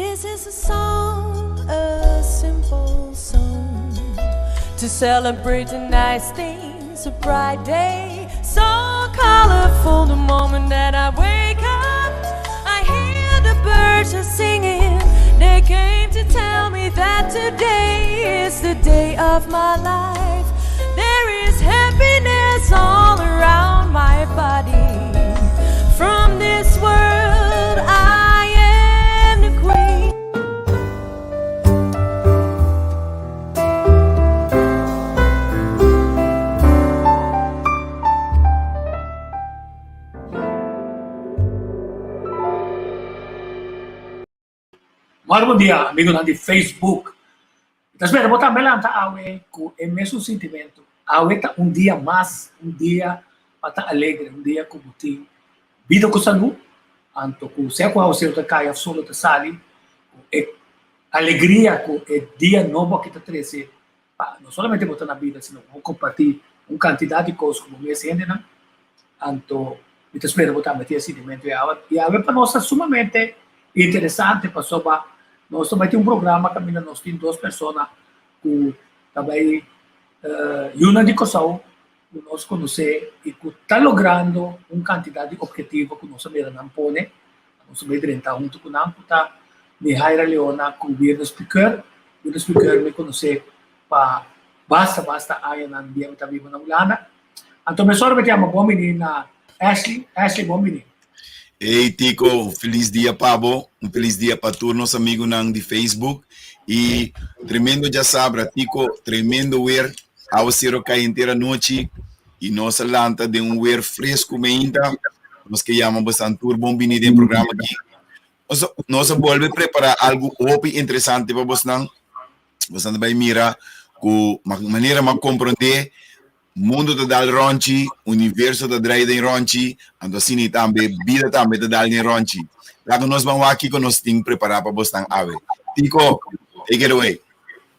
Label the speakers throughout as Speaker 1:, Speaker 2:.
Speaker 1: This is a song, a simple song To celebrate the nice things, a bright day So colorful the moment that I wake up I hear the birds are singing They came to tell me that today is the day of my life There is happiness all around my body From this world I am the queen
Speaker 2: Mor bon dia amigonan di Facebook. Mi ta spera bo tambe lanta awe ku e mesun sintimentu. Awe ta un dia mas, un dia pa ta alegre, un dia ku bo tin bida ku salú, anto ku sea ku awasero ta kai òf solo ta sali, ku e alegria ku e dia nobo aki ta trese pa no solamente bo ta na bida sino ku bo kompartí un kantidat di kos ku bo mes hendenan. Anto mi ta spera bo tambe tin e sintimentu ei awe. I awe pa nos ta sumamente interesante pasobra nos ta bai tin un programa kaminda nos tin dos persona ku ta bai yunan di Kòrsou ku nos konosé i ku ta logrando un kantidat di ophetivo ku nos a mira nan pone. Nos a bai drenta huntu ku nan ku ta Mihaira Leona ku Wirnes Pikeur. Wirnes Pikeur mi konosé pa basta basta añanan dia mi ta biba na Hulanda. Anto mesora mi ta yama bon bini na Ashley. Ashley bon bini.
Speaker 3: Hey Tico, un felis dia pa bo, un felis dia pa tur nos amigunan di Facebook y tremendo djasabra Tico, tremendo weer, awasero kai henter anochi y nos a lanta den un weer fresco meinta, nos ke yama bosan tur bon bini den programa aki. Nos nos a bolbe prepara algo hopi interesante pa bosnan, bosnan ta bai mira ku manera m'a komprende Mundo ta dal ronchi, universo ta drai den ronchi, anto asina i tambe bida tambe ta dal den ronchi. Laga nos ban wak kiko nos tin prepará pa bosnan awe. Tico, take it away.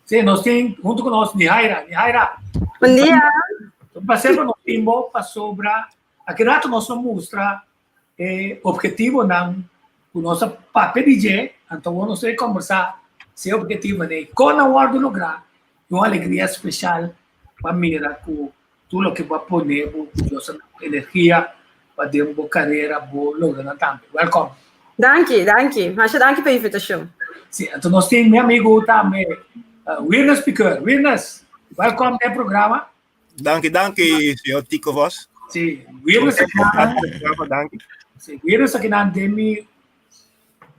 Speaker 2: Sí, nos tin huntu ku nos Nihaira. Nihaira.
Speaker 4: Bon dia.
Speaker 2: Un placer pa nos tin bo pasobra aki rato nos lo mustra e obhetivonan ku nos a papia di dje, anto awor nos ta kombersá si e obhetivonan ei kon a wòrdu lográ i un alegria speshal pa mira ku tur loke bo a pone bo ku Dios a duna bo energia pa den bo karera bo logra nan tambe. Wèlkòm.
Speaker 4: Danki, danki. Masha danki pa e invitashon.
Speaker 2: Si, anto nos tin mi amigu tambe Wirnes Pikeur. Wirnes, wèlkòm den e programa.
Speaker 5: Danki, danki, señor Tico Vos.
Speaker 2: Sí, Wirnes akinan.
Speaker 5: Danki.
Speaker 2: Sí, Wirnes akinan den mi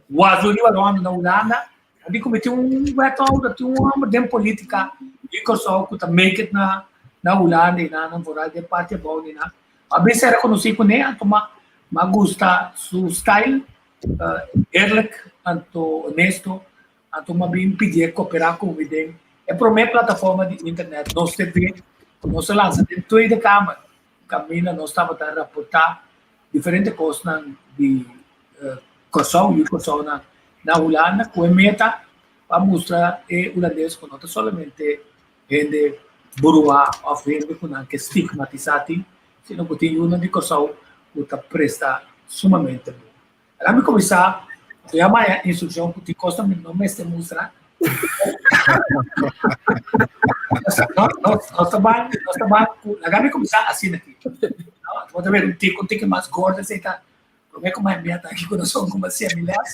Speaker 2: was riba rond na Hulanda. A di ku mi tin un wethouder, tin un hòmber den politika di Kòrsou ku ta make it na na Hulanda i nan vooral den parti abou di nan. A bin ser rekonosí kuné, anto m'a m'a gusta su style, eerlijk anto honesto. Anto m'a bin pidié koperá ku mi den e promé plataforma di internet Nos TV ku nos a lansa den Tweede Kamer kaminda nos tabata raportá diferente kosnan di Kòrsou, yu Kòrsou na na Hulanda ku e meta pa mustra e hulandes ku no ta solamente hende bruhá òf hende ku nan ke stigmatisá tin, sino ku tin yunan di Kòrsou ku ta presta sumamente bon. Laga mi kuminsá, mi a maya instrukshon ku tin kos mi no mester mustra. Nos ta ban, nos ta ban ku, laga mi kuminsá asina aki. Bo ta wet un tiki, un tiki mas gordo esei ta promé ku mai mia ta aki ku nos ku a siña mi lès.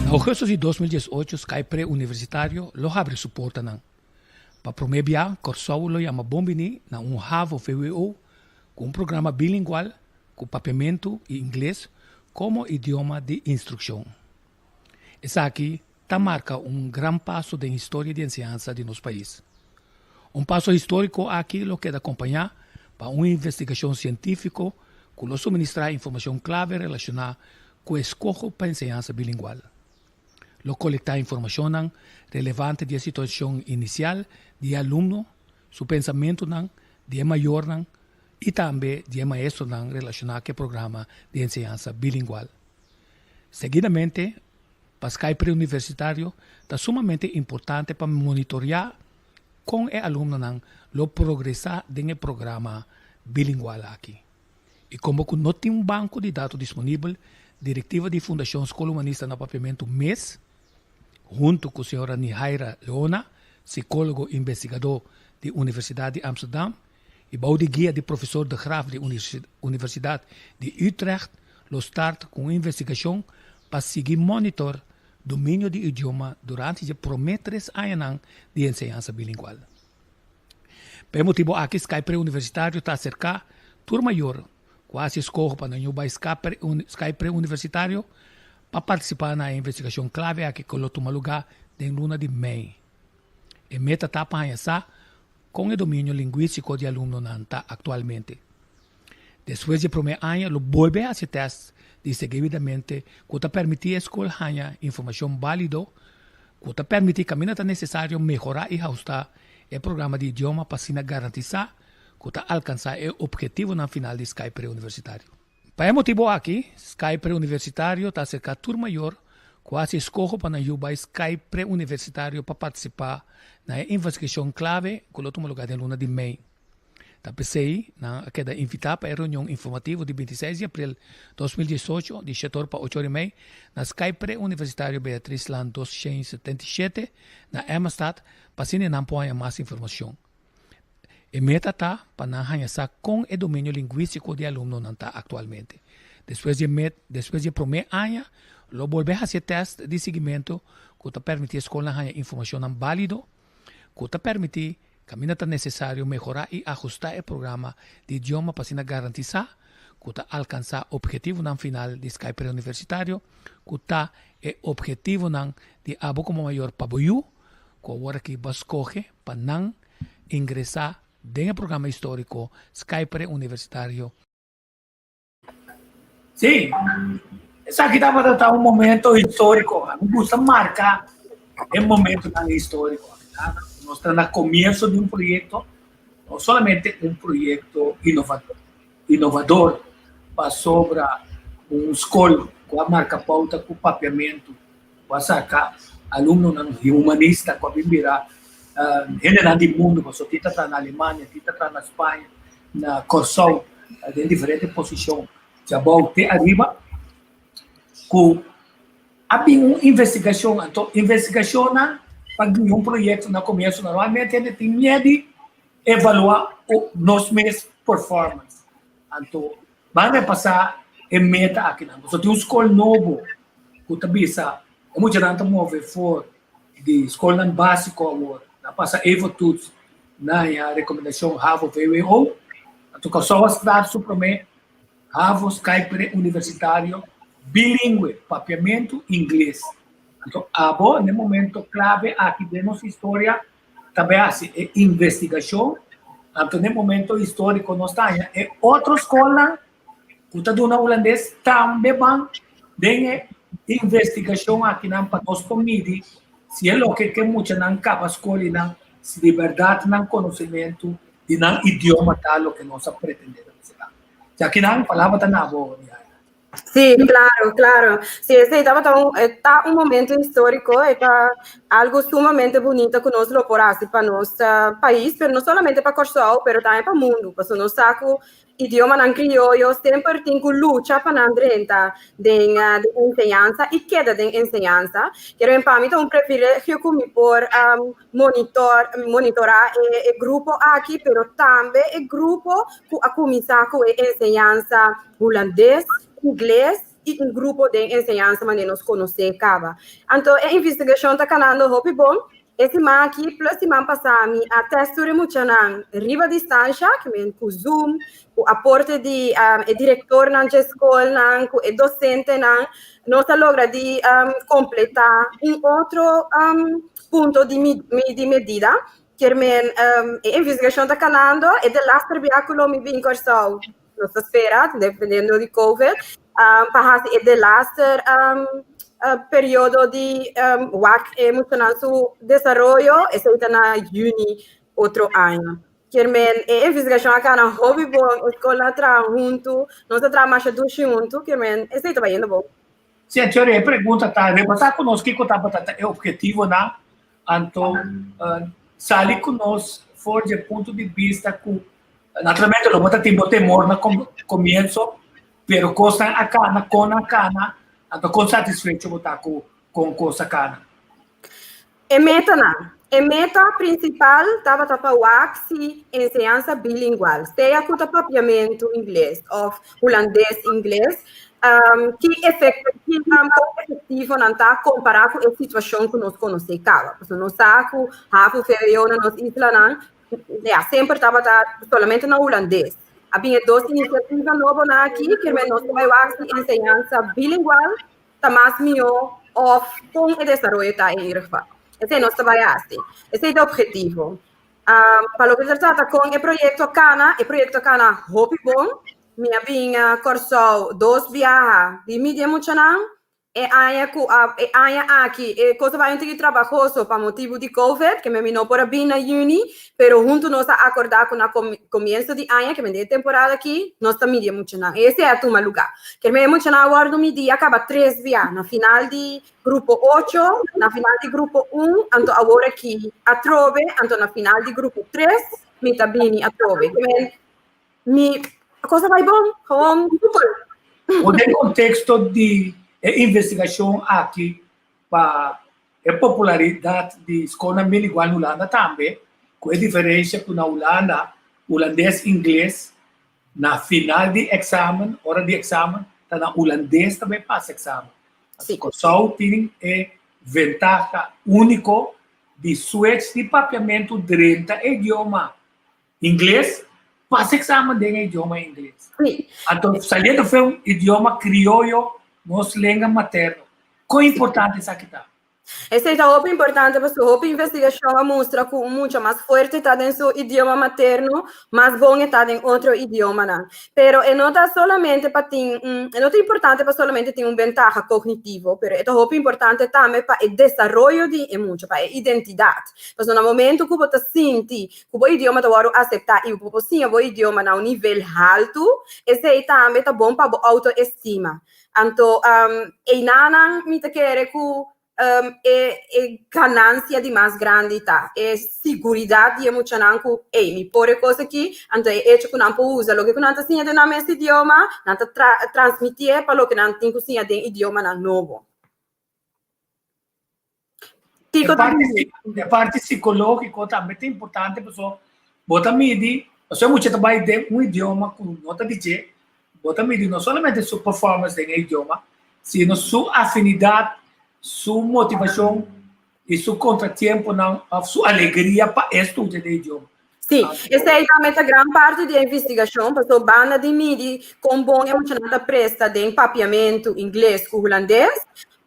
Speaker 6: Na augustus di 2018 Sky Pre-Universitario lo habri su portanan. Pa promé bia Kòrsou lo yama bon biní na un havo-vwo ku un programa bilingual ku papiamentu i ingles komo idioma di instrukshon. Esaki ta marka un gran paso den historia di enseñansa di nos pais. Un paso históriko aki lo keda kompañá pa un investigashon sientífiko ku lo suministrá informashon klave relashoná ku e eskoho pa enseñansa bilingual. Lo kolektá informashonnan relevante di e situashon inisial di e alumno, su pensamentunan, di e mayornan i tambe di e maestronan relashoná ku e programa di enseñansa bilingual. Seguidamente, pa Sky Preuniversitario ta sumamente importante pa monitoriá. kon e alumnonan lo progresá den e programa bilingual aki. I komo ku no tin un banko di dato disponibel, direktiva di Fundashon Skol Humanista na Papiamentu mes, huntu ku señora Nihaira Leona, sikólogo investigadó di Universidat di Amsterdam, i bou di guia di profesor De Graaf di Universidat di Utrecht, lo start ku un investigashon pa sigui monitor dominio di idioma durante dje promé tres añanan di enseñansa bilingual. Pa e motibu aki Sky Preuniversitario ta aserká tur mayor ku hasi eskoho pa nan yu bai Sky Preuniversitario pa partisipá na e investigashon klave aki ku lo tuma lugá den luna di mei. E meta ta pa haña sa kon e dominio lingwístiko di alumnonan ta aktualmente. Despues di e promé aña lo bolbe hasi tèst di seguidamente ku ta permití e skol haña informashon bálido ku ta permití kaminda ta nesesario mehorá i ahustá e programa di idioma pa asina garantisá ku ta alkansá e ophetivonan final di Sky Preuniversitario. Pa e motibu aki, Sky Preuniversitario ta aserká tur mayor ku hasi eskoho pa nan yu bai Sky Preuniversitario pa partisipá na e investigashon klave ku lo tuma lugá den luna di mei. Ta p'esei nan a keda invitá pa e reunion informativo di 26 di april 2018 di shete or pa ocho or i mei na Sky Preuniversitario Beatrizlaan 277 na Emmastad pa asina nan por haña mas informashon. E meta ta pa nan haña sa kon e dominio lingwístiko di e alumnonan ta aktualmente. Despues di e met despues di e promé aña lo bolbe hasi e tèst di siguimentu ku ta permití e skolnan haña informashonnan bálido ku ta permití kaminda ta nesesario mehorá i ahustá e programa di idioma pa asina garantisá ku ta alkansá ophetivonan final di Sky Preuniversitario, ku ta e ophetivonan di abo komo mayor pa bo yu ku awor aki bo a skohe pa nan ingresá den e programa históriko Sky Preuniversitario.
Speaker 2: Sí, esaki tabata ta un momento histórico. A mi gusta marca e momentonan histórico. Nos ta na comienzo di un proyecto, no solamente un proyecto innovador, innovador pasobra un skol ku a marka pouta ku papiamentu, ku a saka alumnonan humanista ku a bin bira hendenan di mundu, pasobra tin ta traha na Alemania, tin ta traha na Spaña, na Kòrsou den diferente posishon djabou te ariba ku a bin un investigashon. Anto investigashonnan pa guia un proyekto na komienso normalmente hende tin miedu di evaluá nos mes performance. Anto ban repasá e meta akinan. Pasobra tin un skol nobo ku ta bisa e muchanan ta move for di skolnan básiko awor nan pasa evo-toets na haña rekomendashon havo-vwo. Anto Kòrsou a start su promé havo sky pre-universitario bilingwe, papiamentu ingles. Anto abo na e momento klave aki den nos historia ta bai hasi e investigashon. Anto na e momento históriko nos ta haña e otro skolnan ku ta duna hulandes tambe ban den e investigashon akinan pa nos por midi si e loke ke muchanan kaba skol i nan si di bèrdat nan konosementu di nan idioma ta loke nos a pretendé ta mester ta. Si akinan palabra ta na bo, Nihaira.
Speaker 4: Sí, claro, claro. Sí, esei tabata un, e ta un momento histórico, e ta algo sumamente bunita ku nos lo por hasi pa nos pais, pero no solamente pa Kòrsou, pero tambe pa mundu, pasobra nos sa ku Idiomanan krioyo semper tin ku lucha pa nan drenta den den enseñansa i keda den enseñansa. Kere men pa mi ta un privilegio ku mi por monitor monitorá e e grupo aki, pero tambe e grupo ku a kuminsá ku e enseñansa hulandes, ingles i un grupo den enseñansa manera nos konosé kaba. Anto e investigashon ta kanando hopi bon. E siman aki plus siman pasá mi a tèst tur e muchanan riba distansha, ke men ku Zoom, ku aporte di e direktornan dje skolnan, ku e dosentenan. Nos a logra di kompletá un otro punto di di medida. Kier men e investigashon ta kanando, e delaster bia ku lo mi bin Kòrsou, nos ta spera, dependiendo di Covid, pa hasi e delaster periodo di wak e muchanan su desaroyo, esei ta na yüni otro aña. Kier men e investigashon a kana hopi bon, e skolnan a traha huntu, nos a traha masha dushi huntu, kier men esei ta bayendo bon.
Speaker 2: Sí, Anchori, e pregunta ta, repasá ku nos kiko tabata ta e ophetivonan, anto. Sali ku nos for di e punto di bista ku naturalmente lo bo ta tin bo temor na komienso, pero kosnan a kana, kon a kana, anto kon satisfecho bo ta ku kon kos a kana?
Speaker 4: E metanan. E meta prinsipal tabata pa wak si enseñansa bilingual, sea ku ta papiamentu ingles òf hulandes ingles, ki efekto, ki kon efektivo nan ta kompará ku e situashon ku nos konosé kaba. Pasobra nos sa ku havo VWO na nos islanan, ya, semper tabata solamente na hulandes. A bin e dos inisiativa nobonan aki, kier nos ta bai wak si enseñansa bilingual ta mas mihó òf kon e desaroyo ta en ieder geval. Esei nos ta bai hasi. Esei ta objetivo. Pa loke ta trata kon e proyekto a kana, e proyekto a kana hopi bon. Mi a bin Kòrsou dos biaha di mi di e muchanan. E aña ku a e aña aki e kos a bai un tiki trabahoso pa motibu di covid, ke mi no por a bin na yüni, pero huntu nos a akordá ku na komienso di aña, ke men den e temporada aki, nos ta midi e muchanan. I esei a tuma lugá. Ke men e muchanan a wòrdu midí a kaba tres bia, na final di grupo ocho, na final di grupo un, anto awor aki atrobe, anto na final di grupo tres mi ta bini atrobe. Ke men mi kos a bai bon, gewoon super.
Speaker 2: Bo den konteksto di e investigashon aki pa E popularidat di skolnan bilingwal na Hulanda tambe, ku e diferensha ku na Hulanda hulandes-ingles na final di eksamen, ora di eksamen, ta na hulandes ta bai pasa eksamen.
Speaker 4: Sí.
Speaker 2: Kòrsou tin e ventaha úniko di switch di papiamentu drenta e idioma ingles, pasa eksamen den e idioma ingles.
Speaker 4: Sí.
Speaker 2: Anto saliendo fe un idioma krioyo, nos lenga materno. Kon importante esaki ta?
Speaker 4: Esei ta hopi importante pasobra hopi investigashon a mustra ku un mucha mas fuerte ta den su idioma materno, mas bon e ta den otro idiomanan. Pero e no ta solamente pa tin un, e no ta importante pa solamente tin un bentaha kognitivo, pero e ta hopi importante tambe pa e desaroyo di e mucha, pa e identidat. Pasobra na momento ku bo ta sinti ku bo idioma ta wòrdu aseptá i bo por siña bo idioma na un nivel haltu, esei tambe ta bon pa bo outoestima. Anto einanan mi ta kere ku e e ganansia di mas grandi ta e siguridat di e muchanan ku ey mi por e kos aki, anto e echo ku nan por usa loke ku nan ta siña den nan mes idioma, nan ta transmitié pa loke nan tin ku siña den idiomanan nobo.
Speaker 2: Kiko ta E parti psikológiko tambe ta importante pasobra bo ta midi, pasobra e mucha ta bai den un idioma ku no ta di dje, bo ta midi no solamente su performance den e idioma, sino su afinidat, su motivashon i su kontratiemponan òf su alegria pa e studia den e idioma.
Speaker 4: Sí, esei tambe ta gran parti di e investigashon, pasobra banda di midi kon bon e muchanan ta presta den papiamentu, ingles ku hulandes,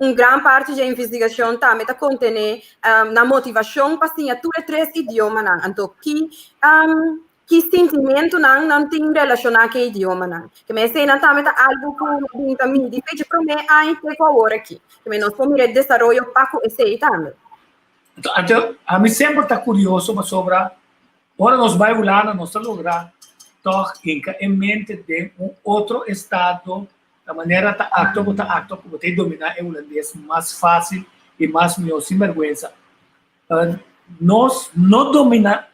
Speaker 4: Un gran parti dje investigashon tambe ta kontené nan motivashon pa siña tur e tres idiomanan. Anto ki ki sintimentunan nan tin relashoná ku e idiomanan. Ke men eseinan tambe ta algu ku bin ta midi fecha promé aña te ku awor aki. Ke men nos por mira e desaroyo pa ku esei tambe.
Speaker 2: Anto ami semper ta kurioso pasobra ora nos bai Hulanda nos ta logra tòg hinka e mente den un otro estado. Ta manera ta actua bo ta actua cu bo ta domina e hulandes mas facil y mas miho sin berguensa. Nos no domina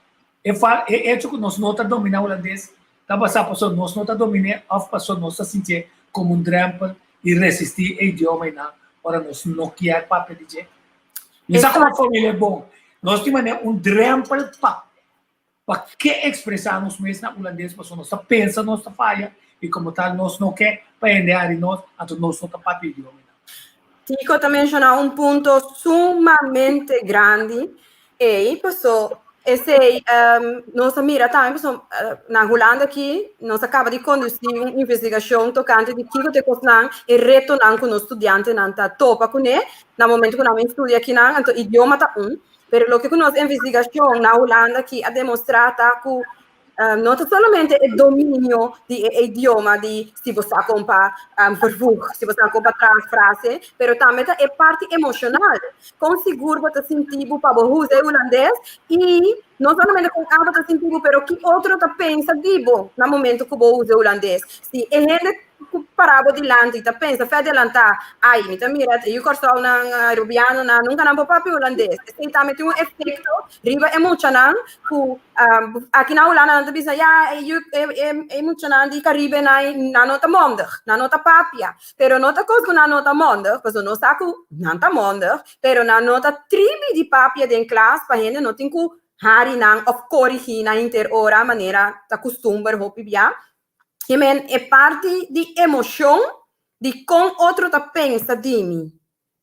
Speaker 2: e e hecho cu nos no ta domina hulandes ta basa pasobra nos no ta domine of pasobra nos ta sintié como un drempel y resisti e idioma eynan ora nos no kier papia di dje. Mi sa como familia bon. Nos tin manera un drempel pa Pa ke ekspresá nos mes na hulandes pasobra nos ta pensa nos ta faya i komo tal nos no ke pa hende hari nos, anto nos no ta papia idioma nan.
Speaker 4: Tico ta menshoná un punto sumamente grandi ei, paso esei nos a mira tambe paso na Hulanda aki nos a kaba di kondusí un investigashon tokante di kiko ta e kosnan, e retonan ku nos studiantenan ta topa kuné na momento ku nan bin studia akinan, anto idioma ta un. Pero loke ku nos investigashon na Hulanda aki a demostrá ta ku no ta solamente e dominio di e idioma di si bo sa kon pa vervoeg, si bo sa kon pa traha frase, pero tambe ta e parti emoshonal. Kon sigur bo ta sinti bo pa bo usa e hulandes i no solamente kon abo ta sinti bo, pero ki otro ta pensa di bo na momento ku bo usa e hulandes. Si e hende. ku para bo dilanti ta pensa fe adelantá, ai, mi ta mira e yu Kòrsounan, Arubianonan, nunka nan por papia hulandes. Esei tambe tin un efekto riba e muchanan ku aki na Hulanda nan ta bisa, ya, e yu, e, e, e muchanan di Karibe nan, nan no ta mondig, nan no ta papia. Pero no ta kos ku nan no ta mondig, pasobra nos sa ku nan ta mondig, pero nan no ta tribi di papia den klas pa hende no tin ku hari nan òf korigí nan henter ora manera ta kustumber hopi bia. I men e parti di emoshon di kon otro ta pensa di mi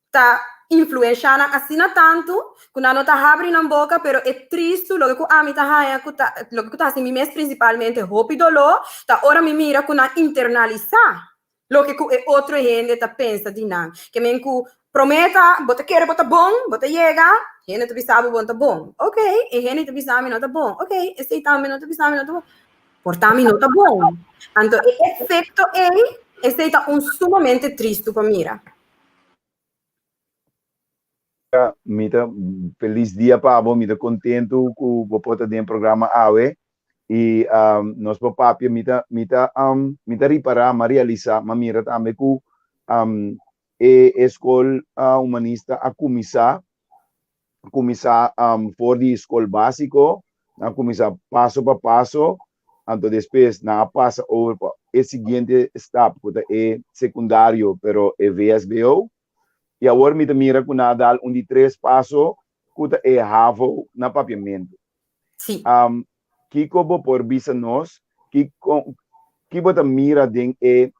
Speaker 4: ta influenshá nan asina tantu ku nan no ta habri nan boka, pero e tristu, loke ku ami ta haña ku ta, loke ku ta hasi mi mes prinsipalmente hopi doló, ta ora mi mira ku nan internalisá loke ku e otro hende ta pensa di nan. Ke men ku promé ta bo ta kere bo ta bon, bo ta yega, hende ta bisa bo bo no ta bon. Ok, e hende ta bisa mi no ta bon. Ok, esei tambe no ta bisa mi no ta bon. Por ta mi no ta bon. Anto e efekto ei, esei ta un sumamente tristu pa mira.
Speaker 3: Mi ta felis dia pa bo, mi ta kontentu ku bo por ta den programa awe i nos por papia. Mi ta mi ta mi ta ripará, mi a realisá, mi a mira tambe ku e e skol humanista a kuminsá kuminsá for di skol básiko, nan a kuminsá paso pa paso, anto despues nan a pasa over pa e siguiente stap ku ta e sekundario, pero e VSBO. I awor mi ta mira ku nan a dal un di tres paso ku ta e havo na papiamentu.
Speaker 4: Sí.
Speaker 3: Kiko bo por bisa nos? Kiko ki bo ta mira den e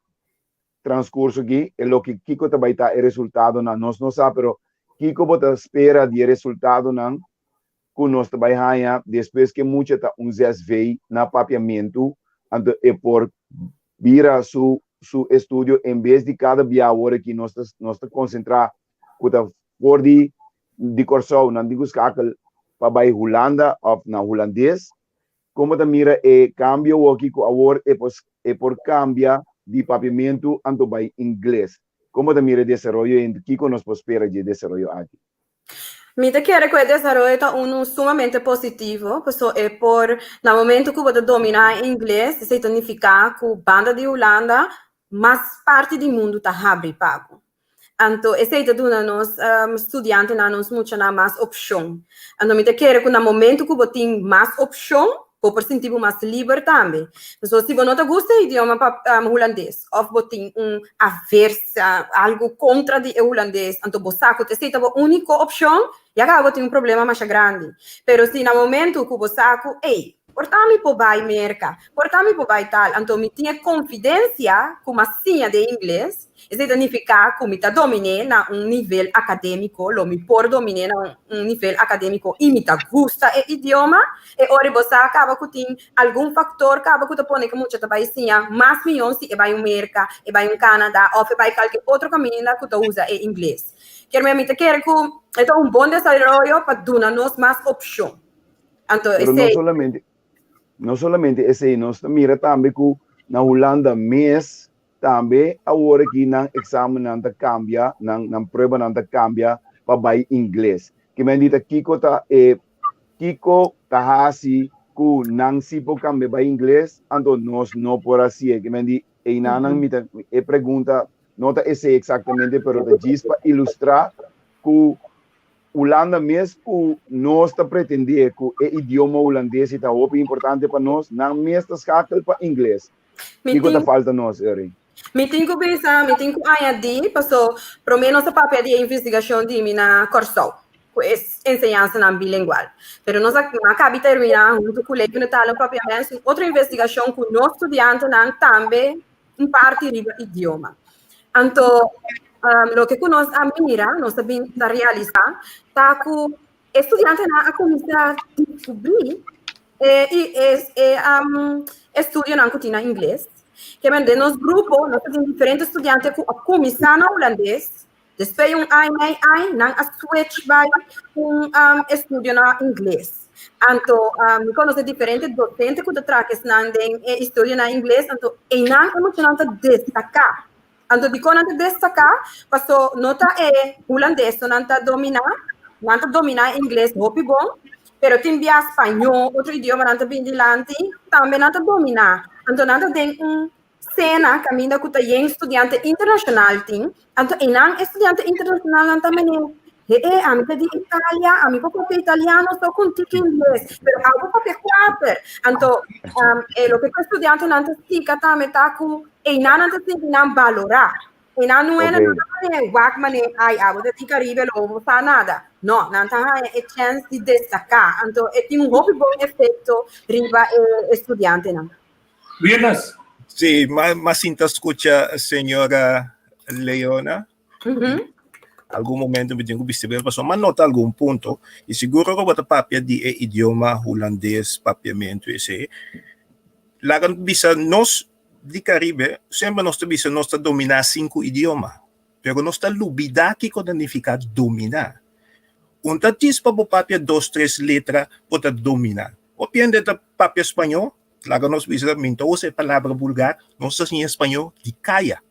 Speaker 3: transcurso aki? E loke kiko ta bai ta e resultadonan? Nos no sa, pero kiko bo ta spera di e resultadonan ku nos ta bai haña despues ku e mucha ta un zes-v na papiamentu, anto e por bira su su estudio en bes di kada bia awor aki nos ta nos ta konsentrá ku ta for di di Kòrsou nan tin ku skakel pa bai Hulanda òf na hulandes. Kon bo ta mira e kambio awoki ku awor e por e por kambia di papiamentu anto bai ingles? Kon bo ta mira e desaroyo i kiko nos por spera dje desaroyo aki?
Speaker 4: Mi ta kere ku e desaroyo ta unu sumamente positivo, paso e por, na momento ku bo ta dominá ingles, esei ta nifiká ku banda di Hulanda mas parti di mundu ta habri pa bo. Anto esei ta duna nos studiantenan, nos muchanan mas opshon. Anto mi ta kere ku na momento ku bo tin mas opshon, bo por sinti bo mas liber tambe. Pasobra si bo no ta gusta e idioma hulandes òf bo tin un aversa, algu kontra di e hulandes, anto bo sa ku esei ta bo úniko opshon, ya kaba bo tin un problema masha grandi. Pero si na momentu ku bo sa ku, ey, por ta mi por bai Merka, por ta mi por bai tal, anto mi tin e konfidensia ku mi a siña den ingles, Esei ta nifiká ku mi ta dominé na un nivel akadémiko, lo mi por dominé na un nivel akadémiko i mi ta gusta e idioma. E ora bo sa kaba ku tin algun faktor kaba ku ta pone ku mucha ta bai siña mas mihó si e bai un Merka, e bai un Kanada òf e bai kalke otro kaminda ku ta usa e ingles. Kermé mi ta kere ku e ta un bon desaroyo pa duna nos mas opshon. Anto
Speaker 3: Pero no
Speaker 4: esei.
Speaker 3: solamente, no solamente esei, nos ta mira tambe ku na Hulanda mes Tambe awor aki nan examennan ta cambia, nan nan pruebanan ta cambia pa bay ingles. Ki men di ta kico ta e kico ta haci cu nan si por cambia bay ingles anto nos no por haci'e. Ki men di eynanan mi ta e pregunta no ta esey exactamente pero ta djis pa ilustra cu Hulanda mes cu nos ta pretende cu e idioma hulandes y ta hopi importante pa nos, nan mes ta schakel pa ingles.
Speaker 4: Mi
Speaker 3: Kiko ta
Speaker 4: tin,
Speaker 3: falta nos, Eri?
Speaker 4: mi tin ku bisa, mi tin ku añadí, paso promé nos a papia di e investigashon di mi na Kòrsou, ku e enseñansanan bilingual. Pero nos a, a kabi terminá huntu ku Levende Talen Papiamento un otro investigashon ku nos studiantenan tambe un parti riba idioma. Anto, um, loke ku nos a mira, nos a bin ta realisá, ta ku e studiantenan a kuminsá deskubrí e, e, e, e um, estudionan ku tin na ingles. Ke men den nos grupo, nos tin diferente studiante ku a kuminsá na hulandes, despues un aña i mei aña, nan a switch bai un um, estudio na ingles. Anto, um, mi konosé diferente docente ku ta traha esnan den e estudio na ingles, anto einan e muchanan ta destaká. Anto dikon nan ta destaká? Paso no ta e hulandes so nan ta dominá, nan ta dominá e ingles hopi bon, pero tin bia spañó, otro idioma nan ta bin dilanti, tambe nan ta dominá. Anto nan ta den un. sena kaminda ku ta yen studiante internashonal tin, anto einan e studiante internashonalnan ta mene, he e, ami ta di Italia, ami por papia italiano so ku un tiki ingles, pero abo papia kuater. Anto e loke ku e studiantenan ta splika tambe ta ku einan nan ta sinti nan balorá. Einan no e nan ta mane wak mane ai abo ta di Caribe lo bo sa nada. No, nan ta haña e chèns di destaká. Anto e tin un hopi bon efekto riba e studiantenan.
Speaker 2: Wiernes.
Speaker 5: Sí, m'a sinta skucha señora Leona. Algun momento mi tin ku bisti bril pasobra m'a nota algun punto i sigur ora bo ta papia di e idioma hulandes, papiamentu esei, laga bisa nos di Caribe semper nos ta bisa nos ta dominá sinku idioma, pero nos ta lubidá kiko ta nifiká dominá. Un ta djis pa bo papia dos tres letra bo ta dominá. Hopi hende ta papia spañó, laga nos bisa, mi no ta usa e palabra vulgar, nos ta siña spañó di kaya.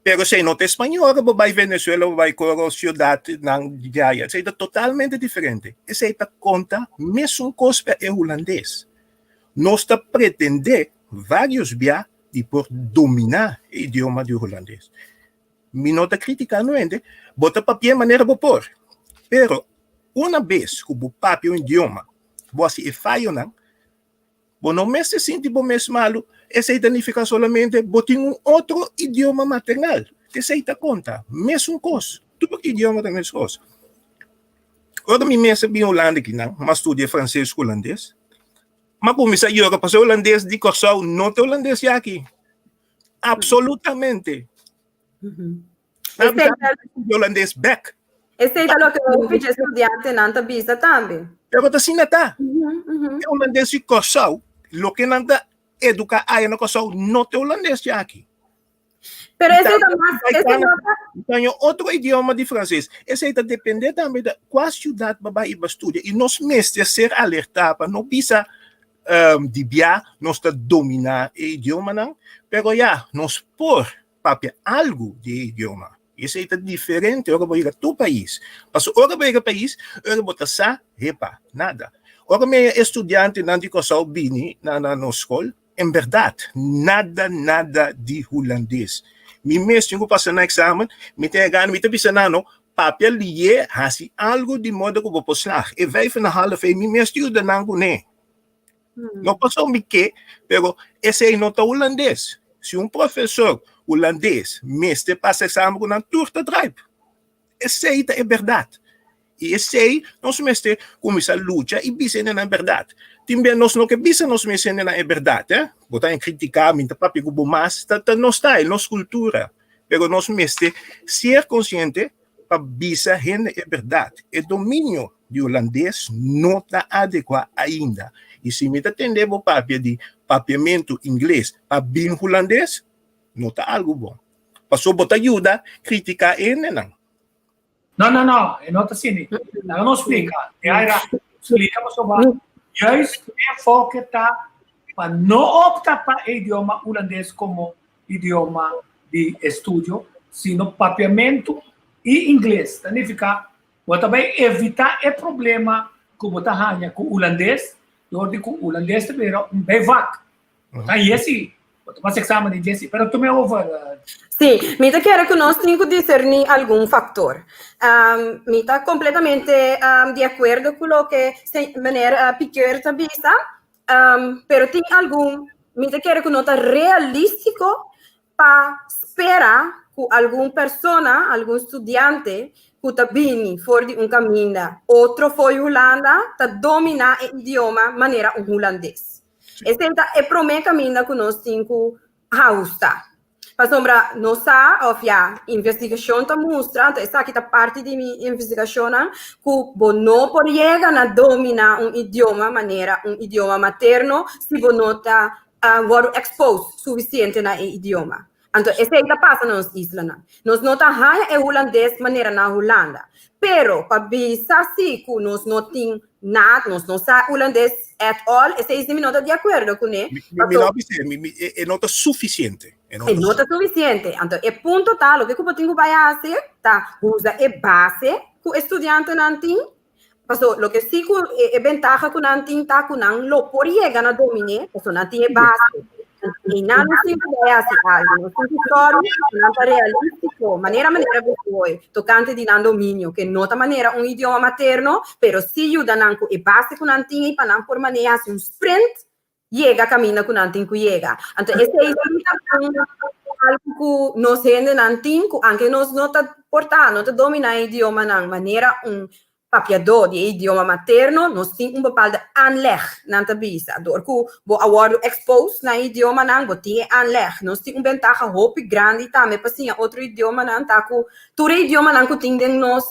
Speaker 5: Pero esei no ta español, ora bo bai Venezuela, bo bai koro siudatnan di aya, esei ta totalmente diferente. Esei ta konta mesun kos pa e hulandes. Nos ta pretendé vários bia di por dominá e idioma di hulandes. Mi no ta kritiká no hende, bo ta papia manera bo por. Pero una bes ku bo papia un idioma, bo hasi e fayonan, Bo no mester sinti bo mes malu, esei ta nifiká solamente bo tin un otro idioma maternal. Esei ta konta, mesun kos, tur idioma ta meskos. Ora mi mes a bin Hulanda akinan, mi a studia franses ku hulandes, mi a kuminsá yora pasobra hulandes di Kòrsou no ta hulandes di aki, absolutamente. Holandes bek.
Speaker 4: Esei ta loke hopi dje studiantenan ta bisa tambe.
Speaker 5: Pero ta asina ta. E holandes di Kòrsou, loke nan ta eduká aya na Kòrsou, no ta e holandes di aki.
Speaker 4: Pero esei ta mas, esei no ta.
Speaker 5: Ta otro idioma di franses. Esei ta dependé tambe di kua siudat bo bai i bo studia. I nos mester ser alertá pa no bisa di bia nos ta dominá e idiomanan, pero ya, nos por papia algu di e idioma. I esei ta diferente ora bo yega tur pais. Pasobra ora bo yega pais, ora bo ta sa, hepa, nada. Ora mi e studiantenan di Kòrsou bini na na nos skol, en bèrdat, nada, nada di hulandes. Mi mes tin ku pasa nan eksamen, mi tin e gana, mi ta bisa nan no, papia lié, hasi algu di moda ku bo por slag. E vijf en een half ei, mi mes ta yuda nan kuné. No pasobra mi ke, pero esei no ta hulandes. Si un profesor hulandes mester pasa examen ku nan tur ta draip. Esei ta e bèrdat. I esei nos mester kuminsá lucha i bisa hende nan bèrdat. Tin bia nos no ke bisa nos mes hende nan e bèrdat, eh. Bo ta kritiká mi, ta papia ku bo mas, ta ta nos style, nos kultura. Pero nos mester ser konsiente pa bisa hende e bèrdat. E dominio di hulandes no ta adekuá ainda. I si mi ta tende bo papia di papiamentu ingles pa bin hulandes, no ta algu bon. Pasobra bo ta yuda kritiká e hendenan.
Speaker 2: No, no, no, e no ta asina. Laga nos splika. E aira splika pasobra juist e enfoke ta pa no opta pa e idioma hulandes komo idioma di estudio, sino papiamentu i ingles. Ta nifiká bo ta bai evitá e problema ku bo ta haña ku hulandes, dor di ku hulandes ta bira un bijvak. Bo ta haña si, bo ta pasa eksamen di dje si, pero tuma e over.
Speaker 4: Sí, mi ta kere ku nos tin ku diserní algun faktor. Mi ta kompletamente di akuerdo ku loke meneer Piqueur ta bisa, Pero tin algun, mi ta kere ku no ta realístiko pa spera ku algun persona, algun studiante ku ta bini for di un kaminda otro fo'i Hulanda ta dominá e idioma manera un hulandes. Esei ta e promé kaminda ku nos tin ku ahusta. Pasobra nos sa, òf ya, investigashon ta mustra, anto esaki ta parti di mi investigashonnan, ku bo no por yega na dominá un idioma manera un idioma materno si bo no ta wòrdu expose sufisiente na e idioma. Anto esei ta pasa na nos islanan. Nos no ta haña e hulandes manera na Hulanda. Pero pa bisa si ku nos no tin nada, nos no sa hulandes at all, esei si mi no ta di akuerdo kuné.
Speaker 5: Mi, mi no a bis'é, mi, mi, e, e no ta sufisiente.
Speaker 4: E no, e no ta sufisiente. Anto e punto ta, loke ku bo tin ku bai hasi ta usa e base ku e studiantenan tin. Paso loke si ku e, e bentaha ku nan tin ta ku nan lo por yega na dominé, paso nan tin e base. Einan nos tin ku bai hasi algu, nos tin ku sòru pa nan ta realístiko, manera manera bo koe tokante di nan dominio, ke no ta manera un idioma materno, pero sí yuda nan ku e base ku nan tin ei pa nan por manera hasi un sprint yega kaminda ku nan tin ku yega. Anto esei sí ta un algu ku nos hendenan tin ku anke nos no ta portá, no ta dominá e idiomanan manera un papiadó di e idioma materno, nos tin un bepaalde aanleg, nan ta bisa. Dor ku bo a wòrdu expose na e idiomanan, bo tin e aanleg. Nos tin un bentaha hopi grandi tambe pa siña otro idiomanan, ta ku tur e idiomanan ku tin den nos,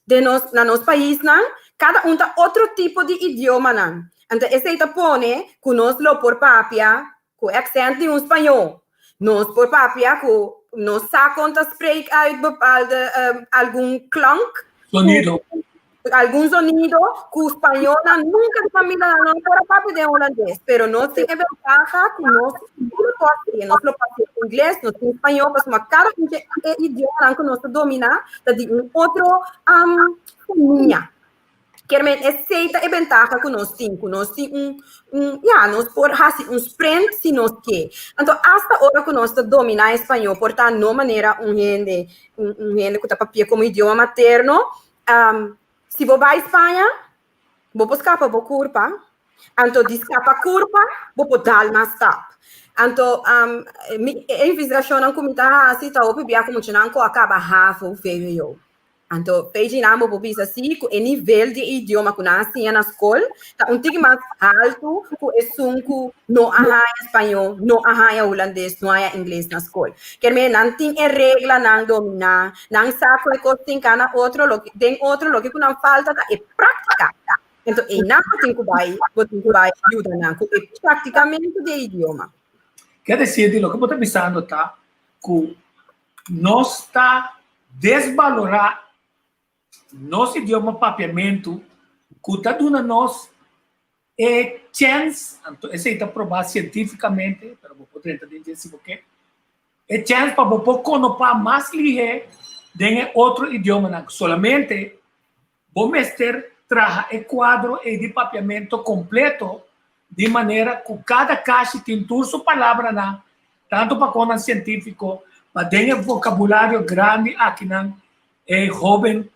Speaker 4: den nos, na nos paisnan, kada un ta otro tipo di idiomanan. Anto esei ta pone ku nos lo por papia ku accent di un spañó. Nos por papia ku nos sa kon ta spreek uit bepaalde algun klank.
Speaker 2: Sonido.
Speaker 4: Algun sonido ku spañónan nunka di familianan no por a papia den hulandes. Pero nos tin e bentaha ku nos lo por hasi, nos lo papia ingles, nos tin spañó, pasobra kada un dje e idiomanan ku nos ta dominá ta di un otro famia. Kier men esei ta e bentaha ku nos tin, ku nos tin un, un, ya, nos por hasi un sprint si nos ke. Anto asta ora ku nos ta dominá español, por ta no manera un hende, un, un hende ku ta papia komo idioma materno, um, si bo bai Spaña, bo por skapa bo kurpa, anto di skapa kurpa, bo por dal mas stap. Anto, um, mi, e investigashonnan ku mi ta hasi ta hopi bia ku muchanan ku a kaba havo, vwo. Anto, p'ei nan bo por bisa si ku e nivel di e idioma ku nan a siña na skol ta un tiki mas haltu ku esun ku no a haña spañó, no a haña hulandes, no a haña ingles na skol. Kier meen nan tin e reglanan dominá, nan sa ku e kos tin kana otro, loke den otro loke ku nan falta ta e práktika. Anto einan bo tin ku bai, bo tin ku bai yuda nan ku e praktikamentu di e idioma.
Speaker 2: Kier desir di loke bo ta bisando ta ku nos ta desbalorá nos idioma papiamentu ku ta duna nos e chèns, anto esei ta probá sientífikamente, pero bo por drenta den dje si bo ke, e chèns pa bo por konopá mas lihé den e otro idiomanan. Solamente bo mester traha e kuadro ei di papiamentu kompleto di manera ku kada kashi tin tur su palabranan, tantu pa konan sientífiko, pa den e vokabulario grandi akinan e hóben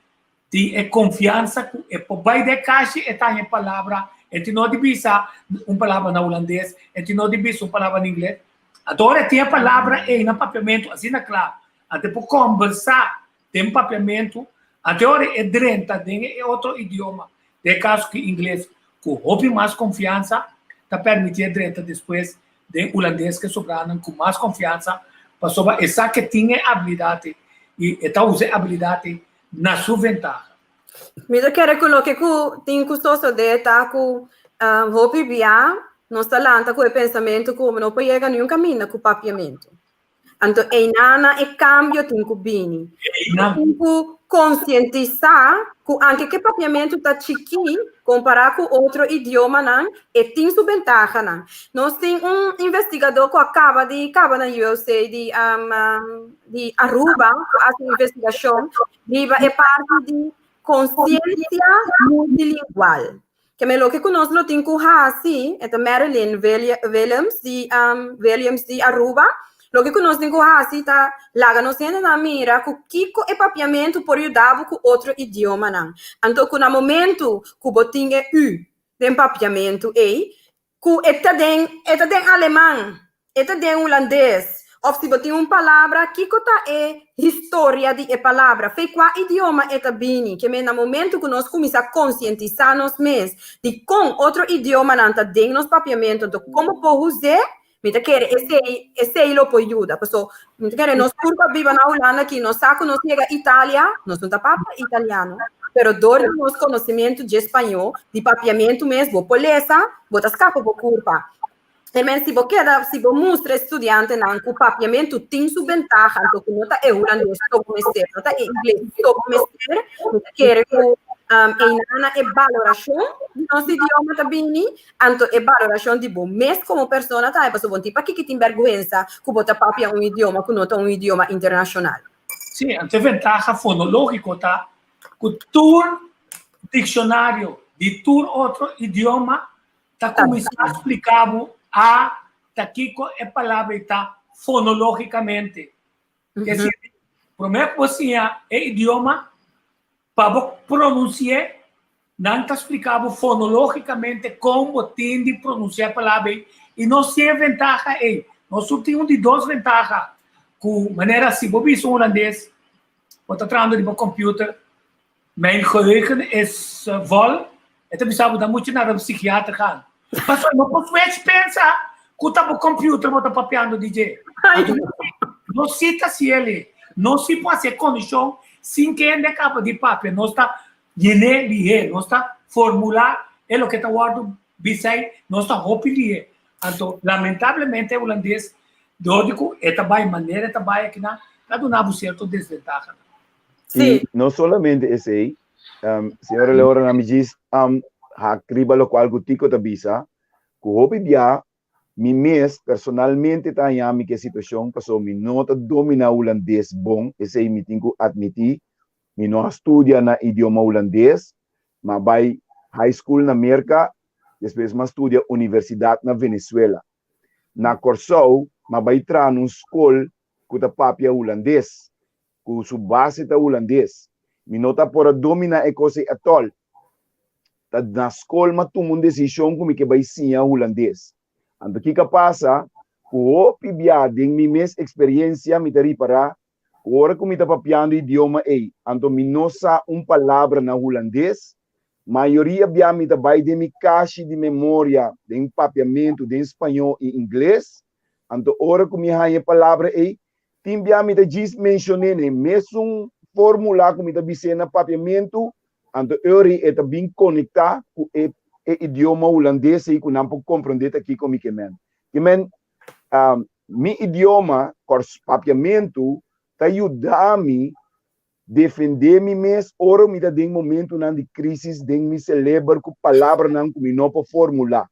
Speaker 2: tin e konfiansa ku e por bai den e kashi e ta haña e palabra, e tin no di bisa un palabra na hulandes, e tin no di bisa un palabra na ingles. Anto ora e tin e palabra ei na papiamentu asina kla, anto e por kòmbersá den papiamentu, anto ora e drenta den e otro idioma, den e kaso ki ingles, ku hopi mas konfiansa, ta permití e drenta despues den hulandes ke sobranan ku mas konfiansa, pasobra e sa ke tin e abilidat i e ta usa e abilidat na su ventaha.
Speaker 4: Mi ta kere ku loke ku tin ku sosodé ta ku hopi bia nos ta lanta ku e pensamentu ku no por yega niun kaminda ku papiamentu. Anto einana e kambio tin ku bini. Tin ku konsientisá ku anke ke papiamentu ta chikí kompará ku otro idiomanan, e tin su bentahanan. Nos tin un investigadó ku a kaba di kaba na UOC di di Aruba ku a hasi un investigashon riba e parti di konsiensia multilingual. Ke men loke ku nos lo tin ku hasi, e ta Marilyn Willems di Williams di Aruba, loke ku nos tin ku hasi ta laga nos hendenan mira ku kiko e papiamentu por yuda bo ku otro idiomanan. Anto ku na momentu ku bo tin e u den papiamentu ei, ku e ta den e ta den aleman, e ta den hulandes, òf si bo tin un palabra, kiko ta e historia di e palabra, fei kua idioma e ta bini. Ke men na momentu ku nos kuminsá konsientisá nos mes di kon otro idiomanan ta den nos papiamentu, anto kon bo por us'é, mi ta kere esei esei lo por yuda. Paso mi ta kere nos tur ku a biba na Hulanda aki, nos sa ku nos yega Italia, nos no ta papia italiano, pero dor di nos konosementu dje spañó, di papiamentu mes, bo por lesa, bo ta skapa bo kurpa. Amen, si bo keda, si bo mustra e studiantenan ku papiamentu tin su bentaha, anto ku no ta e hulandes so bo mester, no ta e ingles so bo mester, mi ta kere ku um, einana e balorashon di nos idioma ta bini, anto e balorashon di bo mes komo persona tambe, pasobra bo no tin pakiko tin bèrgwensa ku bo ta papia un idioma ku no ta un idioma internashonal.
Speaker 2: Sí, anto e ventaha fonológiko ta ku tur dikshonario di tur otro idioma ta kuminsá splika bo a. ta kiko e palabra ei ta fonológikamente. Ke sirbi, promé ku bo siña e idioma, pa bo pronunsi'é, nan ta splika bo fonológikamente kon bo tin di pronunsiá e palabra ei i nos tin e ventaha ei. Nos tur tin un di dos ventaha ku manera si bo bisa un hulandes, bo ta trahando riba computer, Mijn geheugen is vol, e ta bisa bo ta mucho na psikiater gaan. Pasobra no por switch pensa ku ta bo computer bo ta papiando di dje. No si ta siele, no si por hasi e kondishon sin ke hende kaba di papia. Nos ta yene lihé, nos ta formulá e loke ta wòrdu bisai, nos ta hopi lihé. Anto lamentablemente e hulandes dor di ku e ta bai manera e ta bai akinan ta duna bo sierto desventahanan.
Speaker 3: Sí. I no solamente esei, um, señora Leora na mi djis um, hak riba lokual ku Tico ta bisa, ku hopi bia mi mes personalmente ta haña mi ku e situashon pasobra mi no ta dominá hulandes bon, esei mi tin ku atmití, mi no a studia na idioma hulandes, m'a bai high school na Merka, despues m'a studia universidat na Venezuela. Na Kòrsou m'a bai traha na un skol ku ta papia hulandes, ku su base ta hulandes. Mi no ta por a dominá e kos ei atòl. Ta na skol m'a tuma un desishon ku mi ke bai siña hulandes. Anto kiko a pasa? Ku hopi bia den mi mes eksperiensia mi ta ripará ku ora ku mi ta papiando idioma ei, anto mi no sa un palabra na hulandes, mayoria bia mi ta bai den mi kashi di memoria den papiamentu, den spañó i ingles. Anto ora ku mi haña e palabra ei, Tin bia mi ta djis menshon'é na e mesun formula ku mi ta bis'é na papiamentu, anto eori e ta bin konektá ku e e idioma hulandes ei ku nan por komprondé ta kiko mi ke men. Ke men, mi idioma, kòrs papiamentu, ta yuda mi defendé mi mes ora mi ta den momentunan di krísis den mi seleber ku palabranan ku mi no por formulá.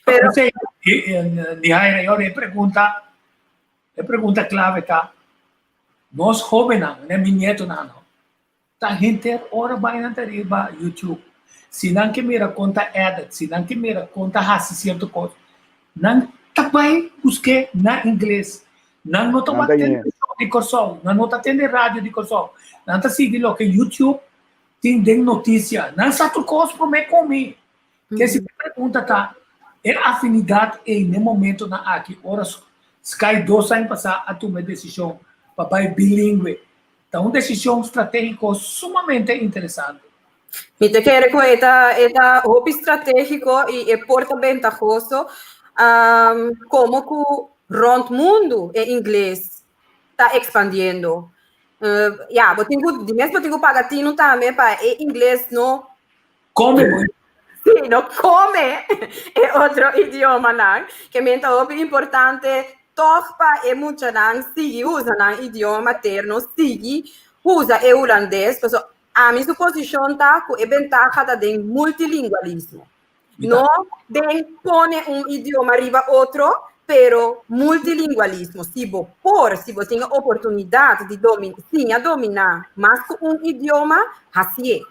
Speaker 4: Pero
Speaker 2: Sí, Nihaira, yo e pregunta, e pregunta clave ta, nos jóvenes, ne mi nietonan, no, ta henter ora bai nan ta riba YouTube. Si nan ke mira kon ta edit, si nan ke mira kon ta hasi cierto kos, nan ta bai busk'é na ingles. Nan no ta
Speaker 3: Nan
Speaker 2: wak
Speaker 3: ta ñe.
Speaker 2: televishon di Kòrsou, nan no ta tende radio di Kòrsou. Nan ta sigui loke YouTube Tin den noticia. Nan sa tur cos prome cu mi. Ke si mi pregunta ta, e afinidad ey n'e momentonan aki ora Sky dos aña pasa a tuma e decision pa bay bilingüe, ta un decision strategico sumamente interesante.
Speaker 4: Mi ta kere cu e ta e ta hopi strategico y e por ta bentahoso, como cu rond mundo e ingles ta expandiendo. Ya, bo tin ku, di mes bo tin ku paga tinu tambe pa e ingles no
Speaker 2: Come bo.
Speaker 4: Sí, no come e otro idiomanan. Ke men ta hopi importante tòg pa e muchanan sigui usa nan idioma materno, sigui usa e hulandes, pasobra ami su posishon ta ku e bentaha ta den multilingualismo. No den pone un idioma riba otro, pero multilingualismo. Si bo por, si bo tin e oportunidad di domin, siña dominá mas ku un idioma, hasié.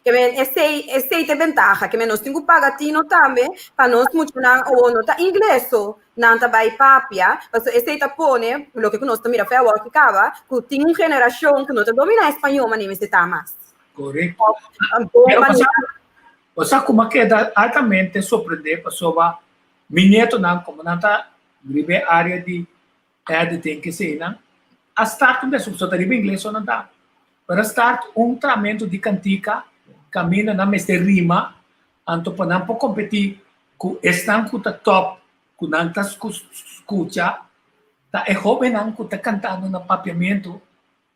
Speaker 4: Ke men esei, esei ta e bentaha. Ke men nos tin ku paga tino tambe pa nos muchanan awor no ta ingles so nan ta bai papia, pasobra esei ta pone, loke ku nos ta mira fe awor ki kaba, ku tin un generashon ku no ta dominá español manera mester ta mas.
Speaker 2: Korekto.
Speaker 4: Bon
Speaker 2: Pero
Speaker 4: manera.
Speaker 2: Bo sa kuma keda altamente sorprendé pasobra mi nietonan komo nan ta riba e área di editing keseinan a start un bes, so ta riba ingles so nan ta, pero a start un tramentu di kantika kaminda nan mester rima anto pa nan por kompetí ku esnan ku ta top ku nan ta skucha ta e hóbennan ku ta kantando na papiamentu.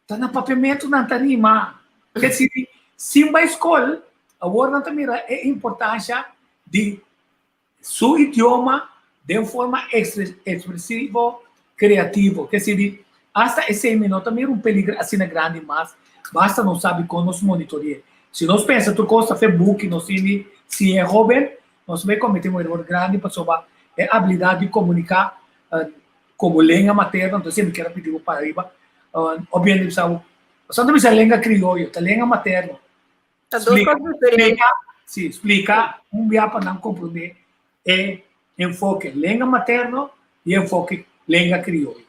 Speaker 2: Ta na papiamentu nan ta rima. Ke si sin bai skol, awor nan ta mira e importansha di su idioma den forma ekspresivo, kreativo. Ke si di asta esei mi no ta mira un peligro asina grandi mas, basta nos sabi kon nos monitore'é. Si nos pensa tur kos ta fe buki nos tin di siña e hoben, nos bai kometé un eror grandi pasobra e abilidat di komuniká Como lenga materno, entonces mi kier a pidi bo para riba. Obviamente mi sa bo, pasobra no ta bisa lenga crioyo, ta lenga materno.
Speaker 4: Ta dos cos diferente.
Speaker 2: Splica, si, splica un bia pa nan comprende e. Enfoke lenga materno i enfoke lenga krioyo.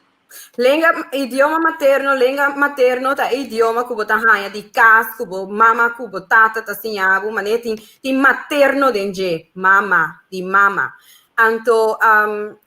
Speaker 4: Lenga, idioma materno, lenga materno ta e idioma ku bo ta haña di kas, ku bo mama ku bo tata ta siña bo, manera tin tin materno den dje, mama, di mama. Anto,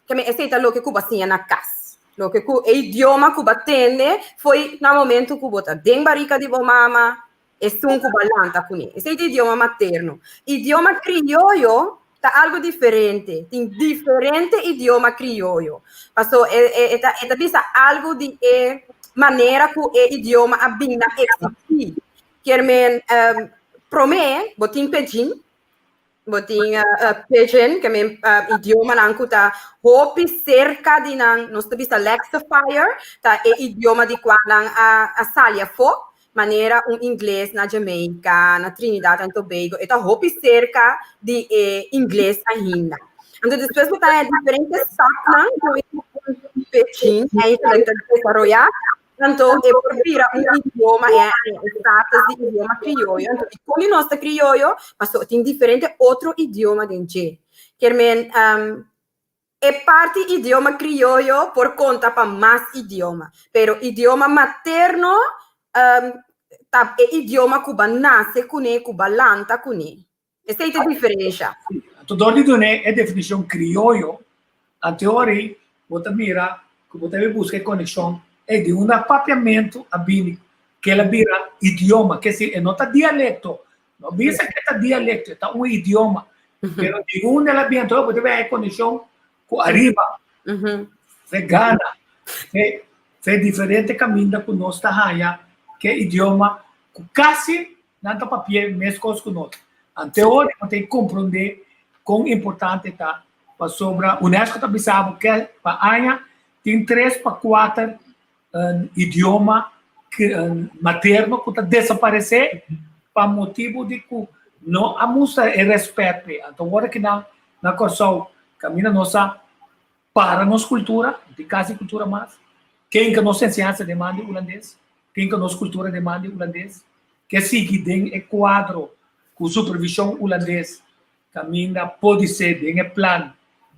Speaker 4: ke men esei ta loke ku bo a siña na kas. Loke ku e idioma ku bo a tende foi na momento ku bo ta den barika di bo mama, Esun ku bo a lanta kuné. Esei ta idioma materno. Idioma krioyo ta algu diferente. Tin diferente idioma krioyo. Paso e e e ta e ta bisa algu di e manera ku e idioma a bin na eksistí. Kier men promé bo tin pidgin, bo tin pidgin, ke men idiomanan ku ta hopi serka di nan, nos ta bisa lexifier, ta e idioma di kua nan a sali afó, manera un ingles na Jamaica, na Trinidad and Tobago, e ta hopi serka di e ingles ainda. Anto despues bo ta haña diferente stapnan ku e pidgin eigenlijk ta desaroyá. Anto e por bira un idioma, e e status di idioma krioyo. Anto dikon di nos ta krioyo? Pasobra tin diferente otro idioma den dje. Kier men, e parti idioma krioyo por konta pa mas idioma, pero idioma materno ta e idioma ku bo a nase kuné, ku bo a lanta kuné. Esei ta e diferensha.
Speaker 2: Anto dor di dun'é e definishon krioyo, anteori bo ta mira ku bo ta bai buska e konekshon ei di unda papiamentu a bini ku el a bira idioma, ke si e no ta dialekto, no bisa ku e ta dialekto, e ta un idioma, pero di unda el a bini anto bo ta bai haña e konekshon ku ariba, fe Gana, fe fe diferente kaminda ku nos ta haña ke idioma ku kasi Nan ta papia meskos ku nos. Ante ora bo ta komprondé kon importante ta pasobra UNESCO ta bisa bo ke pa aña tin tres pa kuater idioma materno ku ta desaparesé pa motibu di ku no a mustra e rèspèt p'e. Anto ora ki nan na Kòrsou kaminda nos a para nos kultura, no tin kasi kultura mas, ken ke nos enseñansa den man di hulandes, ken ke nos kultura den man di hulandes, ke sigui den e kuadro ku supervishon hulandes kaminda podisé den e plan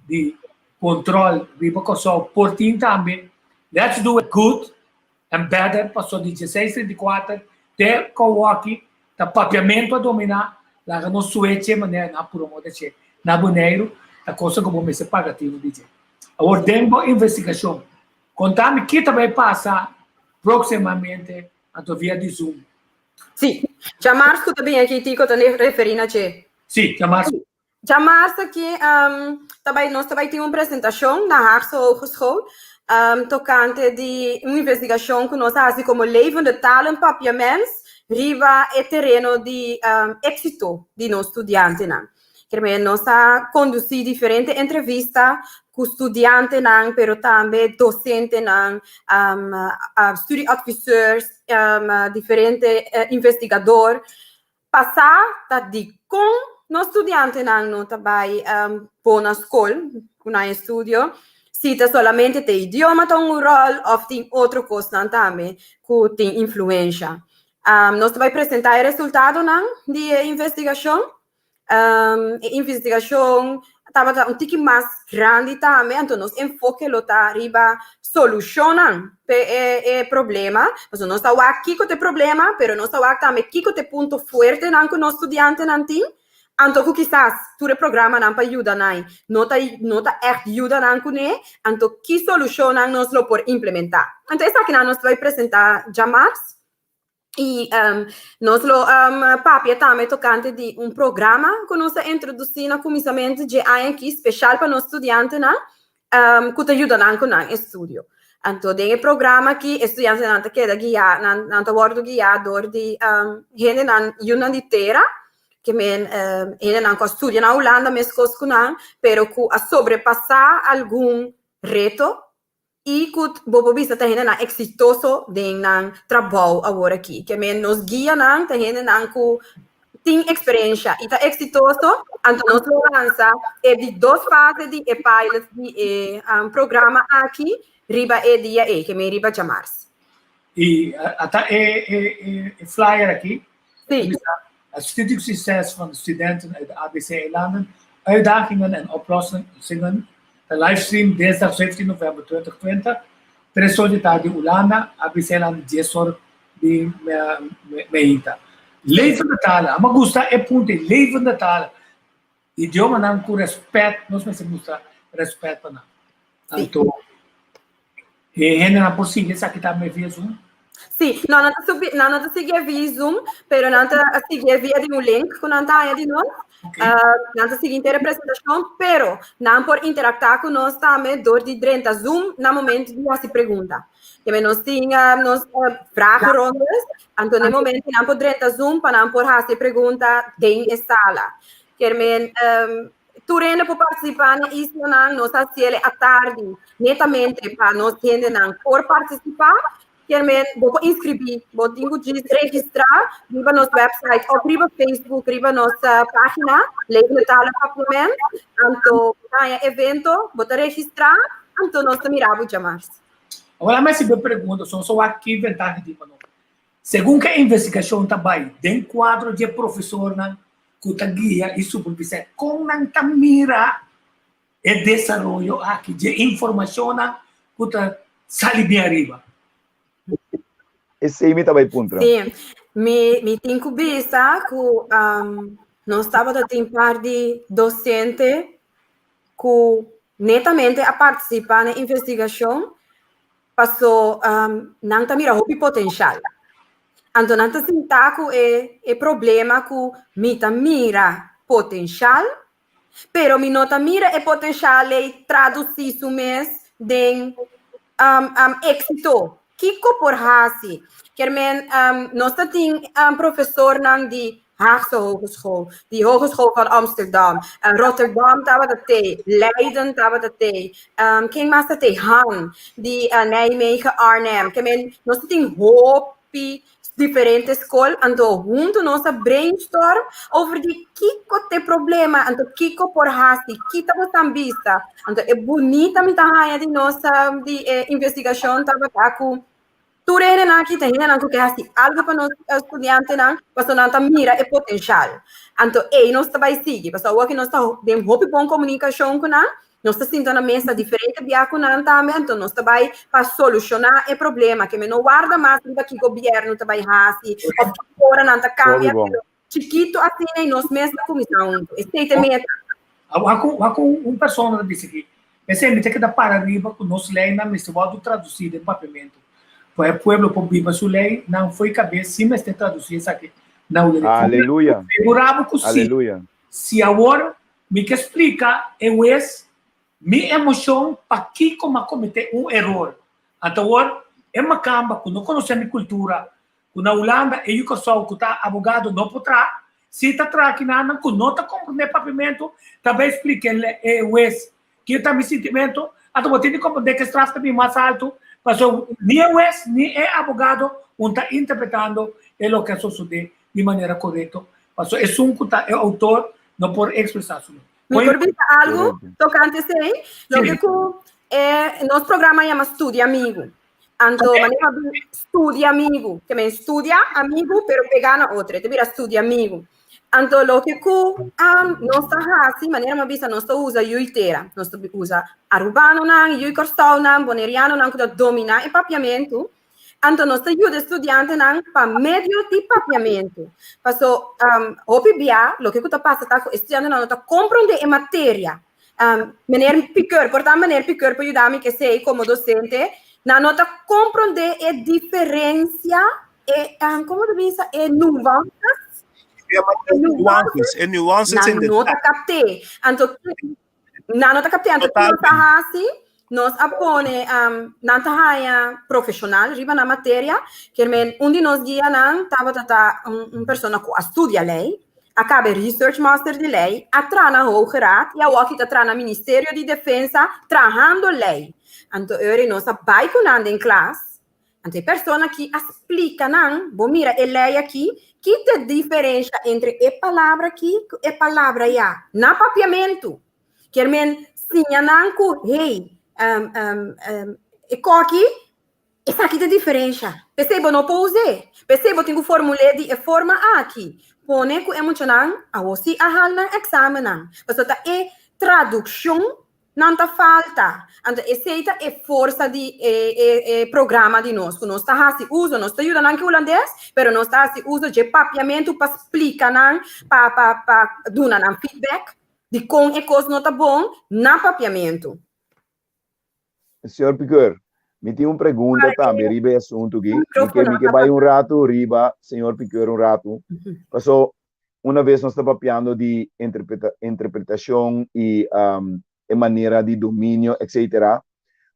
Speaker 2: di kontrol riba Kòrsou por tin tambe, let's do it good and better paso di 1634 te kowoki ta papiamentu a dominá, laga nos sueche manera nan a promote che na Boneiru ta cosa ku bo mester paga tinu di dje. Awor den bo investigashon konta mi ki ta bai pasa próximamente anto via di Zoom.
Speaker 4: Sí, djamars ku ta bini aki Tico ta referí na dje.
Speaker 2: Sí, djamars.
Speaker 4: Djamars aki ta bai nos ta bai tin un presentashon na Haagse Hogeschool tokante di un investigashon ku nos a hasi komo Levende Talen Papiaments riba e tereno di éksito di nos studiantenan. Kermé nos a kondusí diferente entrevista ku studiantenan pero tambe dosentenan, studieadviseurs, diferente investigador. Pasá ta dikon nos studiantenan no ta bai bon na skol ku nan estudio, si ta solamente te idioma ta un ròl òf tin otro kosnan tambe ku tin influensha. Nos ta bai presentá e resultadonan di e investigashon. E investigashon tabata un tiki mas grandi tambe, anto nos enfoke lo ta riba solushonnan pa e e problema. Pasobra nos ta wak kiko ta e problema, pero nos ta wak tambe kiko ta e punto fuertenan ku nos studiantenan tin, anto ku kisas tur e programanan pa yuda nan no ta no ta ègt yuda nan kuné, anto ki solushonnan nos lo por implementá. Anto esakinan nos ta bai presentá djamars. I nos lo papia tambe tokante di un programa ku nos a introdusí na kuminsamentu dje aña akí speshal pa nos studiantenan ku ta yuda nan ku nan estudio. Anto den e programa akí e studiantenan ta keda guiá, nan nan ta wòrdu guiá dor di hendenan yunan di tera, ke men hendenan ku a studia na Hulanda meskos ku nan, pero ku a sobrepasá algun reto I ku bo por bisa ta hendenan eksitoso den nan trabou awor aki. Ke men nos guianan ta hendenan ku tin eksperensha i ta eksitoso, anto nos lo lansa e di dos fase di e pilot di e programa aki riba e dia ei, ke men riba djamars.
Speaker 2: I ata e flyer aki.
Speaker 4: Sí.
Speaker 2: Het studiesucces van de studenten uit de ABC-eilanden. Uitdagingen en oplossingen. De livestream dinsdag 17 november 2020, 3 or di tardi Hulanda, ABC-land 10 or di meinta. Levende talen, ami a gusta e punto ei, levende talen. Idiomanan ku rèspèt, nos mester mustra rèspèt pa nan. Anto, e hendenan por sigui esaki tambe via Zoom?
Speaker 4: Sí, no, nan ta subi, nan no ta sigui via Zoom, pero nan ta sigui via di un link ku nan ta haña di nos.
Speaker 2: Ok.
Speaker 4: Nan ta sigui henter e presentashon, pero nan por interaktá ku nos tambe dor di drenta Zoom na momento di hasi pregunta. Keme nos tin nos vragenrondes, anto na e momento nan por drenta Zoom pa nan por hasi e pregunta den e sala. Kermen, tur hende por partisipá na islanan, nos a hasiel e atardi netamente pa nos hendenan por partisipá. Kermen, bo por inskribí, bo tin ku djis registrá riba nos website òf riba Facebook, riba nos página, Levende Talen Papiament. Anto bo ta haña evento, bo ta registrá, anto nos ta mira bo djamars.
Speaker 2: Awor mi a hasi bo e pregunta, so nos a wak ki ventaha tin pa nos. Segun ku e investigashon ta bai den kuadro dje profesornan ku ta guia i supervisá kon nan ta mira e desaroyo aki dje informashonnan ku ta sali bin ariba.
Speaker 3: Esei mi ta bai puntra.
Speaker 4: Sí, mi, mi tin ku bisa ku um, nos tabata tin par di dosente ku netamente a partisipá na investigashon Paso nan ta mira hopi potenshal. Anto nan ta sinta ku e e problema ku mi ta mira potenshal, pero mi no ta mira e potenshal ei tradusí su mes den éksito. Kiko por hasi? Kier men nos ta tin profesornan di Haagse Hogeschool, di Hogeschool van Amsterdam, Rotterdam tabata te, Leiden tabata te, ken mas ta te? Han, di Nijmegen, Arnhem. Ke men, nos ta tin hopi diferente skol, anto huntu nos a brainstorm over di kiko t'e problema, anto kiko por hasi, ki ta bosan bista. Anto e bunita mi ta haña di nos di e investigashon tabata ku Tur hendenan aki ta hendenan ku ke hasi algu pa nos studiantenan, pasobra nan ta mira e potenshal. Anto ei nos ta bai sigui, pasobra awor ki nos ta den hopi bon komunikashon ku nan, nos ta sinta na mesa diferente bia ku nan tambe, anto nos ta bai pa solushoná e problema, ke mi no warda mas riba ki gobièrnu ta bai hasi òf ki ora nan ta kambia, pero chikitu asina i nos mes ta kuminsá huntu. Esei ta e meta.
Speaker 2: Wak ku un persona ta bisa aki, P'esei mi ta keda para riba ku nos leinan mester wòrdu tradusí den papiamentu, pa e pueblo por biba su lei nan fo'i kabes sin mester tradusí esaki na hulandes.
Speaker 3: Aleluya!
Speaker 2: Figurá bo ku si, si awor mi ke splika e wes mi emoshon pakiko mi a kometé un eror, anto awor e makamba ku no konosé mi kultura, ku na Hulanda e yu Kòrsou ku ta abogado no por traha, si ta traha kinanan ku no ta komprendé papiamentu ta bai splika e hues kiko ta mi sintimentu, anto bo tin di komprendé ku e straf ta bin mas altu pasobra ni e hues ni e abogado un ta interpretando e loke a sosodé di manera korekto pasobra esun ku ta e outor no por ekspresá su mes.
Speaker 4: Mi por bisa algu tokante esei? Loke ku e nos programa yama Studia Amigu. Anto manera di studia amigu, ke men studia amigu pero pegá na otro, e ta bira studia amigu. Anto loke ku um, nos ta hasi, manera mi a bisa, nos ta usa yui tera. Nos ta usa arubanonan, yui kòrsounan, bonerianonan ku ta dominá e papiamentu. Anto nos ta yuda e studiantenan pa medio di papiamentu. Paso um, hopi bia, loke ku ta pasa ta ku e studiantenan no ta komprondé e materia. Um, meneer Piqueur, por ta meneer Piqueur por yuda mi esei como docente, nan no ta comprende e diferencia, e, um, como te bisa, e nuances.
Speaker 5: E nuances, e nuances
Speaker 4: in de no ta capte. Anto, nan no ta capte, anto nos ta hasi, nos a pone, um, nan ta haya profesional riba na materia, kier men, un di nos guianan tabata ta un, un persona ku a studia ley, A kaba e research master di lei, a traha na Hoge Raad i awoki ta traha na Ministerio di Defensa trahando lei. Anto ora nos a bai ku nan den klas, anto e persona aki a splika nan, bo mira e lei aki, ki ta e diferensha entre e palabra aki ku e palabra ya na papiamentu. Kier men siña nan ku, hey, e koki Esaki ta diferensha. P'esei bo no por us'é. P'esei bo tin ku formul'é di e forma aki. pone ku e muchanan awor si a hal nan eksamennan. Pasobra ta e tradukshon nan ta falta. Anto esei ta e forsa di e e e programa di nos, ku nos ta hasi uso, nos ta yuda nan ku hulandes, pero nos ta hasi uso dje papiamentu pa splika nan, pa pa pa duna nan feedback di kon e kos no ta bon na papiamentu.
Speaker 3: Señor Piqueur, mi tin un pregunta tambe riba e asuntu aki. Mi ke mi ke bai un ratu riba señor Piqueur un ratu. Paso una vez nos ta papiando di interpreta interpretacion y um, e manera di dominio, etc.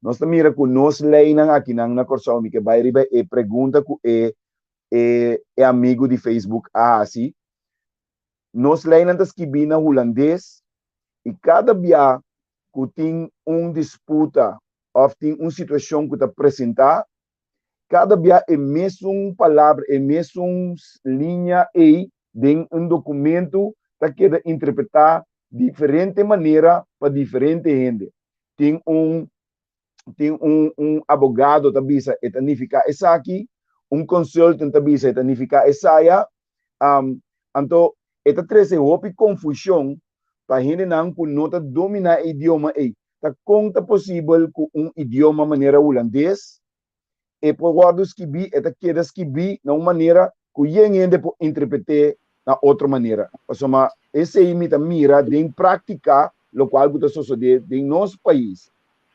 Speaker 3: Nos ta mira ku nos leynan akinan na Kòrsou, mi ke bai riba e pregunta ku e e e amigu di Facebook a hasi. Nos leynan ta skibí na hulandes i kada bia ku tin un disputa òf tin un situashon ku ta presentá, kada bia e mesun palabra, e mesun liña ei den un dokumentu ta keda interpretá diferente manera pa diferente hende. Tin un tin un un abogado ta bisa e ta nifiká esaki, un consultant ta bisa e ta nifiká esaya, um, anto e ta trese hopi konfushon pa hendenan ku no ta dominá e idioma ei. Ta kon ta posibel ku un idioma manera hulandes e por wòrdu skibí, e ta keda skibí na un manera ku yen hende por interpret'é na otro manera? Pasobra esei mi ta mira den práktika lokual ku ta sosodé den nos pais.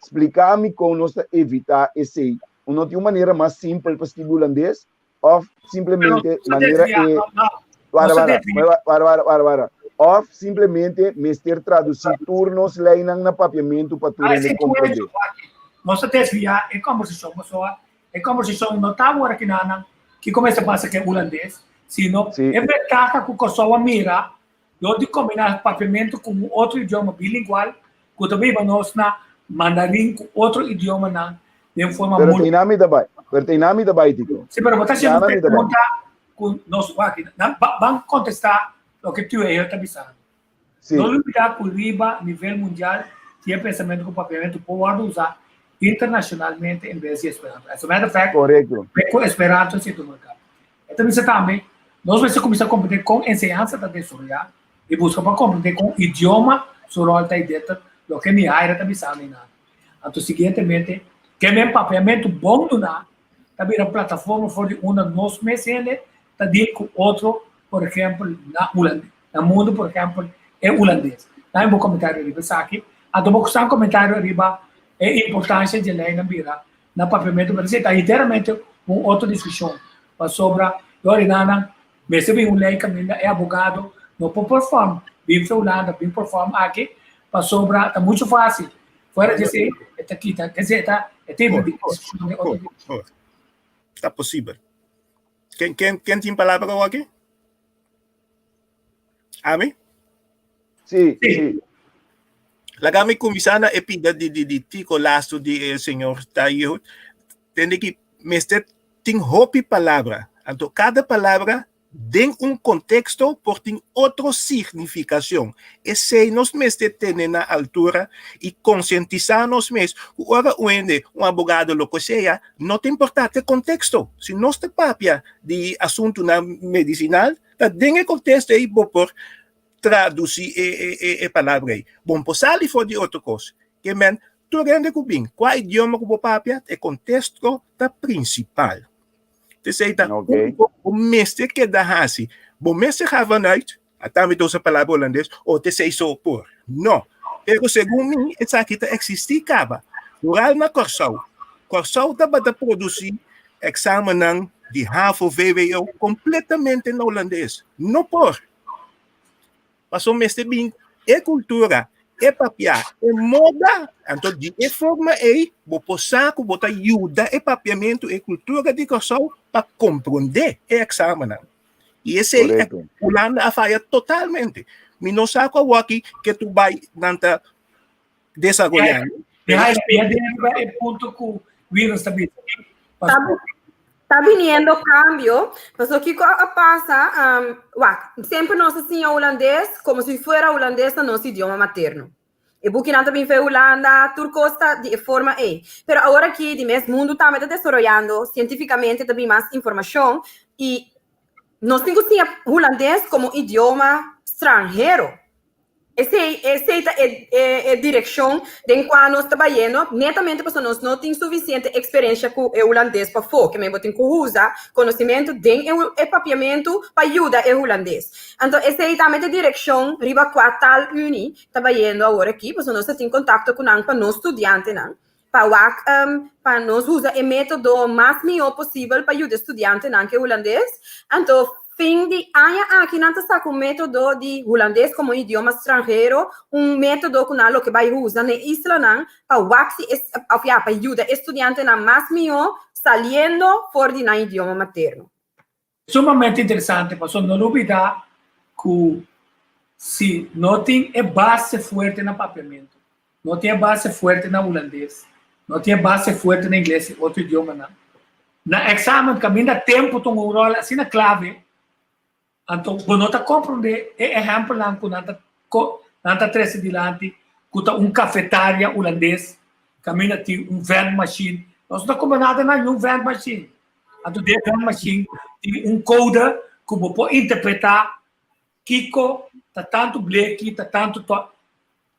Speaker 3: Splika mi kon nos ta evitá esei. No tin un manera mas simpel pa skibi hulandes? Òf simplemente manera e Wara, wara, wara, wara, wara, wara. Òf simplemente mester tradusí tur nos leinan na papiamentu pa tur hende komprondé.
Speaker 2: Nos ta desviá e kòmbersashon pasobra e kòmbersashon no ta awor aki nan kiko mester pasa ku e hulandes, sino e ventaha ku Kòrsou a mira dor di kombiná papiamentu ku un otro idioma bilingual ku ta biba nos na mandarin ku otro idiomanan den forma
Speaker 3: Pero te mi ta bai. Pero te mi ta bai, Tito.
Speaker 2: Sí, pero bo ta haciendo un pregunta ku nos wak. Ban kontestá loke tu e ta bisando. Sí. No lubidá ku riba nivel mundial tin e pensamentu ku papiamentu por wòrdu usá internashonalmente en bes di Esperanto. As a matter of fact,
Speaker 3: Korekto.
Speaker 2: ku Esperanto si tuma lugar. E ta bisa tambe, nos mester kuminsá komprendé kon enseñansa ta desaroyá i buska pa komprendé kon idioma su ròl ta ei denter loke Mihaira ta bisando einan. Anto siguientemente, ke men papiamentu bon duná ta bira plataforma for di unda nos mes hende ta deal ku otro, por ehèmpel na hulandes, na mundu por ehèmpel e hulandes. Dame bo komentario riba esaki. Anto bo kusa un komentario riba e importansia dje leinan bira na papiamentu, pero esei ta enteramente un otro diskushon, pasobra e orinanan mester bin un lei kaminda e abogado no por perform bin for Hulanda, bin perform aki, pasobra ta muchu fásil. Fuera di esei e ta kita, kese e ta e ta impedí diskushon den otro
Speaker 5: direkshon. Ta posibel. Ken ken ken tin palabra awor aki? Ami?
Speaker 3: Sí, sí.
Speaker 5: Laga mi kuminsá na e pida di di di Tico Lasto di e señor Tayo. Tende ki mester tin hopi palabra. Anto kada palabra den un konteksto por tin otro signifikashon. Esei nos mester tene na altura i konsientisá nos mes ku ora un hende, un abogado loko sea, no ta importá te konteksto. Si nos ta papia di asuntunan medisinal, ta den e konteksto ei bo por tradusí e e e palabra ei. Bon por sali for di otro kos. Ke men, tur hende ku bin, kua idioma ku bo papia, e konteksto ta prinsipal. P'esei ta un kos bo mester keda hasi. Bo mester ga vanuit, ata mi ta usa palabra holandes, o t'esei so por. No. Pero segun mi, esaki ta eksistí kaba. Vooral na Kòrsou. Kòrsou tabata produsí eksamennan di havo, vwo kompletamente na holandes. No por. Pasobra mester bin e kultura, e papia, e moda, anto di e forma ei bo por sa ku bo ta yuda e papiamentu, e kultura di Kòrsou pa komprondé e eksamennan. I esei Hulanda a faya totalmente. Mi no sa ku awor aki ke tur bai nan ta desaroyando.
Speaker 2: E punto ku Wirus ta bisa.
Speaker 4: Ta viniendo cambio, pasobra kiko a pasa, wak, semper nos a siña hulandes como si fuera hulandes ta nos idioma materno. E bukinan ta bin fe Hulanda, tur kos ta di e forma ei. Pero awor aki di mes mundu tambe ta desaroyando, sientificamente ta bin mas informacion i. Nos tin ku siña hulandes komo idioma stranhero. Esei, esei ta e, e, e direkshon den kua nos ta bayendo, netamente pasobra nos no tin sufisiente eksperensia ku e hulandes pafó, ke men bo tin ku usa konosimentu den e, e papiamentu pa yuda e hulandes. Anto esei tambe ta e direkshon riba kua Taalunie ta bayendo awor aki, pasobra nos ta tin kontakto ku nan pa nos studiantenan. Pa wak pa nos usa e método mas mihó posibel pa yuda e studiantenan ku e hulandes. Anto fin di aña aki nan ta saka un método di hulandes komo idioma stranhero, un método ku nan loke bai usa na e islanan pa wak si e òf ya pa yuda e studiantenan mas mihó saliendo for di nan idioma materno.
Speaker 2: Sumamente interesante pasobra no lubida ku si no tin e base fuerte na papiamentu, no tin e base fuerte na hulandes, no tin e base fuerte na ingles i otro idiomanan, na eksamen kaminda tempu ta un ròl asina klave, anto bo no ta komprondé e ehèmpelnan ku nan ta nan ta trese dilanti ku ta un kafetaria hulandes kaminda tin un vendmachine. Nos no ta kumpra nada na niun vendmachine. Anto den e machine tin un code ku bo por interpretá kiko ta tantu bleki, ta tantu to.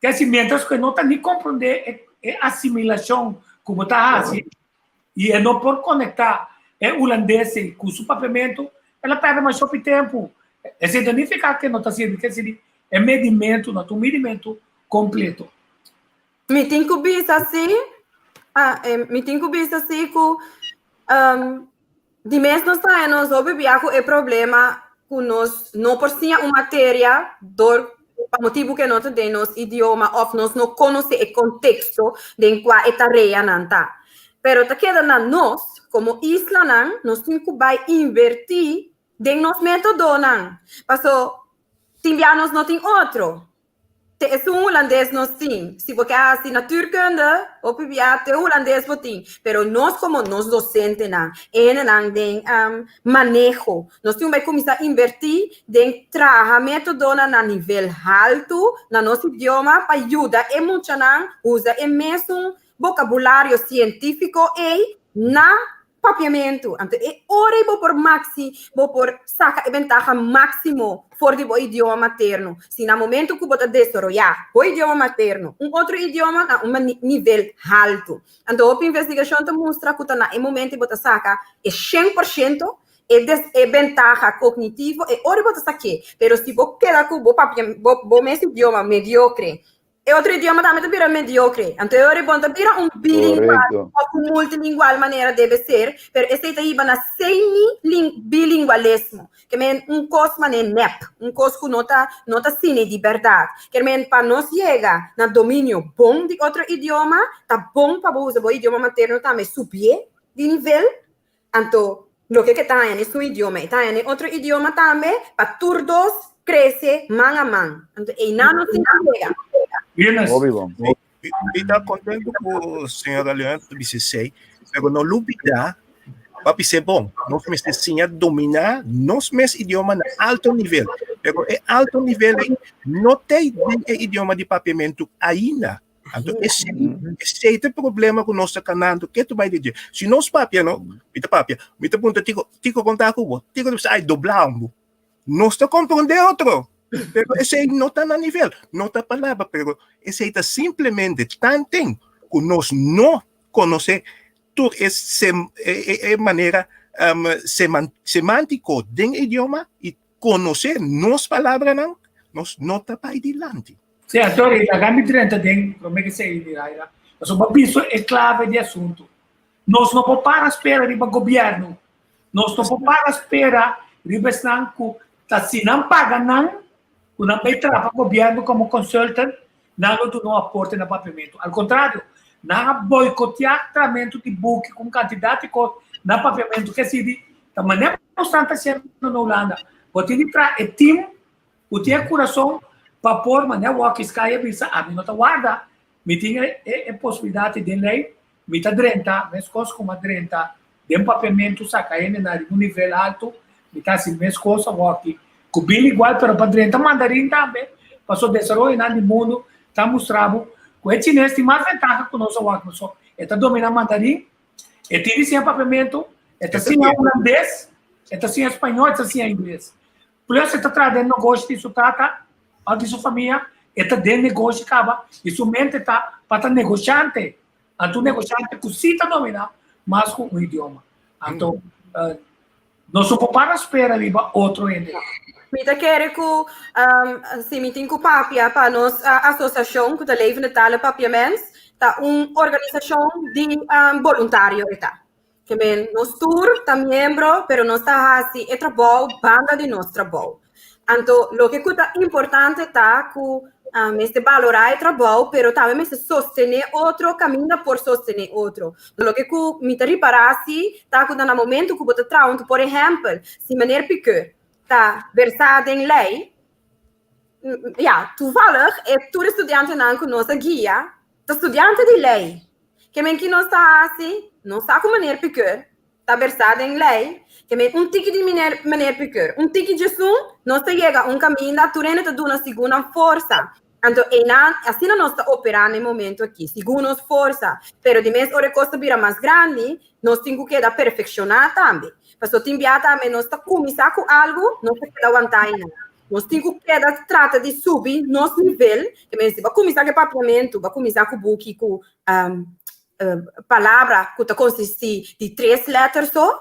Speaker 2: Ke si mientras ku e no ta ni komprondé e e asimilashon ku bo ta hasi i e no por konektá e hulandes ei ku su papiamentu, el a pèrdè masha hopi tempu. Esei ta nifiká ku e no ta sirbi, ke sirbi e medimentu no ta un medimentu kompleto.
Speaker 4: Mi tin ku bisa si, ah, eh, mi tin ku bisa si ku um, di mes nos ta nos hopi bia ku e problema ku nos no por siña un materia dor pa motibu ke no ta den nos idioma of nos no konosé e konteksto den kua e tareanan ta. Pero ta keda na nos komo islanan, nos tin ku bai invertí den nos métodonan. Paso tin bia nos no tin otro. Te esun hulandes nos tin. Si bo ke hasi natuurkunde, hopi bia te hulandes bo tin. Pero nos komo nos dosentenan, e hendenan den maneho, nos tin bai kuminsá invertí den traha métodonan na nivel haltu na nos idioma pa yuda e muchanan usa e mesun bokabulario sientífiko ei na Papiamentu. Anto e ora ei bo por maxi, bo por saca e bentaha maximo for di bo idioma materno. Si na momento cu bo ta desaroya bo idioma materno, un otro idioma na un nivel halto. Anto hopi investigacion ta mustra cu ta na e momento ei bo ta saca e 100% e des, e bentaha cognitivo, e ora ei bo ta saké. Pero si bo keda cu bo papia, bo, bo mes idioma mediocre, E otro idioma tambe ta bira mediocre. Anto e ora bon ta bira un bilingual
Speaker 7: Correcto.
Speaker 4: of un multilingual manera debe ser, pero esei ta hiba na semi-bilingualismo. Ke men un kos mane nep, un kos ku no ta no ta sini di bèrdat. Ke men pa nos yega na dominio bon di otro idioma, ta bon pa bo usa bo idioma materno tambe subié di nivel. Anto loke ke ta haña su idioma e ta haña otro idioma tambe pa tur dos krese man a man. Anto einan nos tin ku yega.
Speaker 2: Venus.
Speaker 7: Hopi bon.
Speaker 5: Mi ta kontentu ku señora Leon ta bisa esei, pero no lubida pa bisa bon, nos mester siña dominá nos mes idioma na alto nivel. Pero e alto nivel ei no ta den e idioma di papiamentu ainda. Anto esei, esei ta e problema ku nos ta kanando ketu bai di dje. Si nos papia no, mi ta papia, mi ta puntra Tiko, Tiko kon ta ku bo? Tiko ta bisa, ai doblá un bo. Nos ta komprondé otro, pero esei no ta na nivel, no ta palabra, pero esei ta simplemente tanten ku nos no konosé tur e sem, e, e, e manera um, seman, semantiko den idioma i konosé nos palabranan, nos no ta bai dilanti.
Speaker 2: Sí, sorry, laga mi drenta den promé ke sei di Raira. Pasobra bo bisto e klave di asuntu. Nos no por para spera riba gobièrnu. Nos no por para spera riba esnan ku ta si nan paga nan, ku nan bai traha pa gobièrnu komo consultant, nan lo duna un aporte na papiamentu. Al kontrario, nan a boikoteá tramentu di buki ku un kantidat di kos na papiamentu ke sigui ta manera ku esnan ta hasiendo na Hulanda. Bo tin di traha e tim ku tin e kurason pa por manera wòk Sky a bisa, ami no ta warda, mi tin e e posibilidat den lei, mi ta drenta meskos ku mi a drenta den papiamentu saka hende na riba un nivel altu, mi ta hasi meskos awòki ku biligual pero pa drenta mandarin tambe, pasobra desaroyonan di mundu ta mustra bo ku e chines tin mas ventaha ku nos awòki pasobra e ta domina mandarin, e tin di siña papiamentu, e ta siña hulandes. E ta siña spañó, e ta siña ingles. Plus e ta traha den negoshi di su tata òf di su famia, e ta den negoshi kaba i su mente ta pa ta negoshante. Anto un negoshante ku sí ta dominá mas ku un idioma. Anto nos no por para spera riba otro hende.
Speaker 4: Mi ta kere ku si mi tin ku papia pa nos asosiashon ku ta Levende Talen Papiaments, ta un organisashon di boluntario e ta. Ke men nos tur ta miembro, pero nos ta hasi e trabou banda di nos trabou. Anto loke ku ta importante ta ku mester balorá e trabou, pero tambe mester sostené otro kaminda por sostené otro. Loke ku mi ta ripará si ta ku ta na momento ku bo ta traha huntu, por ehèmpel, si meneer Piqueur ta versá den lei, ya, toevallig e tur e studiantenan ku nos a guia ta studiante di lei. Ke men ki nos ta hasi? Nos sa ku meneer Piqueur ta versá den lei. Ke men un tiki di meneer, meneer Piqueur, un tiki djesun, nos ta yega un kaminda, tur hende ta duna segun nan forsa. Anto einan, asina nos ta operá na e momento aki, segun nos forsa. Pero di mes ora e kos ta bira mas grandi, nos tin ku keda perfekshoná tambe. Pasobra tin bia tambe nos ta kuminsá ku algu, nos ta keda wantá einan. Nos tin ku keda trata di subi nos nivel, ke men si bo a kuminsá ku e papiamentu, bo a kuminsá ku buki ku palabra ku ta konsistí di tres lèter so,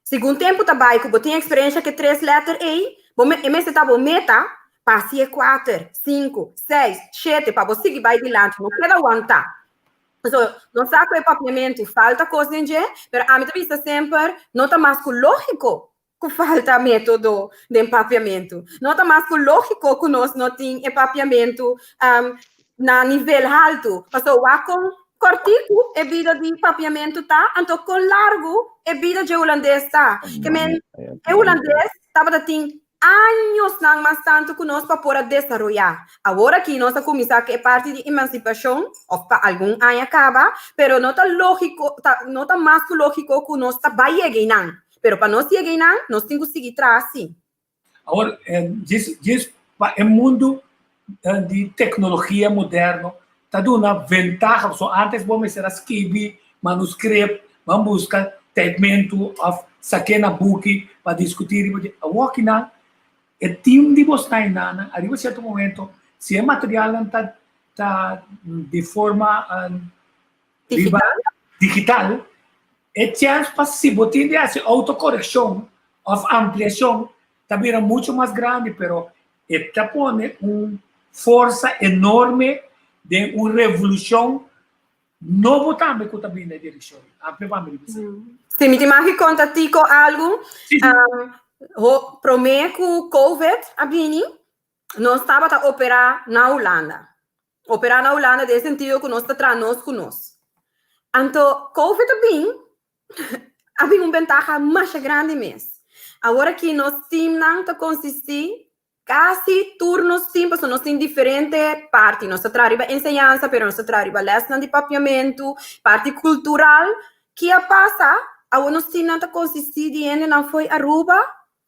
Speaker 4: segun tempu ta bai ku bo tin eksperensha ku e tres lèter ei, bo e mester ta bo meta pa hasi e kuater, sinku, seis, shete pa bo sigui bai dilanti, no keda wantá. So, nos sa ku e papiamentu falta kos den dje, pero ami ta bisa semper no ta mas ku lógiko ku falta método den papiamentu. No ta mas ku lógiko ku nos no tin e papiamentu um, na nivel haltu. Paso wak kon kòrtiku e bida di papiamentu ta, anto kon largu e bida dje hulandes ta. Ke men e hulandes tabata tin añosnan mas tantu ku nos pa por a desaroyá. Awor aki nos a kuminsá ku e parti di emansipashon, òf pa algun aña kaba, pero no ta lógiko, ta, no ta mas ku lógiko ku nos ta bai yega einan. Pero pa nos yega einan, nos tin ku sigui traha si.
Speaker 2: Awor, djis, djis pa e mundu di teknologia moderno ta duna ventaha, pasobra antes bo mester a skibi manuskrip, ban buska taipmentu òf sak'é na buki pa diskutí riba dje. Awor kinan e tim di bos tainanan ariba sierto momento si e materialnan ta ta di forma riba digital e chèns pa si bo tin di hasi outokorekshon òf ampliashon ta bira muchu mas grandi pero e ta pone un forsa enorme den un revolushon nobo tambe ku ta bini na e direkshon. Amplia pa mi riba esei.
Speaker 4: Si mi tin mag di konta Tico algu, promé ku covid a bini nos tabata operá na Hulanda. Operá na Hulanda den e sentido ku nos ta traha nos ku nos. Anto covid a bin, a bin un bentaha masha grandi mes. Awor aki nos teamnan ta konsistí kasi tur nos team, pasobra nos tin diferente parti. Nos ta traha riba enseñansa, pero nos ta traha riba lèsnan di papiamentu, parti kultural. Ki a pasa? Awor nos teamnan ta konsistí di hendenan fo'i Aruba,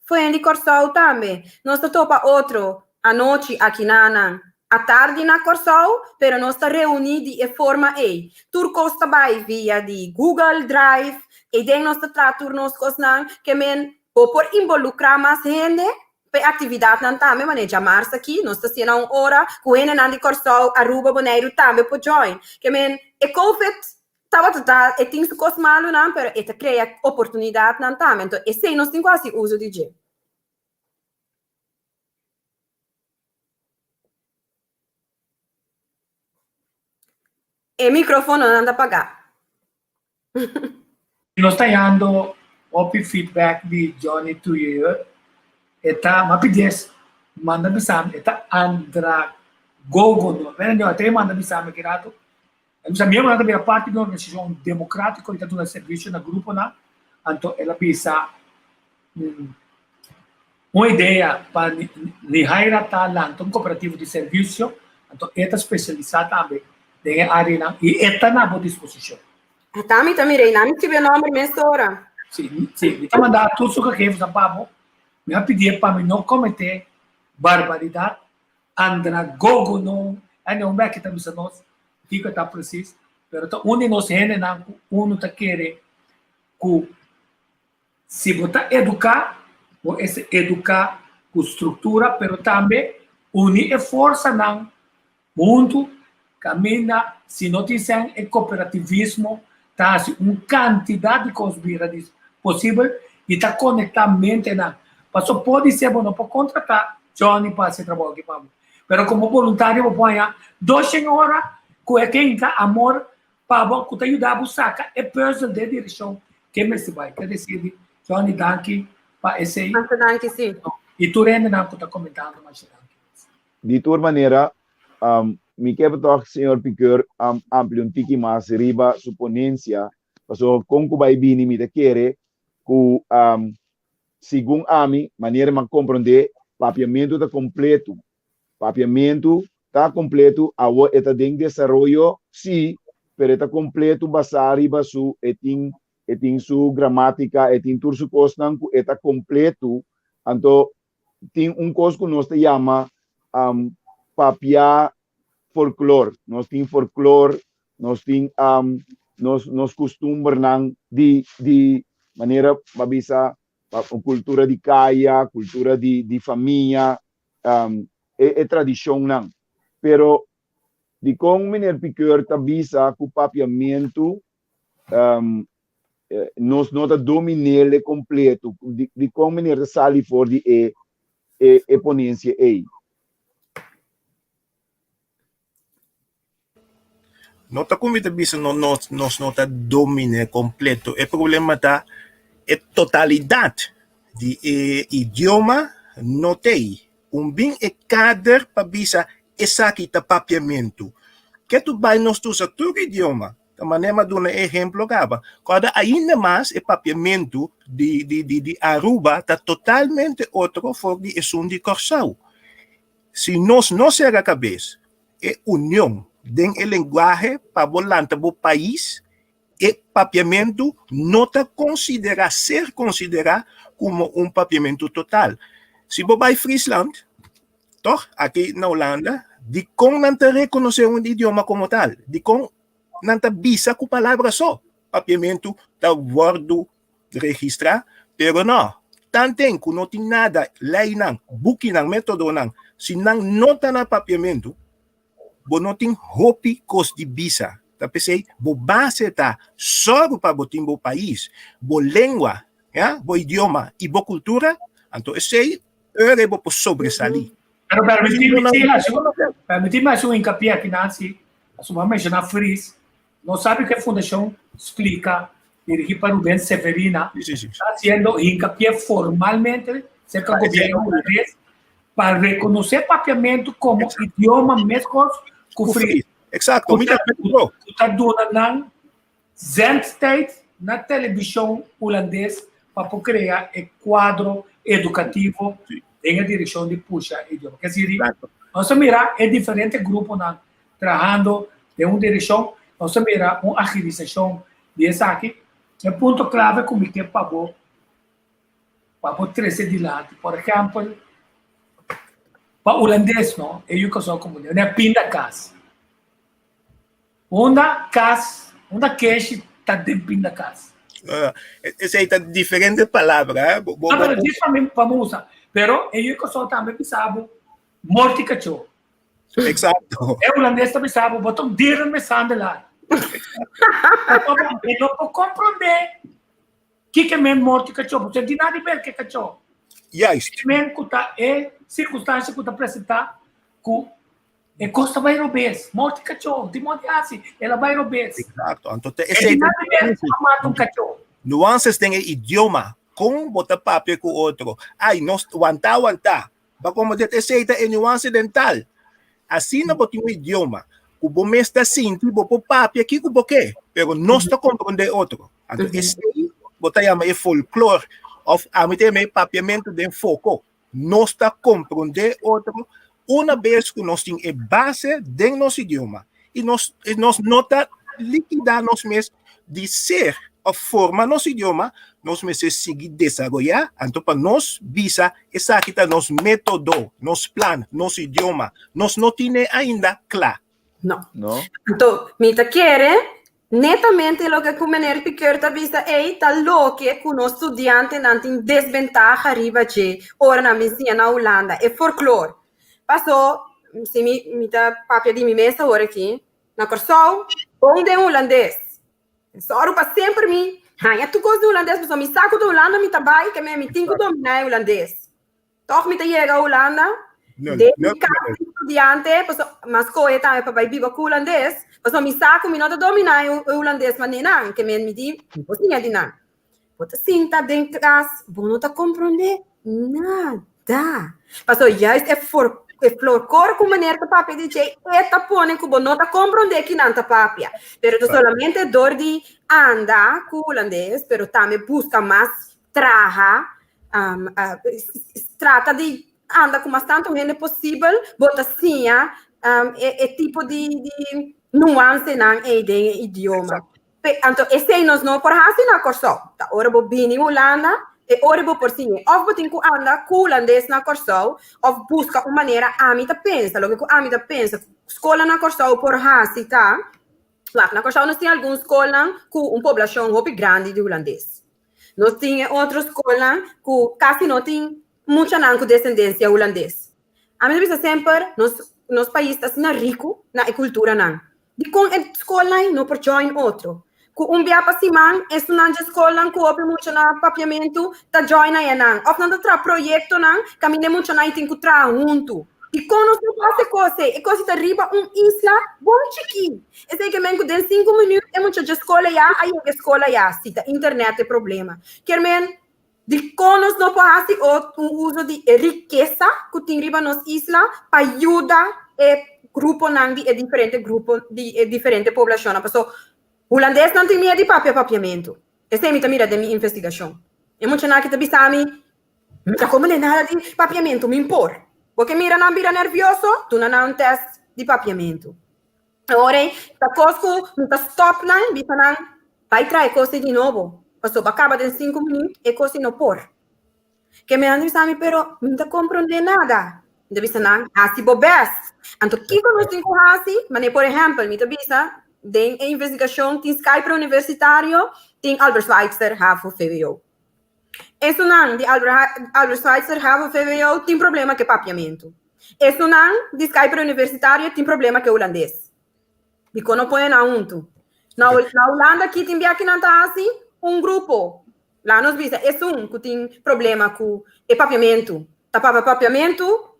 Speaker 4: Fo'i di Kòrsou tambe. Nos ta topa otro anochi akinanan. Atardi na Kòrsou, pero nos ta reuní di e forma ei. Tur kos ta bai via di Google Drive. Eiden nos ta traha tur nos kosnan. Ke men bo por involukrá mas hende pa e aktividatnan tambe, manera djamars aki nos ta hasié na un ora ku hendenan di Kòrsou, Aruba, Boneiru tambe por join. Ke men e covid Tabata ta, e tin su kos malunan, pero e ta krea oportunidatnan tambe. Anto esei nos tin ku hasi uso di dje. E mikrofononan ta pagá.
Speaker 2: Nos ta yando hopi feedback di Johnny Tuyeer. E ta, m'a pidies manda bisami, e ta andragogo no. Mira ño, e ta e manda bisami aki rato. El bisa miembronan ta bira parti di un organisashon demokratiko i ta duna servisio na gruponan. Anto el a bisa un idea pa Nihaira ta lanta un kooperativo di servisio, anto e ta spesialisá tambe den e áreanan i e ta na bo disposishon.
Speaker 4: Ata mi ta mira i nan mi skibi e nòmber mesora.
Speaker 2: Sí, sí, mi ta manda tur su gegevensnan pa bo. Mi a pidié pa mi no kometé barbaridat Andragogo no a ne un bek ta bisa nos kiko ta precies, pero ta un di nos hendenan ku uno ta kere ku Si bo ta eduká, bo ese eduká ku struktura, pero tambe uni e forsanan huntu kaminda si no tin sèn e kooperativismo ta hasi un kantidat di kos bira di posibel i ta konektá mentenan. Paso podisé bo no por kontratá Johnny pa hasi e trabou aki pa bo, pero komo boluntario bo por haña doshen ora ku e ke hinka amor Pa bo ku ta yuda bo saka e pùzel den direkshon ke mester bai. Ta desidi, Johnny danki pa esei.
Speaker 4: Masha danki si.
Speaker 2: I tur hendenan ku ta komentando masha danki mes.
Speaker 3: Di tur manera, mi ke tòg señor Pikeur amplia un tiki mas riba su ponensia, pasobra kon ku bai bini mi ta kere ku segun ami, manera mi a komprondé, papiamentu ta kompletu. Papiamentu ta kompletu, awor e ta den desaroyo, sí, pero e ta kompletu basá riba su, e tin, e tin su gramátika, e tin tur su kosnan ku e ta kompletu. Anto tin un kos ku nos ta yama papia folklor. Nos tin folklor, nos tin nos, nos kustumbernan di, di manera bo a bisa kultura di kaya, kultura di, di famia, e e tradishonnan. Pero dikon meneer Pikeur ta bisa ku papiamentu nos no ta domin'el kompleto? Dikon meneer ta sali for di e e ponensia ei?
Speaker 5: No ta ku mi ta bisa no nos nos no ta domin'é kompleto. E problema ta e totalidat di e idioma no t'ei. Un bin e kader pa bisa esaki ta papiamentu. Ke tu bai nos ta usa tur idioma. Ta manera mi a duna e ehemplo kaba. Kòrda ainda mas e papiamentu di di di Aruba ta totalmente otro for di esun di Kòrsou. Si nos no sera kabes e union den e lenguahe pa bo lanta bo pais, e papiamentu no ta konsiderá, ser konsiderá komo un papiamentu total. Si bo bai Friesland, tòg, aki na Hulanda, dikon nan ta rekonosé un idioma komo tal? Dikon nan ta bisa ku palabra so papiamentu ta wòrdu registrá, pero no, tanten ku no tin nada, leinan, bukinan, métodonan, si nan no ta na papiamentu, bo no tin hopi kos di bisa. Ta p'esei bo base ta sòru pa bo tin bo pais, bo lengua, ya, bo idioma i bo kultura, anto esei ora bo por sobresalí.
Speaker 2: Pero permití mi sí hasi un, permití mi hasi un hincapié aki, Nancy, pasobra bo a menshoná Fries, Nos sabi ku e fundashon Splika, dirigí pa Ruben Severina, ta hasiendo hinkapié formalmente serka gobièrnu hulandes pa rekonosé papiamentu komo idioma meskos ku Fries. Ku ta duna nan zendtijd na telebishon hulandes pa por krea e kuadro edukativo den e direkshon di pusha idioma. Ke si nos ta mira e diferente gruponan trahando den un direkshon, nos ta mira un agilisashon di esaki. E punto klave ku mi ke pa bo pa bo trese dilanti, por ehèmpel, pa hulandes no, e yu kòrsou komo ne pindakas. Unda kas, unda keshi ta den pindakas?
Speaker 5: Esei ta diferente palabra.
Speaker 2: No, pero djis pa mi pa mi usa. Pero e yu kòrsou tambe bisa bo morti kachó.
Speaker 5: Exacto.
Speaker 2: E hulandes ta bisa bo, bo ta un dierenmishandelaar. E no por komprondé kiko men morti kachó, bo senti nada di ber ke kachó.
Speaker 5: Juist.
Speaker 2: Men ku ta e sirkunstansia ku ta presentá ku e kos ta bai robes. Morti kachó, di modi hasi, el a bai robes.
Speaker 5: Exacto. Anto
Speaker 2: te E di nada di ber ku a mata un kachó.
Speaker 5: Nuances den e idioma. Kon bo ta papia ku otro? Ai, nos wantá wantá. Ba como det esey ta e nuance den tal. Asina bo tin un idioma ku bo mes ta sinti bo por papia kiko bo ke, pero nos ta comprende otro. Anto esey bo ta yama e folklor of ami ta yama e papiamento den foko. Nos ta comprende otro una bes ku nos tin e base den nos idioma i nos nos no ta likida nos mes di ser of forma nos idioma, nos mester sigui desaroyá, anto pa nos bisa esaki ta nos método, nos plan, nos idioma. Nos no tine ainda kla.
Speaker 4: No.
Speaker 3: No.
Speaker 4: Anto, mi ta kere. Netamente loke ku meneer Piqueur ta bisa ei ta loke ku nos studiantenan tin desbentaha riba dje ora nan bin siña na Hulanda, e folklor. Paso, si mi mi ta papia di mi mes awor aki, na Kòrsou, bon den hulandes. Sòru pa semper mi haña tur kos di hulandes, pasobra mi sa ku ta Hulanda mi ta bai, ke mi tin ku dominá e hulandes. Tòg mi ta yega Hulanda, den mi kas di studiante, paso m'a skohe tambe pa bai biba ku hulandes, paso mi sa ku mi no ta dominá e hulandes manera nan, ke men mi di, mi por siña di nan. Bo ta sinta den klas, bo no ta komprondé nada. Paso juist e for e florkor ku meneer ta papia di dje, e ta pone ku bo no ta komprondé ki nan ta papia. Pero ta solamente dor di anda ku hulandes, pero tambe buska mas traha, um, uh, trata di anda ku mas tantu hende posibel, bo ta siña um, e, e tipo di, di nuancenan ei den e idioma. Pe, anto esei nos no por hasi na Kòrsou. Ta ora bo bini Hulanda, e ora bo por siña. Òf bo tin ku anda ku hulandes na Kòrsou, òf buska un manera ami ta pensa, loke ku ami ta pensa, skola na Kòrsou por hasi ta, wak, na Kòrsou nos tin algun skolnan ku un poblashon hopi grandi di hulandes. Nos tin e otro skolnan ku kasi no tin muchanan ku desendensia hulandes. Ami ta bisa semper, nos nos pais ta asina riku na e kulturanan. Dikon e skolnan no por join otro? Ku un bia pa siman esunnan dje skolnan ku hopi mucha na papiamentu ta join ayanan. Òf nan ta traha proyektonan kaminda e muchanan tin ku traha huntu. Dikon nos no por hasi e kos ei? E kos ei ta riba un isla bon chikí. Esei ke men ku den sinku minüt e mucha dje skol ayá a yega e skol ayá, si ta internet e problema. Kier men, dikon nos no por hasi un uso di e rikesa ku tin riba nos isla pa yuda e gruponan di e diferente grupo di e diferente poblashonnan? Paso hulandesnan tin miedu di papia papiamentu. Esei mi ta mira den mi investigashon. E muchanan aki ta bisa mi, Mi ta komprende nada di papiamentu, mi por. Bo ke mira nan bira nervioso, duna nan un test di papiamentu. Ora ei ta kos ku mi ta stòp nan, bisa nan, bai traha e kos ei di nobo, pasobra bo a kaba den sinku minüt, e kos ei no por. Ke mi nan ta bisa mi, pero mi no ta komprondé nada. Mi ta bisa nan, hasi bo bèst. Anto kiko nos tin ku hasi? Manera por ehèmpel, mi ta bisa, den e investigashon tin Sky Preuniversitario, tin Albert Schweitzer, havo, vwo. Esunnan di Albert Schweitzer, havo, vwo tin problema ku e papiamentu. Esunnan di Sky Preuniversitario tin problema ku e hulandes. Dikon no pone nan huntu? Na Hulanda aki tin bia ki nan ta hasi un grupo. Laga nos bisa esun ku tin problema ku e papiamentu ta papia papiamentu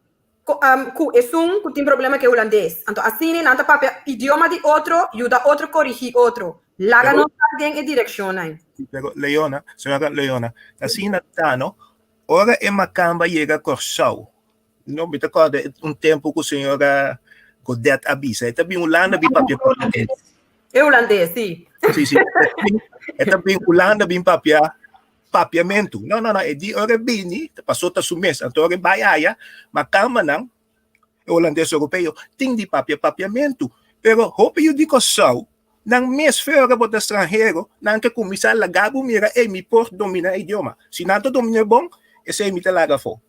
Speaker 4: ku esun ku tin problema ku e hulandes. Anto asina nan ta papia idioma di otro, yuda otro korigí otro. Laga nos bai den e direkshonnan.
Speaker 5: Pero Leona, señora Leona, asina ta no, ora e makamba yega Kòrsou, no mi ta kòrda un tempu ku señora Godet a bisa, e ta bin Hulanda bin papia portugues.
Speaker 4: E hulandes, si.
Speaker 5: Si, si. E ta bin Hulanda bin papia papiamentu. No, no, no, e di ora e bini, pasó ta su mes. Anto ora e bai aya, makambanan, e hulandes europeo, tin di papia papiamentu. Pero hopi yu di Kòrsou, nan mes fe ora bo ta stranhero, nan ke kuminsá laga bo mira, ey, mi por dominá e idioma. Si nan ta dominá bon, esei mi ta laga afó.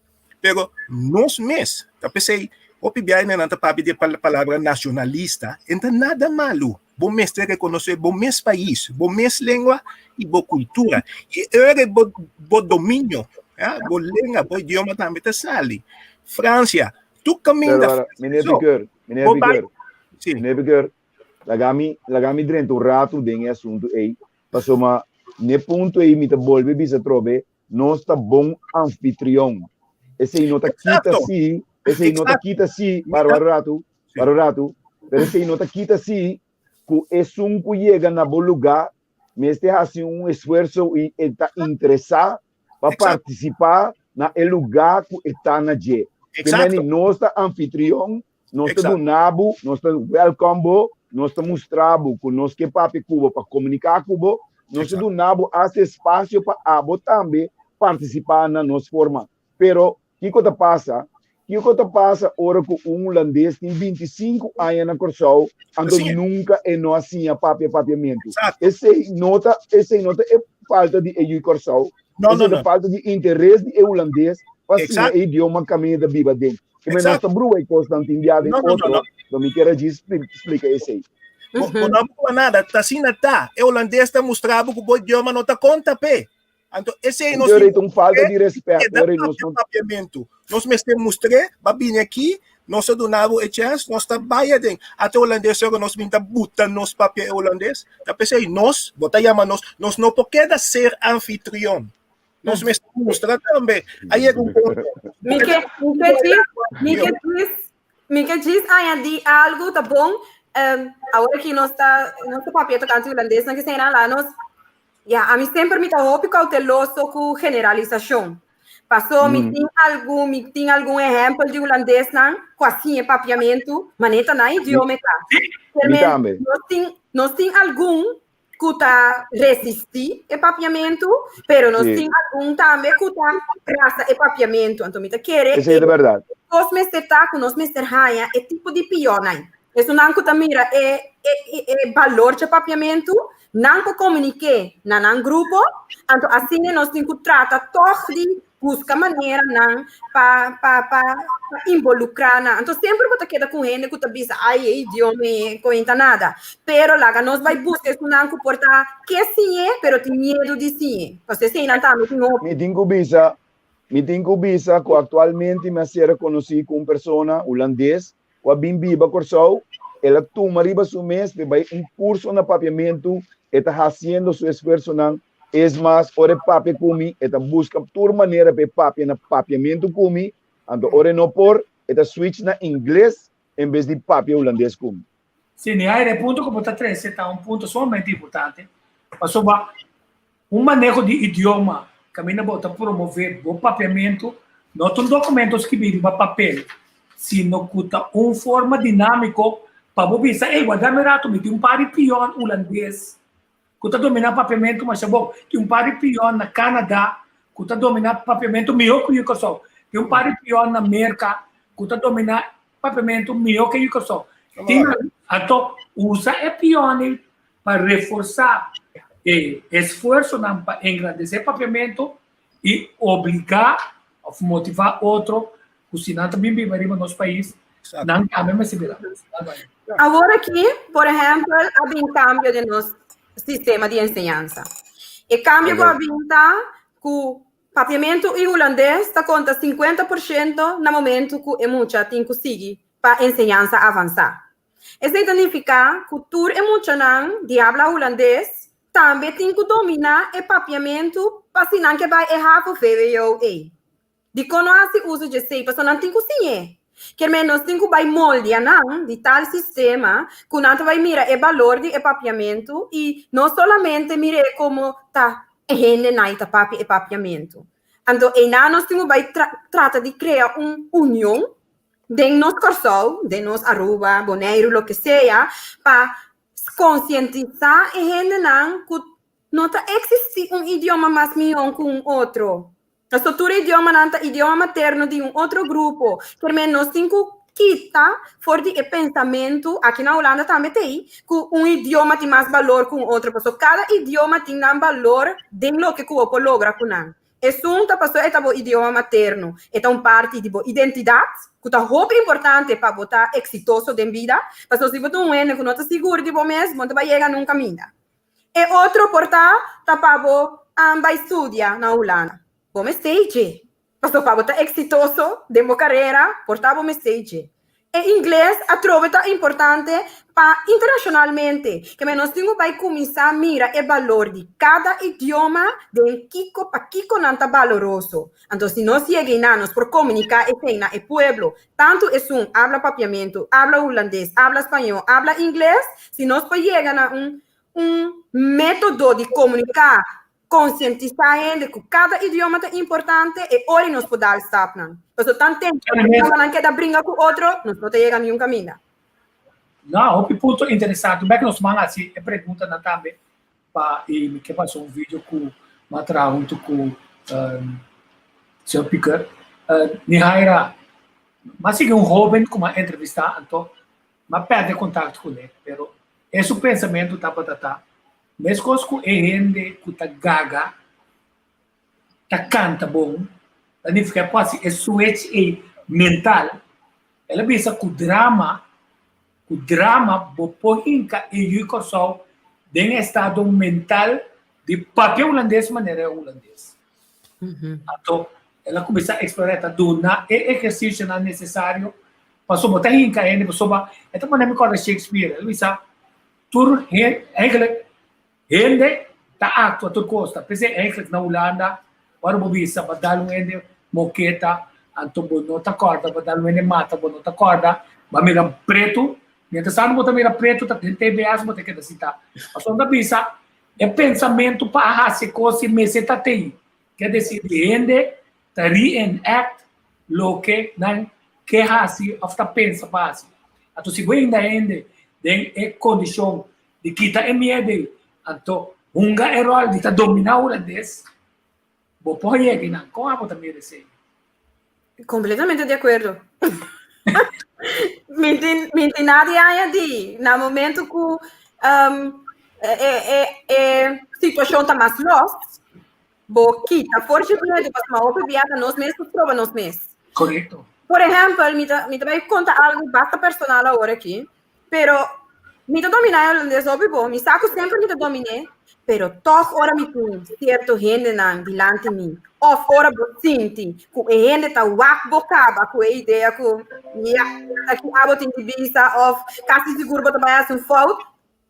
Speaker 5: Pero nos mes, ta p'esei hopi biaha nan ta papia di e palabra nacionalista, e no ta nada malu. Bo mester rekonosé bo mes pais, bo mes lengua i bo kultura. I e ora bo bo dominio, ya, bo lenga, bo idioma tambe ta sali. Fransia, tur kaminda
Speaker 7: Pero, meneer Piqueur, meneer Piqueur,
Speaker 5: Sí.
Speaker 7: meneer Piqueur, laga mi, laga mi drenta un ratu den e asuntu ei, pasobra n'e punto ei mi ta bolbe bisa atrobe, Nos ta bon anfitrion. Esei no ta kita si, esei no ta kita si, para un ratu, para un ratu, pero esei no ta kita si ku esun ku yega na bo lugá mester hasi un esfuerso i e ta interesá pa partisipá na e lugá ku e ta na dje. Te nos ta anfitrion, nos ta duna bo, nos ta welcome bo, nos ta mustra bo ku nos ke papia ku bo pa komuniká ku bo, nos ta duna bo hasta espasio pa abo tambe partisipá na nos forma. Pero kiko ta pasa? Kiko ta pasa ora ku un hulandes tin 25 aña na Kòrsou anto nunka e no a siña papia papiamentu? Esei no ta esei no ta e falta di e yu Kòrsou, esei ta falta di interes di e hulandes pa siña e idioma kaminda ta biba aden. Ke men nos ta brua e kosnan tin bia den otro, no mi kier a djis splika esei.
Speaker 5: Bo no proba nada, ta asina ta. E holandes ta mustra bo ku bo idioma no ta konta p'e. Anto esei nos
Speaker 7: tin un falta di respet.
Speaker 5: Keda papia papiamentu. Nos mester mustr'é, ba bini aki, nos a duna bo e chèns, nos ta bai aden. Ata e holandes ora nos bin ta buta nos papia e holandes. Ta p'esei nos, bo ta yama nos, nos no por keda ser anfitrion. Nos mester mustra tambe. A yega un punto.
Speaker 4: Mi ke, mi ke djis, mi ke djis, mi ke djis añadí algu ta bon. Um, awor aki nos ta, nos ta papia tokante hulandes, nan ke sena la nos, ya, ami semper mi ta hopi kouteloso ku generalisashon. Paso mi tin algun, mi tin algun ehèmpel di hulandesnan ku a siña papiamentu, ma ne ta nan idioma e ta.
Speaker 7: Mi tambe.
Speaker 4: Nos tin, nos tin algun ku ta resistí e papiamentu, pero nos tin algun tambe ku ta brasa e papiamentu. Anto mi ta kere
Speaker 7: Esei ta bèrdat.
Speaker 4: Kos mester ta ku nos mester haña e tipo di pionnan. Esunnan ku ta mira e e e balor dje papiamentu, nan por komuniké na nan grupo, anto asina nos tin ku trata tòg di buska maneranan pa pa pa pa involukrá nan. Anto semper bo ta keda ku hende ku ta bisa ai e idioma ei kointa nada. Pero laga nos bai buska esunnan ku por ta ke siñ'é pero tin miedu di siñ'é. Pasobra eseinan tambe tin hopi.
Speaker 7: Mi tin ku bisa, mi tin ku bisa ku aktualmente mi a ser konosí ku un persona hulandes ku a bin biba Kòrsou, el a tuma riba su mes pa e bai un kurso na papiamentu, e ta hasiendo su esfuersonan, es mas ora e papia ku mi e ta buska tur manera pa e papia na papiamentu ku mi, anto ora e no por e ta switch na ingles en bes di papia hulandes ku mi.
Speaker 2: Sí, Nihaira, e punto ku bo ta trese ta un punto sumamente importante, pasobra Un maneho di idioma kaminda bo ta promové bo papiamentu no ta un dokumento skibí riba papel, sino ku ta un forma dinámiko pa bo bisa, Ey, wardá mi ratu, mi tin un par di pion hulandes ku ta dominá papiamentu masha bon, tin un par di pion na Canada ku ta dominá papiamentu mihó ku yu Kòrsou, tin un par di pion na Merka ku ta dominá papiamentu mihó ku yu Kòrsou. Tin anto usa e pion ei pa reforsá e esfuersonan pa engrandesé papiamentu i obligá òf motivá otro ku si nan ta bin biba riba nos pais, nan tambe mester bira.
Speaker 4: Awor aki, por ehèmpel, a bin kambio den nos sistema di enseñansa. E kambio ku a bin ta ku papiamentu i hulandes ta konta 50% na momentu ku e mucha tin ku sigui pa enseñansa avansá. Esei ta nifiká ku tur e muchanan di habla hulandes tambe tin ku dominá e papiamentu pa si nan ke bai e havo vwo ei. Dikon no hasi uso dje esei? Pasobra nan tin ku siñ'é. Kier men nos tin ku bai moldia nan di tal sistema ku nan ta bai mira e balor di e papiamentu i no solamente mir'é komo ta e hendenan i ta papia e papiamentu. Anto einan nos tin ku bai trata di krea un union den nos Kòrsou, den nos Aruba, Boneiru, loke sea, pa konsientisá e hendenan ku no ta eksistí un idioma mas mihó ku un otro. Pasobra tur idiomanan ta idioma materno di un otro grupo. Kermen nos tin ku kita for di e pensamentu, aki na Hulanda tambe ta ei, ku un idioma tin mas balor ku un otro. Pasobra kada idioma tin nan balor den loke ku bo por logra ku nan. Esun ta pasobra e ta bo idioma materno, e ta un parti di bo identidat, ku ta hopi importante pa bo ta eksitoso den bida, pasobra si bo ta un hende ku no ta sigur di bo mes, bo no ta bai yega nunka kaminda. E otro por ta, ta pa bo bai studia na Hulanda. Bo mester dje, pasobra pa bo ta eksitoso den bo karera, por ta bo mester dje. E ingles atrobe ta importante pa internashonalmente, ke men nos tin ku bai kuminsá mira e balor di kada idioma den kiko pa kiko nan ta baloroso. Anto si nos yega einan nos por komuniká esei na e pueblo, tantu esun abla papiamentu, abla hulandes, abla spañó, abla ingles, si nos por yega na un un método di komuniká Konsientisá hende ku kada idioma ta importante e ora nos por dal stapnan. Pasobra tan tempu ku idiomanan keda bringa ku otro, nos no ta yega niun kaminda.
Speaker 2: No, hopi punto interesante. Bek nos man hasi e preguntanan tambe pa i mi ke pasa un video ku mi a traha huntu ku señor Piquer. Nihaira, mi a sigui un hoben ku mi a entrevistá anto mi a pèrdè kontakto kuné, pero e su pensamentu tabata ta Meskos ku e hende ku ta gaga ta kanta bon, ta nifiká ku hasi e switch ei mental. El a bisa ku drama Ku drama bo por hinka e yu Kòrsou den estado mental di papia hulandes manera e hulandes. Anto el a kuminsá eksplorá, e ta duna e ehersisionan nesesario pasobra bo ta hinka hende pasobra e ta pone mi kòrda Shakespeare, el a bisa tur hende, eigenlijk hende ta aktua tur kos, ta p'esei eigenlijk na Hulanda ora bo bisa bo a dal un hende moketa anto bo no ta kòrda, bo a dal un hende mata bo no ta kòrda, bo a mira pretu, mientras tanto bo ta mira pretu ta den TBS bo ta keda sintá. Pasobra bo ta bisa E pensamentu pa a hasi kos si mester ta tei, ke desir di hende ta reenact loke nan ke hasi òf ta pensa pa hasi. Anto si bo hinda hende den e kondishon di kita e miedu ei, anto hunga e ròl di ta dominá hulandes, bo por yega einan. Kon abo ta mira esei?
Speaker 4: Completamente di acuerdo. Mi tin, mi tin nada di añadi. Na momento ku um, e, e, e, e situacion ta mas los, bo kita for dje miedo, pasobra hopi biaha nos mes ta stroba nos mes.
Speaker 2: Correcto.
Speaker 4: Por ehempel, mi ta, mi ta bai konta algo basta personal awor aki, Pero mi ta dominá e holandés hopi bon, mi sa ku semper mi ta dominé, pero tòg ora mi tin sierto hendenan dilanti mi òf ora bo sinti ku e hende ta wak bo kaba ku e idea ku ya, aki abo tin di bisa òf kasi sigur bo ta bai hasi un fout,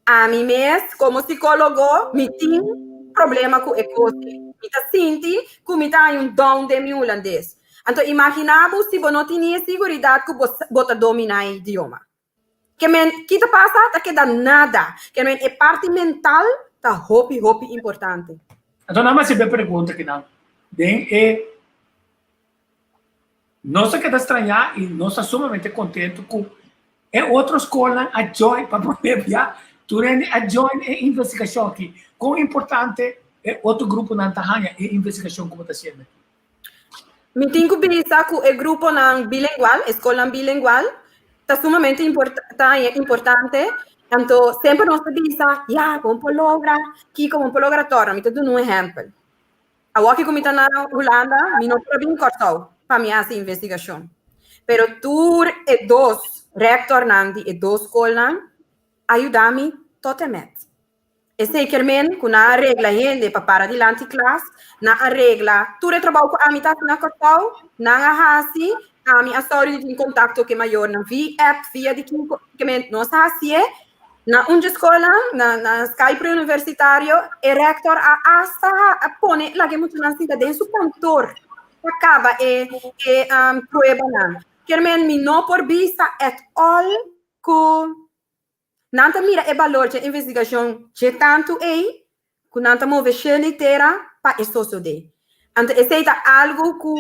Speaker 4: ami mes komo sikólogo mi tin problema ku e kos ei. Mi ta sinti ku mi ta haña un down den mi hulandes. Anto imaginá bo si bo no tin ni e siguridat ku bo ta dominá e idioma. Ke men, ki ta pasa? Ta keda nada. Ke men, e parti mental ta hopi, hopi importante.
Speaker 2: Anto nan a hasibe pregunta kinan den e Nos a keda strañá i nos ta sumamente kontentu ku e otro skolnan a join pa promé bia tur hende a join e investigashon aki. Kon importante e otro gruponan ta haña e investigashon ku bo ta hasiendo aki?
Speaker 4: Mi tin ku bisa ku e gruponan bilengual, e skolnan bilengual, ta sumamente ta importante. Anto semper nos ta bisa, ya, bo por logra, kiko bo por logra torna. Mi ta duna un ehèmpel. Awor ku mi ta na Hulanda, mi no por a bin Kòrsou pa mi hasi investigashon. Pero tur e dos rèktornan di e dos skolnan a yuda mi tot en mèt. Esei kier men ku nan a regla hende pa para dilanti klas, nan a regla tur e trabou ku ami ta hasi na Kòrsou, nan a hasi, ami a sòru di tin kontakto ku e mayornan via app, via di kiko, ke men nos a hasié. Na un dje skolnan, na na Sky Preuniversitario, e rèktor a asta a pone laga e muchanan sinta den su kantor pa kaba e e pruebanan. Kier men mi no por bisa at all ku Nan ta mira e balor dje investigashon dje tantu ei ku nan ta move shelu i tera pa e sosodé. Anto esei ta algu ku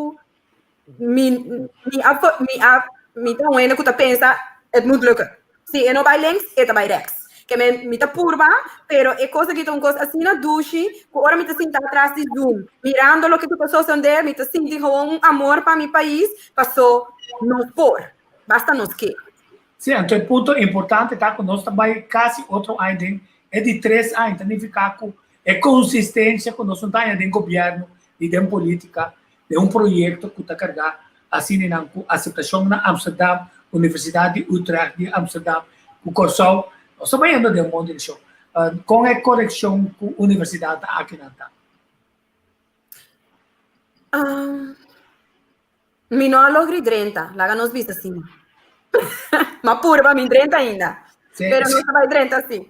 Speaker 4: mi mi a mi a mi ta un hende ku ta pensa het moet lukken. Si e no bai links, e ta bai rèks. Ke men mi ta purba, pero e kos aki ta un kos asina dushi ku ora mi ta sinta atras di Zoom mirando loke ku ta sosodé, mi ta sinti gewoon un amor pa mi pais paso nos por, basta nos ke.
Speaker 2: Sí, anto e punto importante ta ku nos ta bai kasi otro aña den e di tres aña, ta nifiká ku e konsistensia ku nos no ta haña den gobièrnu i den polítika den un proyekto ku ta kargá asina nan ku aseptashon na Amsterdam, Universidat di Utrecht di Amsterdam, ku Kòrsou, nos ta bayendo den un bon direkshon. Kon e korekshon ku universidat ta akinan ta?
Speaker 4: Mi no a logri drenta, laga nos bisa asina. Ma purba mi drenta ainda. Sí. Pero no ta bai drenta así.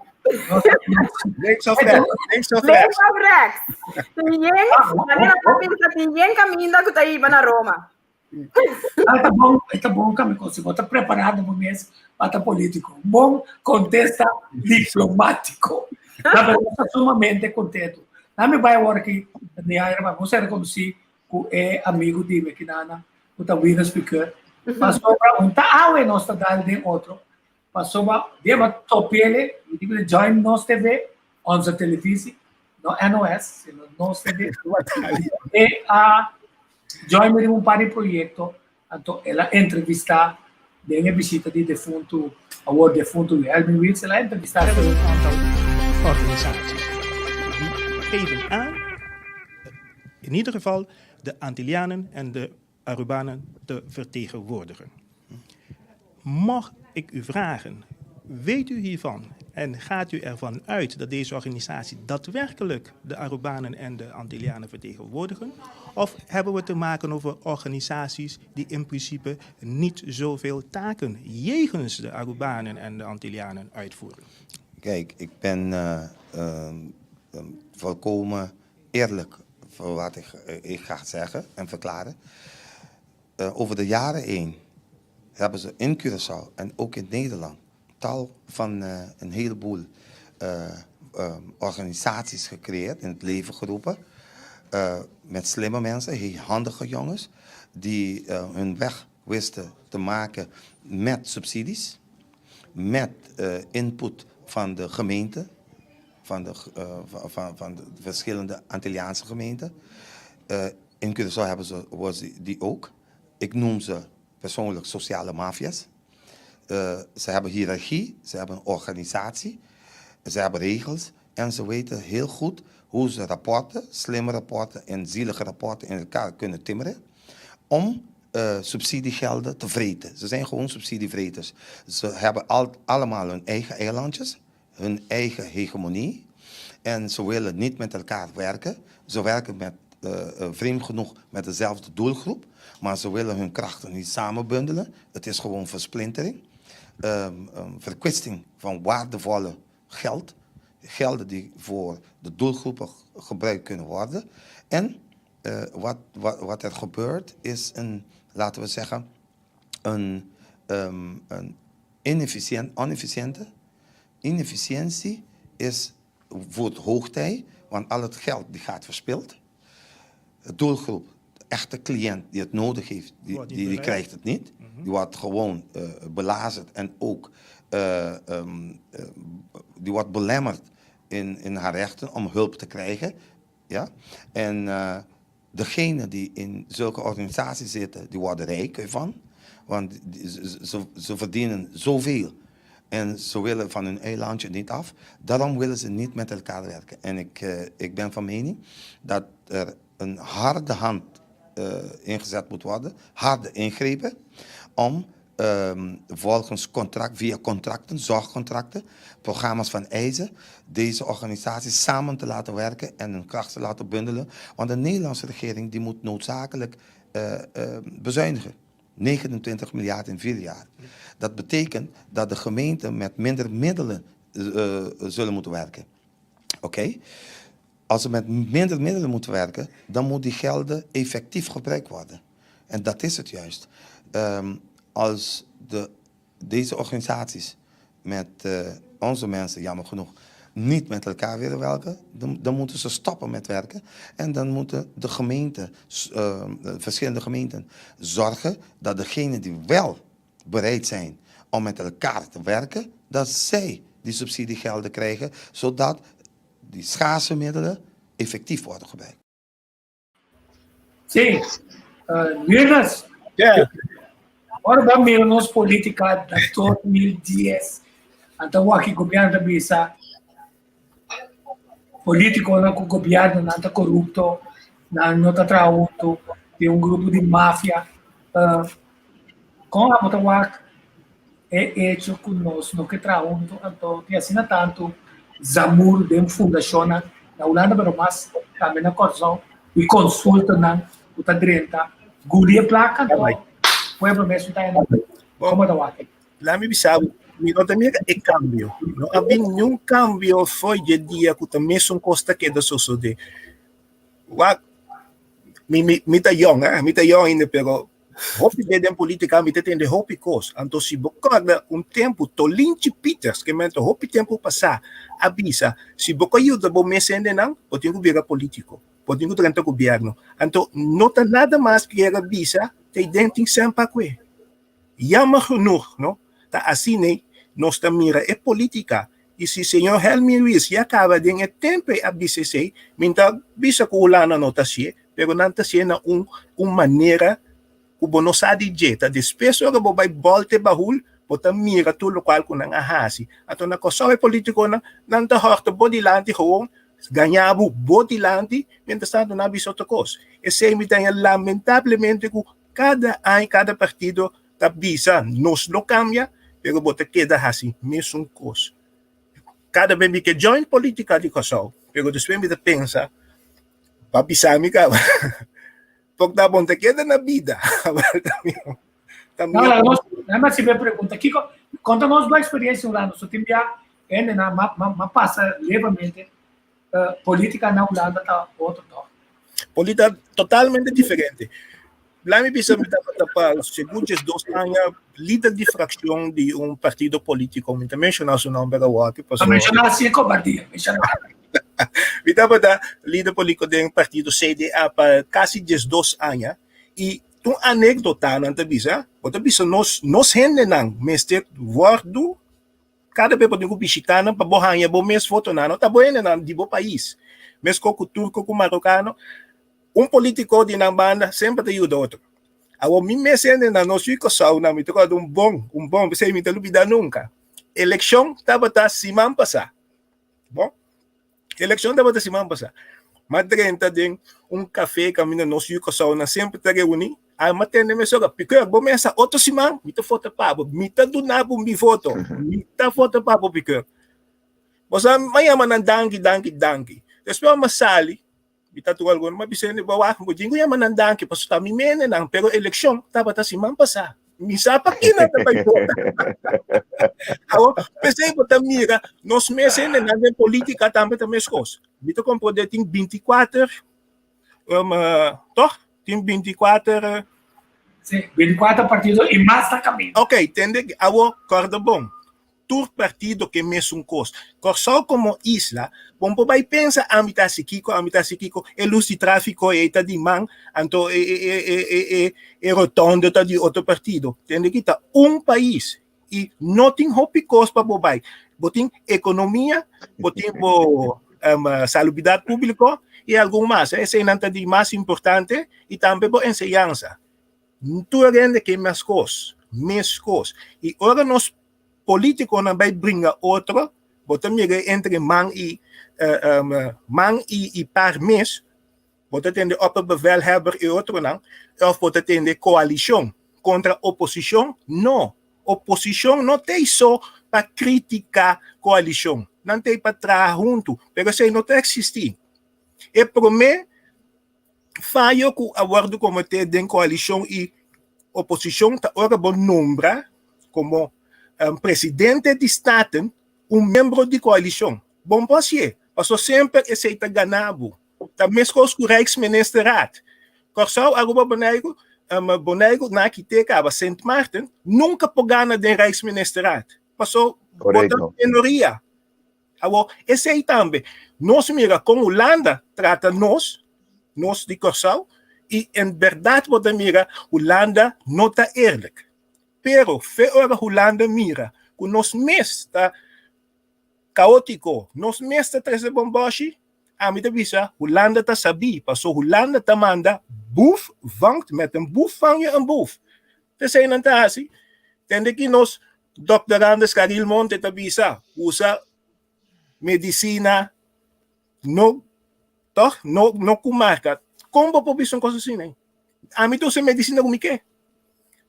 Speaker 5: Links of rechts, links of rechts.
Speaker 4: Links of rechts. Tin yen, manera ta bisa, tin yen caminda ku ta iba na Roma.
Speaker 2: Ah, ta bon, ta bon kami si bo ta preparado bo mes pa ta político. Bon contesta diplomático. Na pero ta sumamente contento. Na mi bai awor aki, ni aire, vamos a reconocer ku e amigu di mi kinana ku ta Wina Speaker pasobra un ta awe nos ta dal den otro pasobra dia bo topiele mi di ku join nos TV onze televisie no NOS sino nos TV e a join mi riba un par di proyekto anto el a entrevista den e bishita di defuntu awor defuntu Wilhelmi Wits el a entrevista
Speaker 6: Hebben een aantal organisaties.
Speaker 5: Die geven aan, in ieder geval de Antillianen en de Arubanen te vertegenwoordigen. Mag ik u vragen? Weet u hiervan en gaat u ervan uit dat deze organisatie daadwerkelijk de Arubanen en de Antillianen vertegenwoordigen? Of hebben we te maken over organisaties die in principe niet zoveel taken jegens de Arubanen en de Antillianen uitvoeren?
Speaker 8: Kijk, ik ben volkomen eerlijk voor wat ik ga zeggen en verklaren. Over de jaren heen hebben ze in Curaçao en ook in Nederland tal van een heleboel organisaties gecreëerd, in het leven geroepen. Met slimme mensen, heel handige jongens, die hun weg wisten te maken met subsidies, met input van de gemeente, van de verschillende Antilliaanse gemeenten. In Curaçao hebben ze was die ook. Ik noem ze persoonlijk sociale mafia's. Ze hebben hiërarchie, ze hebben een organisatie, ze hebben regels en ze weten heel goed hoe ze rapporten, slimme rapporten en zielige rapporten in elkaar kunnen timmeren om subsidiegelden te vreten. Ze zijn gewoon subsidievreters. Ze hebben allemaal hun eigen eilandjes, hun eigen hegemonie. En ze willen niet met elkaar werken. Ze werken met, vreemd genoeg met dezelfde doelgroep, maar ze willen hun krachten niet samenbundelen. Het is gewoon versplintering. Verkwisting van waardevolle geld. Gelden die voor de doelgroepen gebruikt kunnen worden. En wat er gebeurt is een, laten we zeggen, een inefficiënte inefficiëntie is voor het hoogtij, want al het geld die gaat verspild. De doelgroep, de echte cliënt die het nodig heeft, die krijgt het niet. Die wordt gewoon belazerd en ook die wordt belemmerd in haar rechten om hulp te krijgen. Ja? En degenen die in zulke organisaties zitten, die worden rijk ervan. Want ze verdienen zoveel. En ze willen van hun eilandje niet af. Daarom willen ze niet met elkaar werken. En ik ben van mening dat er een harde hand ingezet moet worden. Harde ingrepen. Om volgens contract, via contracten, zorgcontracten, programma's van eisen, deze organisaties samen te laten werken en hun kracht te laten bundelen. Want de Nederlandse regering die moet noodzakelijk bezuinigen. 29 miljard in 4 jaar. Dat betekent dat de gemeenten met minder middelen zullen moeten werken. Oké? Als ze met minder middelen moeten werken, dan moet die gelden effectief gebruikt worden. En dat is het juist. Als deze organisaties met onze mensen, jammer genoeg, niet met elkaar willen werken, dan moeten ze stoppen met werken. En dan moeten de gemeenten, de verschillende gemeenten, zorgen dat degenen die wel bereid zijn om met elkaar te werken, dat zij die subsidiegelden krijgen, zodat die schaarse middelen effectief worden gebruikt.
Speaker 2: Sí. Mirnas, ora ban mira nos polítika na 2010. Anto aki gobièrnu ta bisa polítikonan ku gobièrnu nan ta korupto, nan no ta traha huntu, tin un grupo di mafia. Kon abo ta wak e hecho ku nos no ke traha huntu, anto tin asina tantu zamur den fundashonnan na Hulanda, pero mas tambe na Kòrsou, i konsultanan ku ta drenta guli e plaka, anto pueblo mes ta Kon ta wak?
Speaker 5: Lami bisa bo, mi no ta mira e kambio. No a bin niun kambio for di dia ku ta mesun kos ta keda sosodé. Wak, mi ta yong, eh? Mi ta yong ainda, pero hopi be den polítika mi ta tende hopi kos. Anto si bo kòrda un tempu Tolinchi Pieters, ke men hopi tempu pasá, a bisa, si bo ke yuda bo mes hendenan, bo tin ku bira polítiko. Bo tin ku drenta gobièrnu. Anto no ta nada mas ku yega bisa, te den tin semper kue. Jammer genoeg, no? Ta asina nos ta mira e polítika. I si señor Helmin Ruiz ya kaba den e tempu a bisa esei, mi ta bisa ku Hulanda no ta hasié, pero nan ta hasié na un manera ku bo no sa di dje. Ta despues ora bo bai bòlta e bahul, bo ta mira tur lokual ku nan a hasi. Anto na Kòrsou e polítikonan, nan ta hòrta bo dilanti gewoon, gaña bo bo dilanti, mientras tanto nan a bisa otro kos. Esei mi ta haña lamentablemente ku kada aña kada partido ta bisa nos lo kambia. Pero bo ta keda hasi mesun kos. Kada bes mi ke join politika di Kòrsou, pero despues mi ta pensa, pa bisa mi kaba, tok ta bon ta keda na bida.
Speaker 2: Ta mihó. No, no, si mi pregunta, Kiko, konta nos bo eksperiencia Hulanda. So tin bia hende na ma, ma, ma pasa levemente uh, politika na Hulanda ta otro toch?
Speaker 5: Politika totalmente diferente. Laat me bisa mi tabata pa segun 12 aña lider di fraccion di un partido politico. Mi ta menciona su nomber awor.
Speaker 2: Paso... Menciona así cobardia. Menciona.
Speaker 5: Mi tabata lider politico den partido CDA pa casi 12 aña. Y un anekdota nan ta bisa, bo ta bisa nos, nos hendenan mester wordu Kada bes bo tin ku bishitá nan pa bo haña bo mes votonan. No ta bo hendenan di bo pais. Meskos ku turko ku marokano, un polítiko di nan banda semper ta yuda otro. Awor mi mes hendenan, nos yu Kòrsounan, mi ta kòrda un bon, un bon, p'esei mi ta lubidá nunka. Elekshon tabata siman pasá. Bon, elekshon tabata siman pasá. M'a drenta den un kafé kaminda nos yu Kòrsounan semper ta reuní. A m'a tende mesora, Pikeur, bo mesa otro siman mi ta vota pa bo. Mi ta duna bo mi voto. Mi ta vota pa bo, Pikeur. Bo sa, m'a yama nan danki, danki, danki. Despues m'a sali, mi ta tur algun, m'a bisa hende, bo wak, bo tin ku yama nan danki, pasobra ta mi mene nan, pero elekshon tabata siman pasá. Mi sa pa kina ta bai vota. Awor, p'esei bo ta mira, nos mes hendenan den politica tambe ta meskos. Mi ta komprondé tin bintikuater, um, toch? Tin bintikuater.
Speaker 2: Sí, bintikuater partido i mas ta kaminda.
Speaker 5: Ok, tende, awor kòrda bon. Tur partido ke mesun kos. Kòrsou komo isla, bo no por bai pensa ami ta hasi kiko, ami ta hasi kiko, e lus di tráfiko ei ta di man, anto e e e e e e rotonde ta di otro partido. Tende ki ta un pais i no tin hopi kos pa bo bai. Bo tin ekonomia, bo tin bo salubridat públiko i algun mas. Eseinan ta di mas importante i tambe bo enseñansa. Tur hende ke meskos, meskos. I ora nos politikonan bai bringa otro, bo ta mira entre man i man i par mes, bo ta tende opperbevelhebber i otronan, òf bo ta tende koalishon kontra oposishon. No, oposishon no t'ei so pa kritiká koalishon, nan t'ei pa traha huntu, pero esei no ta eksistí. E promé Fayo ku a wòrdu kometé den koalishon i oposishon ta ora bo nombra komo presidente di Staten un miembro di koalishon. Bo no por hasié, pasobra semper esei ta gana bo. Ta meskos ku Rijksministerraad. Kòrsou, Aruba, Boneiru, Boneiru na kite kaba, Sint Maarten nunka por gana den Rijksministerraad, pasobra bo ta minoria. Awor, esei tambe, nos mira kon Hulanda trata nos, nos di Kòrsou, i en bèrdat bo ta mira Hulanda no ta eerlijk. Pero fe ora Hulanda mira ku nos mes ta kaótiko, nos mes ta trese bòmbòshi, ami ta bisa Hulanda ta sabí, paso Hulanda ta manda boef vangt met een boef vang je een boef. P'esei nan ta hasi. Tende ki nos Dòkter Anders Caril Monte ta bisa, usa medisina no, tòg? No, no ku marka. Kon bo por bisa un kos asina? Ami ta usa medisina ku mi ke.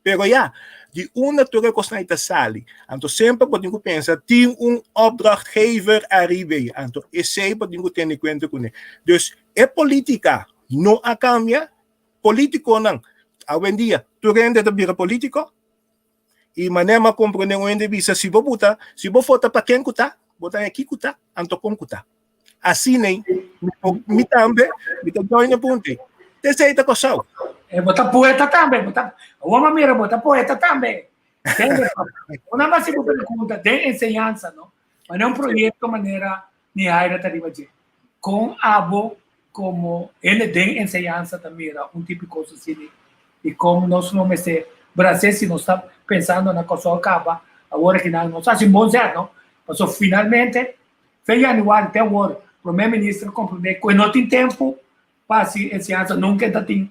Speaker 5: Pero ya, di unda tur e kosnan ei ta sali? Anto semper bo tin ku pensa, tin un opdrachtgever ariba ei. Anto esei bo tin ku tene kuenta kuné. Dus e polítika no a kambia. Polítikonan, awendia tur hende ta bira polítiko. I manera m'a komprondé un hende bisa, si bo buta, si bo fota pa ken ku ta, bo ta haña ki ku ta, anto kon ku ta. Asina ei, mi por, mi tambe, mi ta join e punto ei. T'esei ta Kòrsou.
Speaker 2: E bo ta poeta tambe, bo ta, awor m'a mira bo ta poeta tambe. Tende, una mas si bo pregunta den enseñansa, no? Manera un proyecto manera Nihaira ta riba dje. Kon abo komo hende den enseñansa ta mira un tipo di kos asina i kon nos lo mester bras'é si nos ta pensando na Kòrsou kaba awor aki nan nos hasi un bon zèt no pasobra finalmente fe yanüari te awor prome minister a komprondé ku e no tin tempu pa hasi enseñansa nunka e ta tin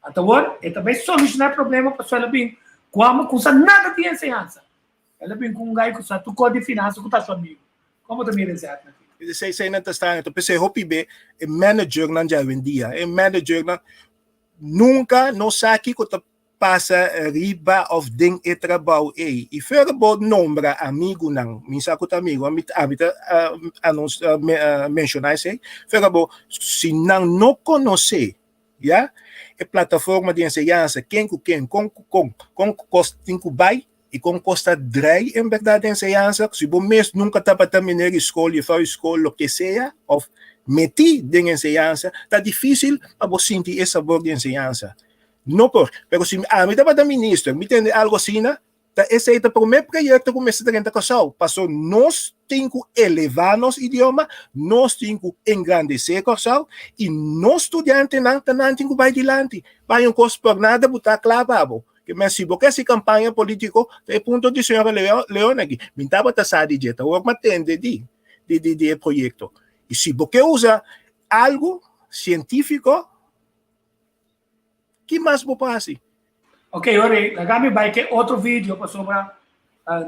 Speaker 2: ata awor e ta bai solushoná e problema pasobra el a bin ku amo ku sa nada di enseñansa el a bin ku un gai ku sa tur kos di finansa ku ta su amigu. Como ta mira esaki?
Speaker 5: Esei esei nan ta sta to p'esei hopi be e managernan dje awendia e managernan nunka no sa kiko ta. pasa riba òf den e trabou ei. I fuera bo nombra amigunan, mi sa ku ta amigu, ami ami ta menshoná esei, fuera bo si nan no konosé ya e plataforma di enseñansa, ken ku ken, kon ku kon, kon ku kos tin ku bai i kon kos ta drai en bèrdat den enseñansa, si bo mes nunka tabata meneer di skol, jufrou di skol, loke sea, òf metí den enseñansa, ta difísil pa bo sinti e sabor di enseñansa. No por. Pero si ami tabata minister, mi tende algu asina, ta esei ta promé proyekto ku mester drenta Kòrsou, paso nos tin ku elevá nos idioma, nos tin ku engrandesé Kòrsou i nos studiantenan ta nan tin ku bai dilanti. Bai un kos por nada bo ta kla pa bo. Ke men si bo ke hasi kampaña polítiko, ta e punto di señora Leon aki. Mi tabata sa di dje, ta wòrdu mi a tende di di di e proyekto. I si bo ke usa algu sientífiko, ki mas bo por hasi?
Speaker 2: Ok, ora laga mi bai ke otro video pasobra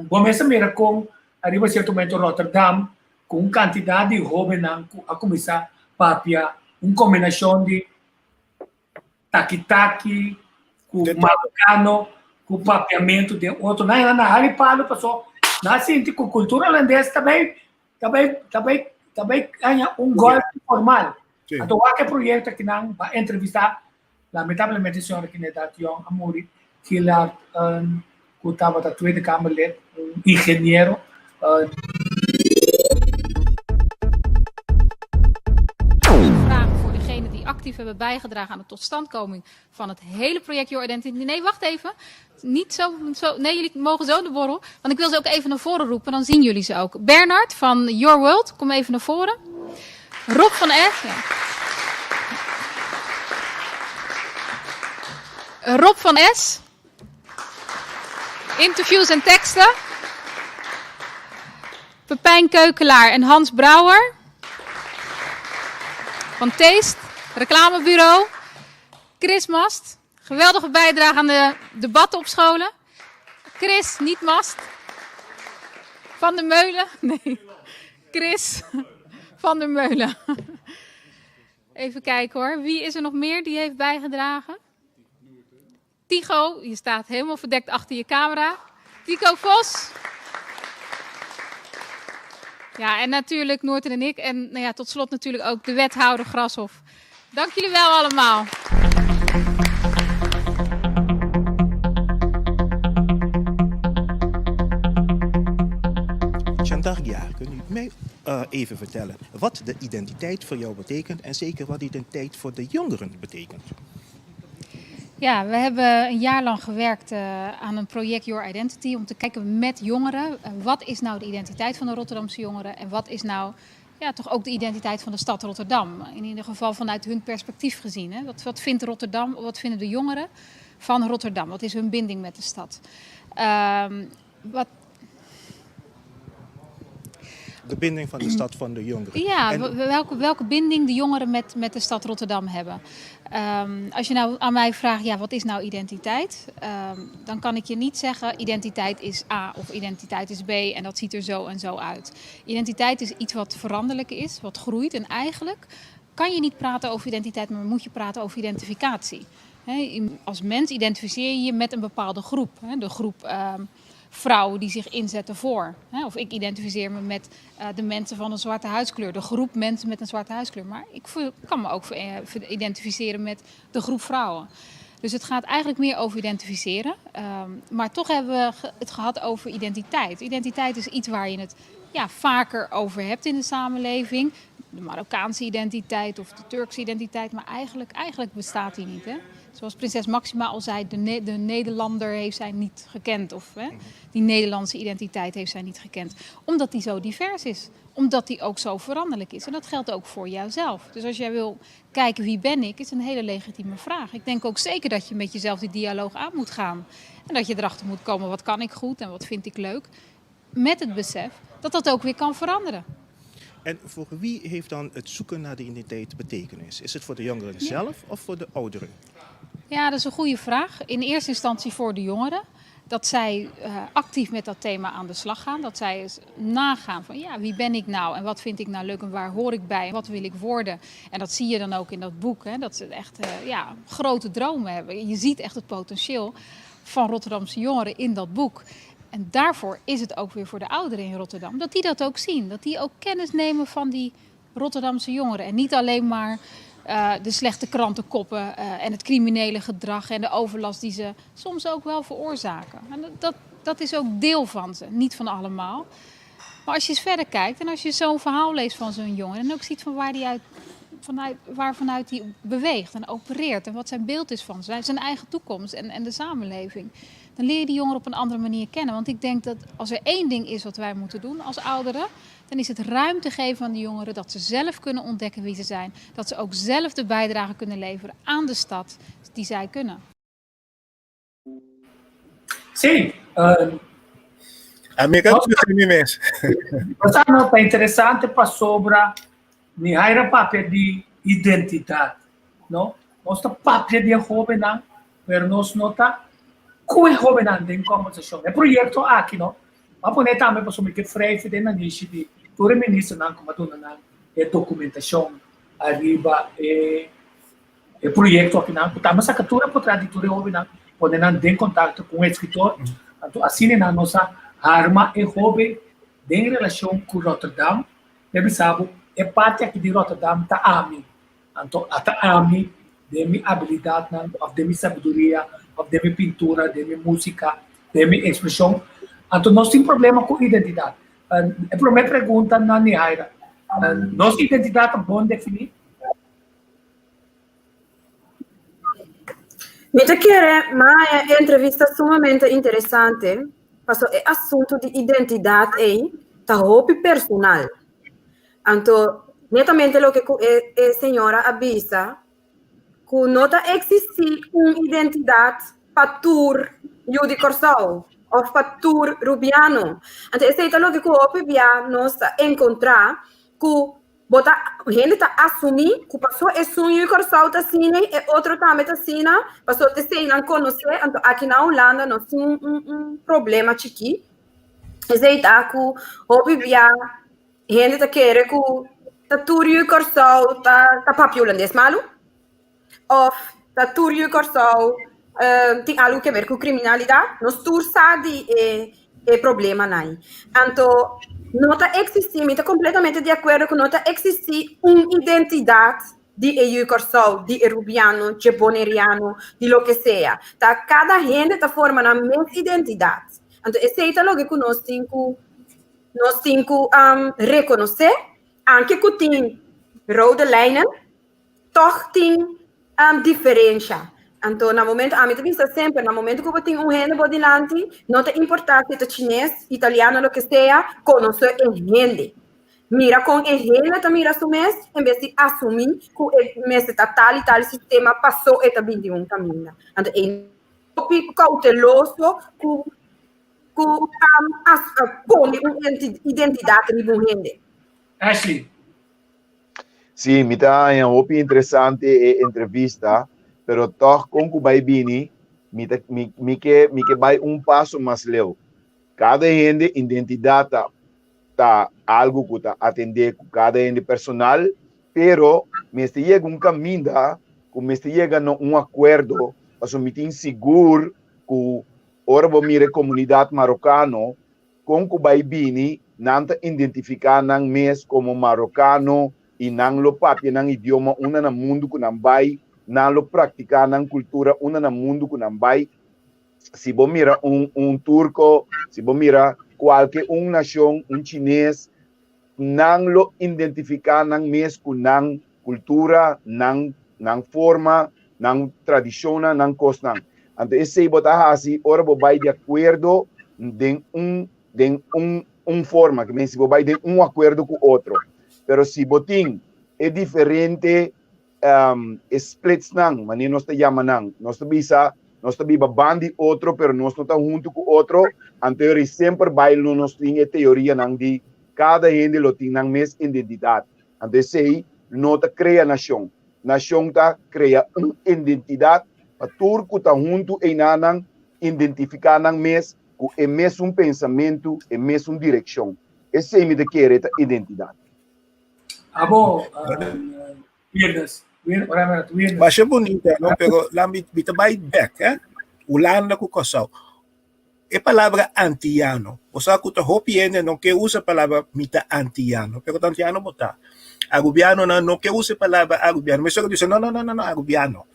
Speaker 2: bo mes a mira kon ariba sierto momento Rotterdam ku un kantidat di hobennan ku a kuminsá papia un kombinashon di taki taki ku marokano ku papiamentu den otro nan nan a hari palo paso nan a sinti ku kultura holandes ta bai ta bai ta bai ta bai haña un golpe formal. Anto wak e proyekto aki nan ba entrevistá lamentablemente señora Kinedat Young a muri Gillard ku tabata Tweede Kamerlid un ingeniero.
Speaker 9: Vragen voor degenen die actief hebben bijgedragen aan de totstandkoming van het hele project Your Identity. Nee, wacht even. Niet zo, zo, nee, jullie mogen zo de borrel. Want ik wil ze ook even naar voren roepen, dan zien jullie ze ook. Bernard van Your World, kom even naar voren. Rob van S. Ja. Rob van S. Interviews en teksten. Pepijn Keukelaar en Hans Brouwer. Van Taste, reclamebureau. Chris Mast, geweldige bijdrage aan de debatten op scholen. Chris, niet Mast. Van der Meulen, nee. Chris van der Meulen. Even kijken hoor, wie is er nog meer die heeft bijgedragen? Tigo, je staat helemaal verdekt achter je camera. Tico Vos. Ja, en natuurlijk Noorten en ik. En nou ja, tot slot natuurlijk ook de wethouder Grashof. Dank jullie wel allemaal.
Speaker 5: Chantal Giar, kunt u mij uh, even vertellen wat de identiteit voor jou betekent en zeker wat identiteit voor de jongeren betekent?
Speaker 9: Ja, we hebben een jaar lang gewerkt uh, aan een project Your Identity om te kijken met jongeren uh, wat is nou de identiteit van de Rotterdamse jongeren en wat is nou ja, toch ook de identiteit van de stad Rotterdam. In ieder geval vanuit hun perspectief gezien. Hè. Wat, wat vindt Rotterdam, wat vinden de jongeren van Rotterdam? Wat is hun binding met de stad? Um, wat
Speaker 5: De binding van de stad van de jongeren.
Speaker 9: Ja, en... welke, welke binding de jongeren met, met de stad Rotterdam hebben. Um, als je nou aan mij vraagt, ja, wat is nou identiteit? Um, dan kan ik je niet zeggen, identiteit is A of identiteit is B en dat ziet er zo en zo uit. Identiteit is iets wat veranderlijk is, wat groeit. En eigenlijk kan je niet praten over identiteit, maar moet je praten over identificatie. He, als mens identificeer je je met een bepaalde groep. De groep um, vrouwen die zich inzetten voor. Of ik identificeer me met uh, de mensen van een zwarte huidskleur, de groep mensen met een zwarte huidskleur. Maar ik kan me ook eh, identificeren met de groep vrouwen. Dus het gaat eigenlijk meer over identificeren. Um, maar toch hebben we het gehad over identiteit. Identiteit is iets waar je het ja, vaker over hebt in de samenleving. De Marokkaanse identiteit of de Turkse identiteit. Maar eigenlijk, eigenlijk bestaat die niet. Hè? Zoals prinses Maxima al zei, de, de Nederlander heeft zij niet gekend. Of hè, die Nederlandse identiteit heeft zij niet gekend. Omdat die zo divers is. Omdat die ook zo veranderlijk is. En dat geldt ook voor jouzelf. Dus als jij wil kijken wie ben ik, is een hele legitieme vraag. Ik denk ook zeker dat je met jezelf die dialoog aan moet gaan. En dat je erachter moet komen, wat kan ik goed en wat vind ik leuk. Met het besef dat dat ook weer kan veranderen.
Speaker 5: En voor wie heeft dan het zoeken naar de identiteit betekenis? Is het voor de jongeren zelf of voor de ouderen?
Speaker 9: Ja, dat is een goede vraag. In eerste instantie voor de jongeren. Dat zij actief met dat thema aan de slag gaan. Dat zij eens nagaan van ja, wie ben ik nou en wat vind ik nou leuk en waar hoor ik bij en wat wil ik worden. En dat zie je dan ook in dat boek, hè, dat ze echt ja, grote dromen hebben. Je ziet echt het potentieel van Rotterdamse jongeren in dat boek. En daarvoor is het ook weer voor de ouderen in Rotterdam, dat die dat ook zien. Dat die ook kennis nemen van die Rotterdamse jongeren. En niet alleen maar de slechte krantenkoppen en het criminele gedrag en de overlast die ze soms ook wel veroorzaken. En dat is ook deel van ze, niet van allemaal. Maar als je eens verder kijkt en als je zo'n verhaal leest van zo'n jongen en ook ziet van waar die uit, vanuit, waar vanuit hij beweegt en opereert en wat zijn beeld is van zijn eigen toekomst en de samenleving, dan leer je die jongeren op een andere manier kennen. Want ik denk dat als er één ding is wat wij moeten doen als ouderen, dan is het ruimte geven aan de jongeren dat ze zelf kunnen ontdekken wie ze zijn. Dat ze ook zelf de bijdrage kunnen leveren aan de stad die zij kunnen.
Speaker 2: Sí.
Speaker 5: Amiga, mi mes.
Speaker 2: Nos ta interesante pasobra Nihaira papia di identidat, no? Nos ta papia di e hóbennan, pero nos no ta ku e hóbennan den kòmbersashon. E proyekto aki, no, m'a pone tambe pasobra mi ke wrijf den nanishi di tur e ministernan ku m'a duna nan e dokumentashon ariba e e proyekto akinan, ku tambe saka tur e potret di tur e hóbennan, pone nan den kontakto ku un eskritor. Anto asina nan nos a harma e hóben den relashon ku Rotterdam. Mi a bisa bo, e parti aki di Rotterdam ta ami. Anto ata ami den mi abilidatnan òf den mi sabiduria òf den mi pintura, den mi músika, den mi ekspreshon. Anto nos tin problema ku identidat. E promé pregunta na Nihaira, nos identidat ta bon definí?
Speaker 4: Mi ta kere maya e entrevista sumamente interesante, paso e asunto di identidat ei ta hopi personal. Anto, netamente loke ku e e señora a bisa, ku no ta eksistí un identidat pa tur yu di Kòrsou òf pa tur rubiano. Anto esei ta loke ku hopi bia nos ta enkontrá ku Bo ta, hende ta asumí ku pasó esun yu Kòrsou ta asina e otro tambe ta asina, pasó t'esei nan konosé, anto aki na Hulanda nos tin un un un problema chikí. Esei ta ku hopi bia hende ta kere ku ta tur yu Kòrsou ta ta papia hulandes malu, òf ta tur yu Kòrsou tin algu ke ber ku kriminalidat. Nos tur sa di e e problemanan ei. Anto no ta eksistí, mi ta kompletamente di akuerdo ku no ta eksistí un identidat di e yu Kòrsou, di e rubiano, dje boneriano, di loke sea. Ta kada hende ta forma nan mes identidat. Anto esei ta loke ku nos tin ku nos tin ku rekonosé, anke ku tin rode lijnen, Tòg tin diferensha. Anto na momento, ami ta bisa semper, na momento ku bo tin un hende bo dilanti, no ta importá si ta chines, italiano, loke sea, konosé e hende. Mira kon e hende ta mira su mes, en bes di asumí ku e mester ta tal i tal sistema pasó e ta bin di un kaminda. Anto e hopi kouteloso ku ku pone un identidat riba un hende.
Speaker 2: Ashley.
Speaker 7: Sí, mi ta haña hopi interesante e entrevista, pero tòg kon ku bai bini, mi ta mi mi ke mi ke bai un paso mas leu. Kada hende identidat ta ta algu ku ta atendé ku kada hende personal, pero mester yega un kaminda ku mester yega na un akuerdo, pasobra mi tin sigur ku ora bo mira e komunidat marokano, Kon ku bai bini, nan ta identifiká nan mes komo marokano i nan lo papia nan idioma unda na mundu ku nan bai, nan lo praktiká nan kultura unda na mundu ku nan bai. Si bo mira un un turko, si bo mira kualke un nashon, un chines, nan lo identifiká nan mes ku nan kultura, nan nan forma, nan tradishonnan, nan kosnan. Anto esei bo ta hasi ora bo bai di akuerdo den un den un un forma, ke men si bo bai den un akuerdo ku otro. Pero si bo tin e diferente e splitsnan, manera nos ta yama nan, nos ta bisa nos ta biba ban di otro pero nos no ta huntu ku otro, anto e semper bai lo nos tin e teorianan di kada hende lo tin nan mes identidat. Anto esei no ta krea nashon. Nashon ta krea un identidat pa tur ku ta huntu einanan. identifiká nan mes ku e mesun pensamentu, e mesun direkshon. Esei mi ta kere ta identidat.
Speaker 2: Abo, Wiernes, Wiernes.
Speaker 5: Masha bunita, no? Pero la mi, mi ta bai bek, eh? Hulanda ku Kòrsou. E palabra antiano, bo sa ku ta hopi hende no ke usa palabra mi ta antiano, pero ta antiano bo ta. Arubianonan no ke usa e palabra arubiano, mesora bisa no no no no arubiano.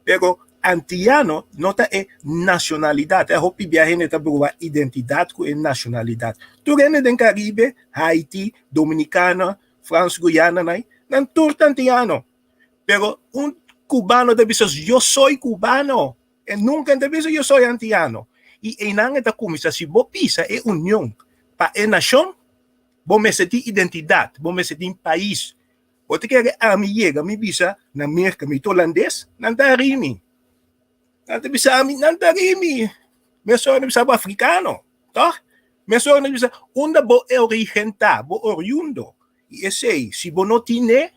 Speaker 5: Pero antiano no ta e nashonalidat, e hopi bia hende ta brua identidat ku e nashonalidat. Tur hende den Karibe, Haiti, Dominicana, Frans Guyana nan, nan tur ta antiano. Pero un cubano ta bisa yo soy cubano. E nunka ta bisa yo soy antiano. I einan e ta kuminsá si bo bisa e union pa e nashon, bo mester tin identidat, bo mester tin pais. Bo ta kere ami yega mi bisa na Merka mi ta holandes? Nan ta hari mi. Nan ta bisa mi, nan ta hari mi. Mesora nan bisa bo afrikano, tòg? Mesora nan bisa unda bo origen ta, bo oriundo. I esei, si bo no tine,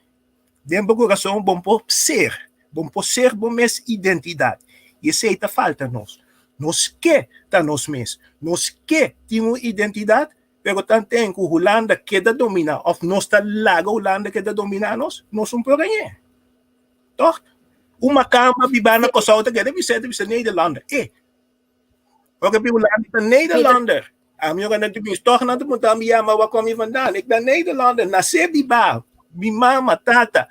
Speaker 5: Den bo kurason bo por ser, bo por ser bo mes identidat. I esei ta falta nos. Nos ke ta nos mes. Nos ke tin un identidat, pero tanten ku Hulanda keda dominá òf nos ta laga Hulanda keda dominá nos, nos un por hañ'é. Tòg? Un makamba bibá na Kòrsou ta keda bisa, ta bisa Nederlander. E! Ora bi Hulanda ta Nederlander. Ami ora nan ta bin toch nan ta puntra mi ya, maar waar kom je vandaan? Ik ben Nederlander, nasé bibá, mi mama, tata,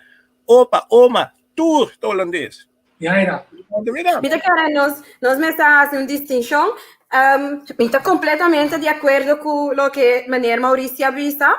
Speaker 5: opa, oma, tur ta Holandes.
Speaker 2: Ja, era.
Speaker 4: Mi ta kere nos, nos mester hasi un distinshon. Um, mi ta kompletamente di akuerdo ku loke meneer Mauricio a bisa.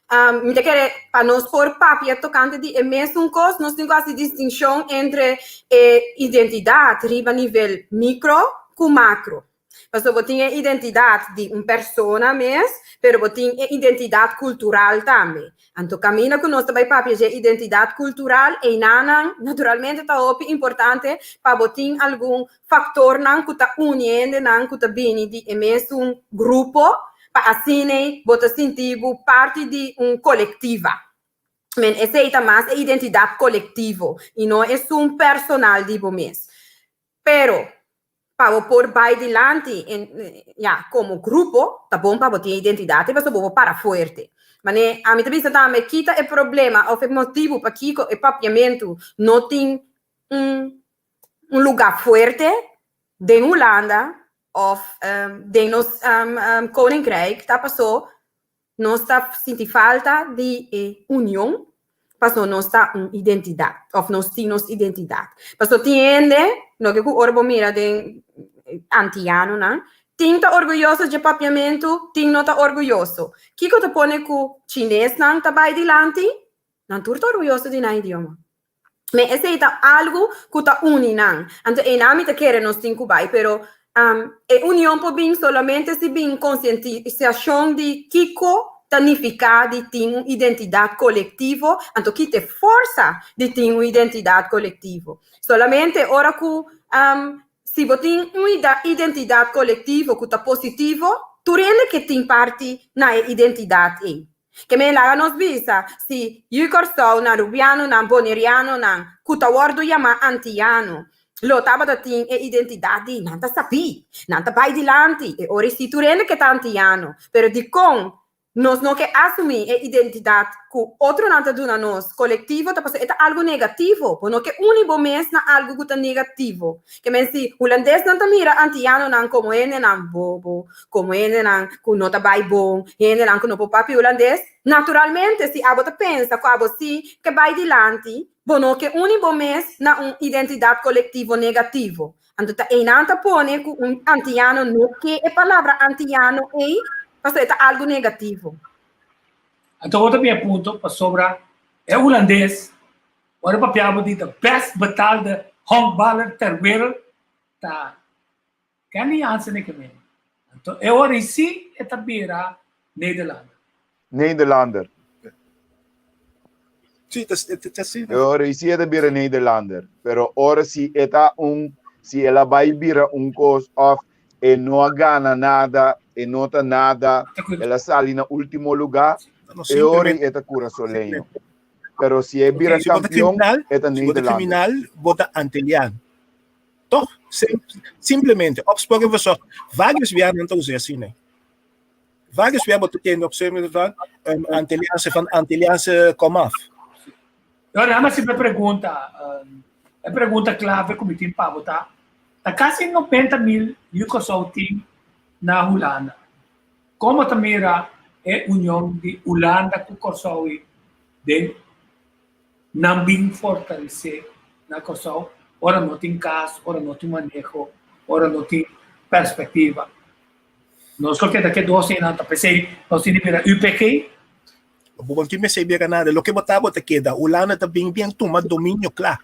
Speaker 4: Um, mi ta kere pa nos por papia tokante di e mesun kos, nos tin ku hasi distinshon entre e identidat riba nivel mikro ku makro. Pasobra bo tin e identidat di un persona mes, pero bo tin e identidat kultural tambe. Anto kaminda ku nos ta bai papia dje identidat kultural, einanan naturalmente ta hopi importante pa bo tin algun faktornan ku ta uni hendenan ku ta bini di e mesun grupo, pa asina bo ta sinti bo parti di un kolektiva. Men esei ta mas e identidat kolektivo i no esun personal di bo mes. Pero, pa bo por bai dilanti en, ya, komo grupo, ta bon pa bo tin identidat i pasobra bo por para fuerte. Mane, ami ta bisa tambe, kita e problema òf e motibu pakiko e papiamentu no tin un un lugá fuerte den Hulanda òf den nos koninkrijk ta pasó Nos ta sinti falta di e union paso nos ta un identidat of nos tin nos identidat. Paso tin hende, loke ku ora bo mira den antianonan, tin ta orguyoso dje papiamentu, tin no ta orguyoso. Kiko ta pone ku chinesnan ta bai dilanti? Nan tur ta orguyoso di nan idioma. Me esei ta algu ku ta uni nan. Anto einan mi ta kere nos tin ku bai, pero e union por bin solamente si bin konsientisashon di kiko ta nifiká di tin un identidat kolektivo, anto ki ta e forsa di tin un identidat kolektivo. Solamente ora ku si bo tin un identidat kolektivo ku ta positivo, tur hende ke tin parti na e identidat ei. Ke men laga nos bisa si yu Kòrsou nan, Rubianonan, Bonerianonan, ku ta wòrdu yamá Antiano, lo tabata tin e identidat di nan ta sabí, nan ta bai dilanti, e ora si tur hende ke ta Antiano. Pero dikon nos no ke asumí e identidat ku otronan ta duna nos kolektivo ta pasobra e ta algu negativo. Bo no ke uni bo mes na algu ku ta negativo. Ke men si hulandesnan ta mira antianonan komo hendenan bobo, komo hendenan ku no ta bai bon, hendenan ku no por papia hulandes, naturalmente si abo ta pensa ku abo si ke bai dilanti, bo no ke uni bo mes na un identidat kolektivo negativo. Anto ta einan ta pone ku un antiano no ke e palabra antiano ei, pasobra e ta algu negativo.
Speaker 2: Anto bo ta bin e punto pasobra e hulandes ora papia bo di de best betaalde honkballer ter wereld ta Kenley Jansen e ke mende. Anto e ora ei si e ta bira Nederlander.
Speaker 7: Nederlander.
Speaker 5: Sí, ta, ta, ta asina.
Speaker 7: E ora ei si e ta bira Nederlander. Pero ora si e ta un, si el a bai bira un kos of e no a gana nada, e no ta nada, el a sali na ultimo lugá,
Speaker 5: No,
Speaker 7: e ora ei
Speaker 5: simplemente
Speaker 7: e ta kurasoleño. Pero si e bira
Speaker 5: Si bo ta
Speaker 7: kampion,
Speaker 5: kriminal,
Speaker 7: e ta
Speaker 5: si bo ta
Speaker 7: Nederlander.
Speaker 5: kriminal, bo ta Antilian. Toch? Sim, simplemente, opsporing verzocht. Varios biaha nan ta usa asina. Varios biaha bo ta tende opsporing van um, Antilliaanse van Antilliaanse komaf.
Speaker 2: Ahora, nada más me pregunta, um, e pregunta clave ku mi tin pa bo ta, ta kasi 90 mil yu Kòrsou tin na Hulanda. Komo ta mira e union di Hulanda ku Kòrsou i den nan bin fortalesé na Kòrsou ora no tin kas, ora no tin maneho, ora no tin perspektiva? Nos lo keda ke dos einan ta p'esei nos tin di bira UPG.
Speaker 5: Bo no tin mester bira nada. Loke bo ta, bo ta keda. Hulanda ta bin bien tuma dominio kla.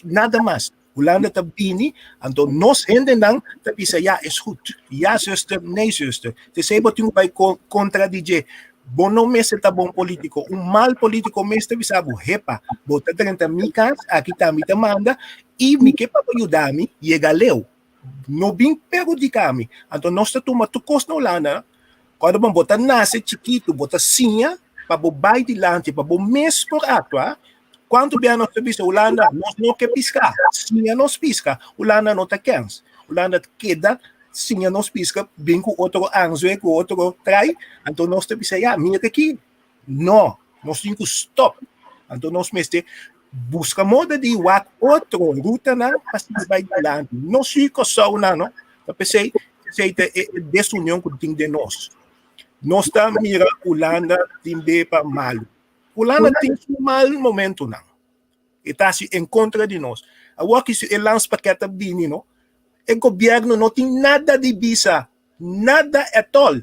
Speaker 5: Nada mas. Hulanda ta bini, anto nos hendenan ta bisa ja is goed. Ja zuster, nee zuster. Tesei bo tin ku bai kontra di dje. Bo no mester ta bon politiko. Un mal politiko mester bisa bo, hepa, bo ta drenta mi kas, aki ta mi ta manda, i mi ke pa bo yuda mi yega leu. No bin perhudika mi. Anto nos ta tuma tur kos na Hulanda. Kòrda bon, bo ta nase chikitu, bo ta siña pa bo bai dilanti, pa bo mes por aktua. Kuantu bia nos ta bisa Hulanda, nos no ke piska, siña nos piska. Hulanda no ta kens. Hulanda ta keda siña nos piska, bin ku otro anzue, ku otro trai. Anto nos ta bisa, ya, mira aki, no, nos tin ku stòp. Anto nos mester buska moda di wak otro rutanan pa sigui bai dilanti. No sigui Kòrsounan, no. Ta p'esei, esei ta e desunion ku tin den nos. Nos ta mira Hulanda tin be pa malu. Hulanda tin su mal momentunan. E ta hasi en kontra di nos. Awor ki si e landspakket a bini, no, e gobièrnu no tin nada di bisa, nada at all.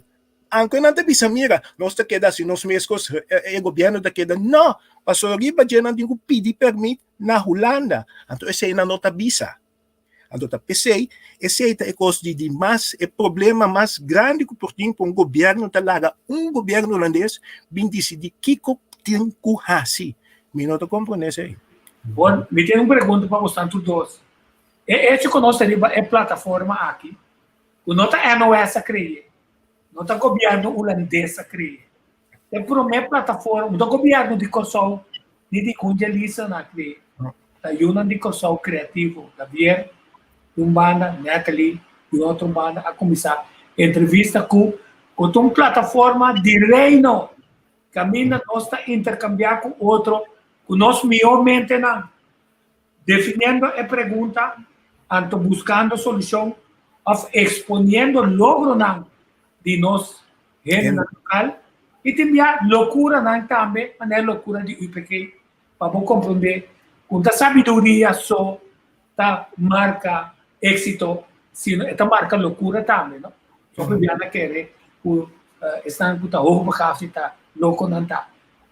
Speaker 5: Aunke nan ta bisa mira, nos ta keda hasi nos mes kos, e gobièrnu ta keda, no, pasobra riba dje nan tin ku pidi pèrmit na Hulanda. Anto esei nan no ta bisa. Anto ta p'esei, esei ta e kos di di mas, e problema mas grandi ku por tin pa un gobièrnu ta laga un gobièrnu hulandes bin disidí kiko tin ku hasi. Mi no ta komprondé esei.
Speaker 2: Bon, mi tin un pregunta pa bosnan tur dos. E echo ku nos ta riba e plataforma aki, ku no ta NOS a kree, no ta gobièrnu hulandes a kree, e promé plataforma, no ta gobièrnu di Kòrsou ni di Gunja Lisa nan a kree, ta yunan di Kòrsou kreativo, Gavier di un banda, Natalie di otro banda a kuminsá entrevista ku ku ta un plataforma di Reino kaminda nos ta interkambiá ku otro ku nos mihó mentenan. Definiendo e pregunta, anto buskando solushon òf eksponiendo logronan di nos hendenan lokal i tin bia lokuranan tambe, manera lokura di UPG, pa bo komprondé ku no ta sabiduria so ta marka éksito, sino e ta marka lokura tambe, no? Hopi bia nan kere ku esnan ku ta hoogbegaafd ta lokonan ta.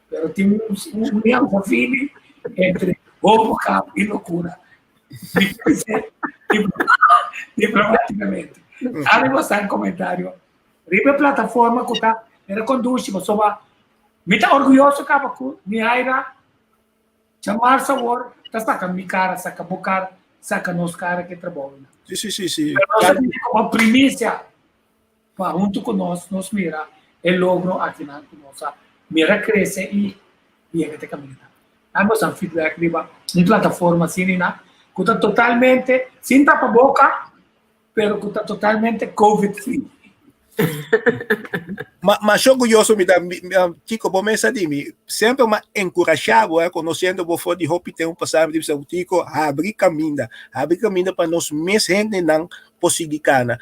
Speaker 2: Pero tin un un feeling entre hoogbegaafd i lokura. Diplomáticamente. Dale bastante comentario. Riba e plataforma ku ta era conduci pasobra mi ta orguyoso kaba ku Mihaira Chamar Sabor ta saka mi kara, saka bo kara, saka nos kara ke trabou.
Speaker 5: Sí, sí, sí, sí.
Speaker 2: Pero nos a bini komo primicia pa huntu ku nos, nos mira e logro akinan ku nos a mira krese i yega te kaminda. Ambos nan feedback riba un plataforma asina na ku ta totalmente sin tapa boka, pero ku ta totalmente covid free.
Speaker 5: Ma, masha orguyoso mi ta, mi, mi, Chico, bo mes a di mi, semper m'a enkurashá bo, eh, konosiendo bo for di hopi tempu pasá, mi ta bisa, Chico, habri kaminda, habri kaminda pa nos mes hendenan por sigui kana.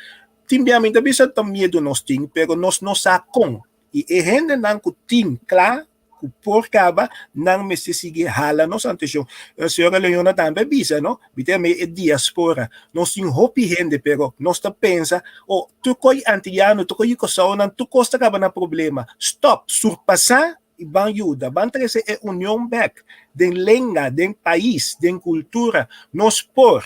Speaker 5: Tin bia mi ta bisa ta miedu nos tin, pero nos no sa kon. I e hendenan ku tin kla, ku por kaba, nan mester sigui hala nos atenshon. Señora Leona tambe a bisa, no? Mi ta yama e diaspora. Nos tin hopi hende, pero nos ta pensa, oh, tur kos antiano, tur kos di Kòrsounan, tur kos ta kaba na problema. Stòp, surpasá i ban yuda, ban trese e union bèk den lenga, den pais, den kultura. Nos por.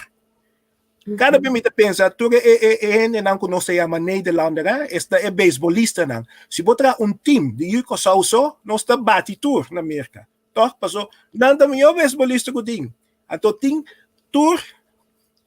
Speaker 5: Kada bes mi ta pensa tur e e e hendenan ku nos ta yama Nederlander a, esta e beisbolistanan. Si bo traha un tim di yu Kòrsou so, nos ta bati tur na Merka. Tòg? Paso nan ta mihó beisbolista ku tin. Anto tin tur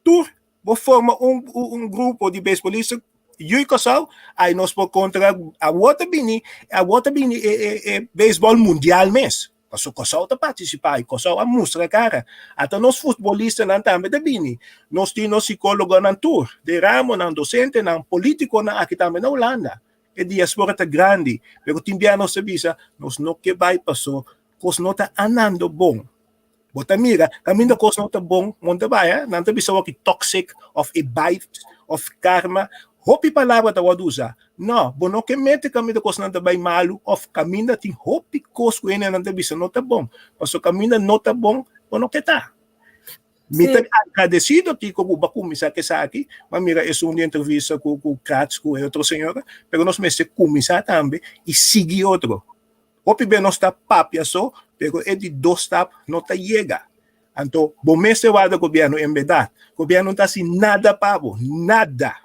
Speaker 5: tur bo forma un un grupo di beisbolista yu Kòrsou, ai nos por kontra awor ta bini awor ta bini e e e beisbòl mundial mes. Paso Kòrsou ta partisipá i Kòrsou a mustra kara. Ata nos futbolistanan tambe ta bini. Nos tin nos sikólogonan tur, den ramonan, dosentenan, polítikonan aki tambe na Hulanda. E diaspora ta grandi, pero tin bia nos ta bisa nos no ke bai paso kos no ta andando bon. Bo ta mira, kaminda kos no ta bon, mon ta bai, nan ta bisa wòrdu toxic òf e vibes òf karma. Hopi palabra ta wòrdu usá. No, bo no ke mete kaminda kosnan ta bai malu òf kaminda tin hopi kos ku hendenan ta bisa no ta bon. Pasobra kaminda no ta bon, bo no ke ta. Mi ta agradesido Tico ku bo a kuminsá ku esaki. Bo a mira esun di entrevista ku ku Kratz ku e otro señora, pero nos mester kuminsá tambe i sigui otro. Hopi be nos ta papia so, pero e di dos stap no ta yega. Anto bo mester warda gobièrnu en bèrdat. Gobièrnu no ta hasi nada pa bo, nada.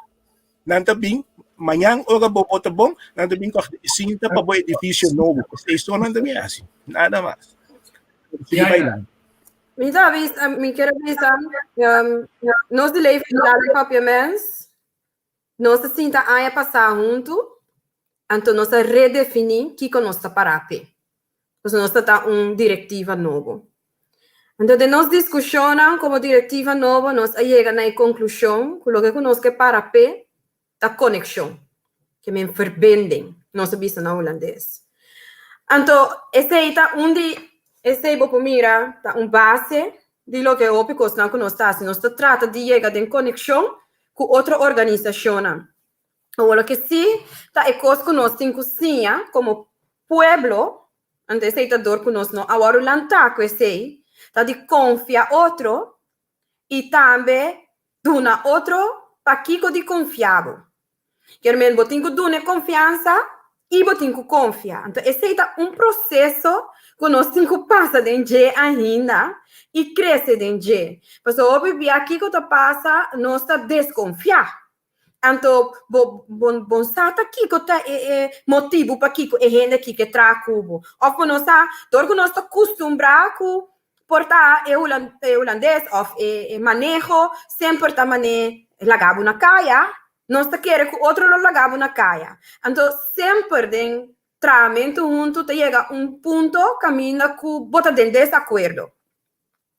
Speaker 5: Nan ta bin mañan ora bo bo ta bon, nan ta bin kòrta e sinta pa bo edifisio nobo. Esei so nan ta bin hasi, nada mas. Sigui bai nan.
Speaker 4: Mi ta bisa, mi quiero bisa, um, nos di Leven Vital Papiaments, nos a sinta aña pasá huntu, anto nos a redefiní kiko nos ta pará p'e. Pasobra nos ta ta un direktiva nobo. Anto den nos diskushonnan komo direktiva nobo nos a yega na e konklushon ku loke ku nos ke para p'e ta konekshon, ke men verbinding, nos a bisa na hulandes. Anto esei ta un di, esei bo por mira ta un base di loke hopi kosnan ku nos ta hasi. Nos ta trata di yega den konekshon ku otro organisashonnan. Awor loke sí ta e kos ku nos tin ku siña komo pueblo, anto esei ta dor ku nos no a wòrdu lantá ku esei, ta di konfia otro i tambe duna otro pakiko di konfia bo. Kier men bo tin ku duna e konfiansa i bo tin ku konfia. Anto esei ta un proseso ku nos tin ku pasa den dje ainda i krese den dje. Pasobra hopi bia kiko ta pasa, nos ta deskonfiá. Anto bo bo bo sa ta kiko ta e e motibu pakiko e hende aki ke traha ku bo. Òf bo no sa, dor ku nos ta kustumbrá ku por ta e hulan e hulandes òf e e maneho semper ta man'é laga bo na kaya, nos ta kere ku otro lo laga bo na kaya. Anto semper den trahamentu huntu ta yega un punto kaminda ku bo ta den desakuerdo.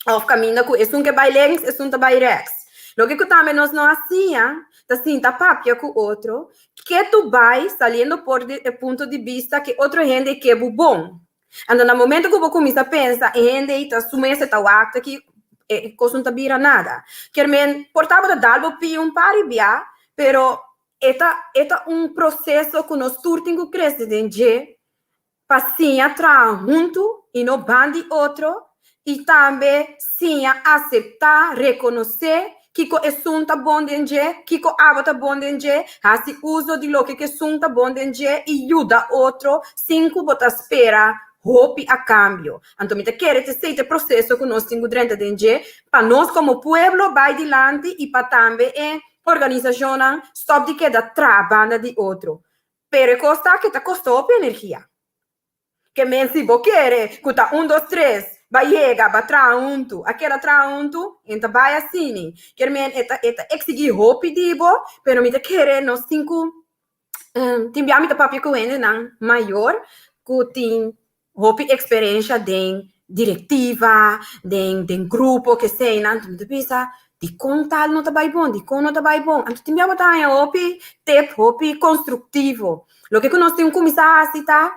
Speaker 4: Of kaminda ku esun ke bai links, esun ta bai rèks. Loke ku tambe nos no a siña ta sinta papia ku otro, ke tu bai saliendo por di e punto di bista ke otro hende ke bo bon. Anto na momento ku bo kuminsá pensa e hende ei ta su mes e ta wak ta ki e kos no ta bira nada. Kier men por tabata dal bo pia un par di bia, pero e ta e ta un proseso ku nos tur tin ku krese den dje pa siña traha huntu i no ban di otro i tambe siña aseptá, rekonosé kiko esun ta bon den dje, kiko abo ta bon den dje, hasi uso di loke ku esun ta bon den dje i yuda otro sin ku bo ta spera hopi a kambio. Anto mi ta kere ta esei ta e proseso ku nos tin ku drenta den dje pa nos komo pueblo bai dilanti i pa tambe e organisashonnan stòp di keda traha banda di otro. Pero e kos ta ke ta kosta hopi energia. Ke men si bo kere ku ta un dos tres ba yega ba traha huntu a keda traha huntu en ta bai asini. Kier men e ta e ta eksigí hopi di bo pero mi ta kere nos tin ku tin bia mi ta papia ku hendenan mayor ku tin hopi eksperensha den direktiva, den den grupo keseinan, mi ta bisa dikon tal no ta bai bon, dikon no ta bai bon, anto tin bia bo ta haña hopi tep, hopi konstruktivo. Loke ku nos tin kuminsá hasi ta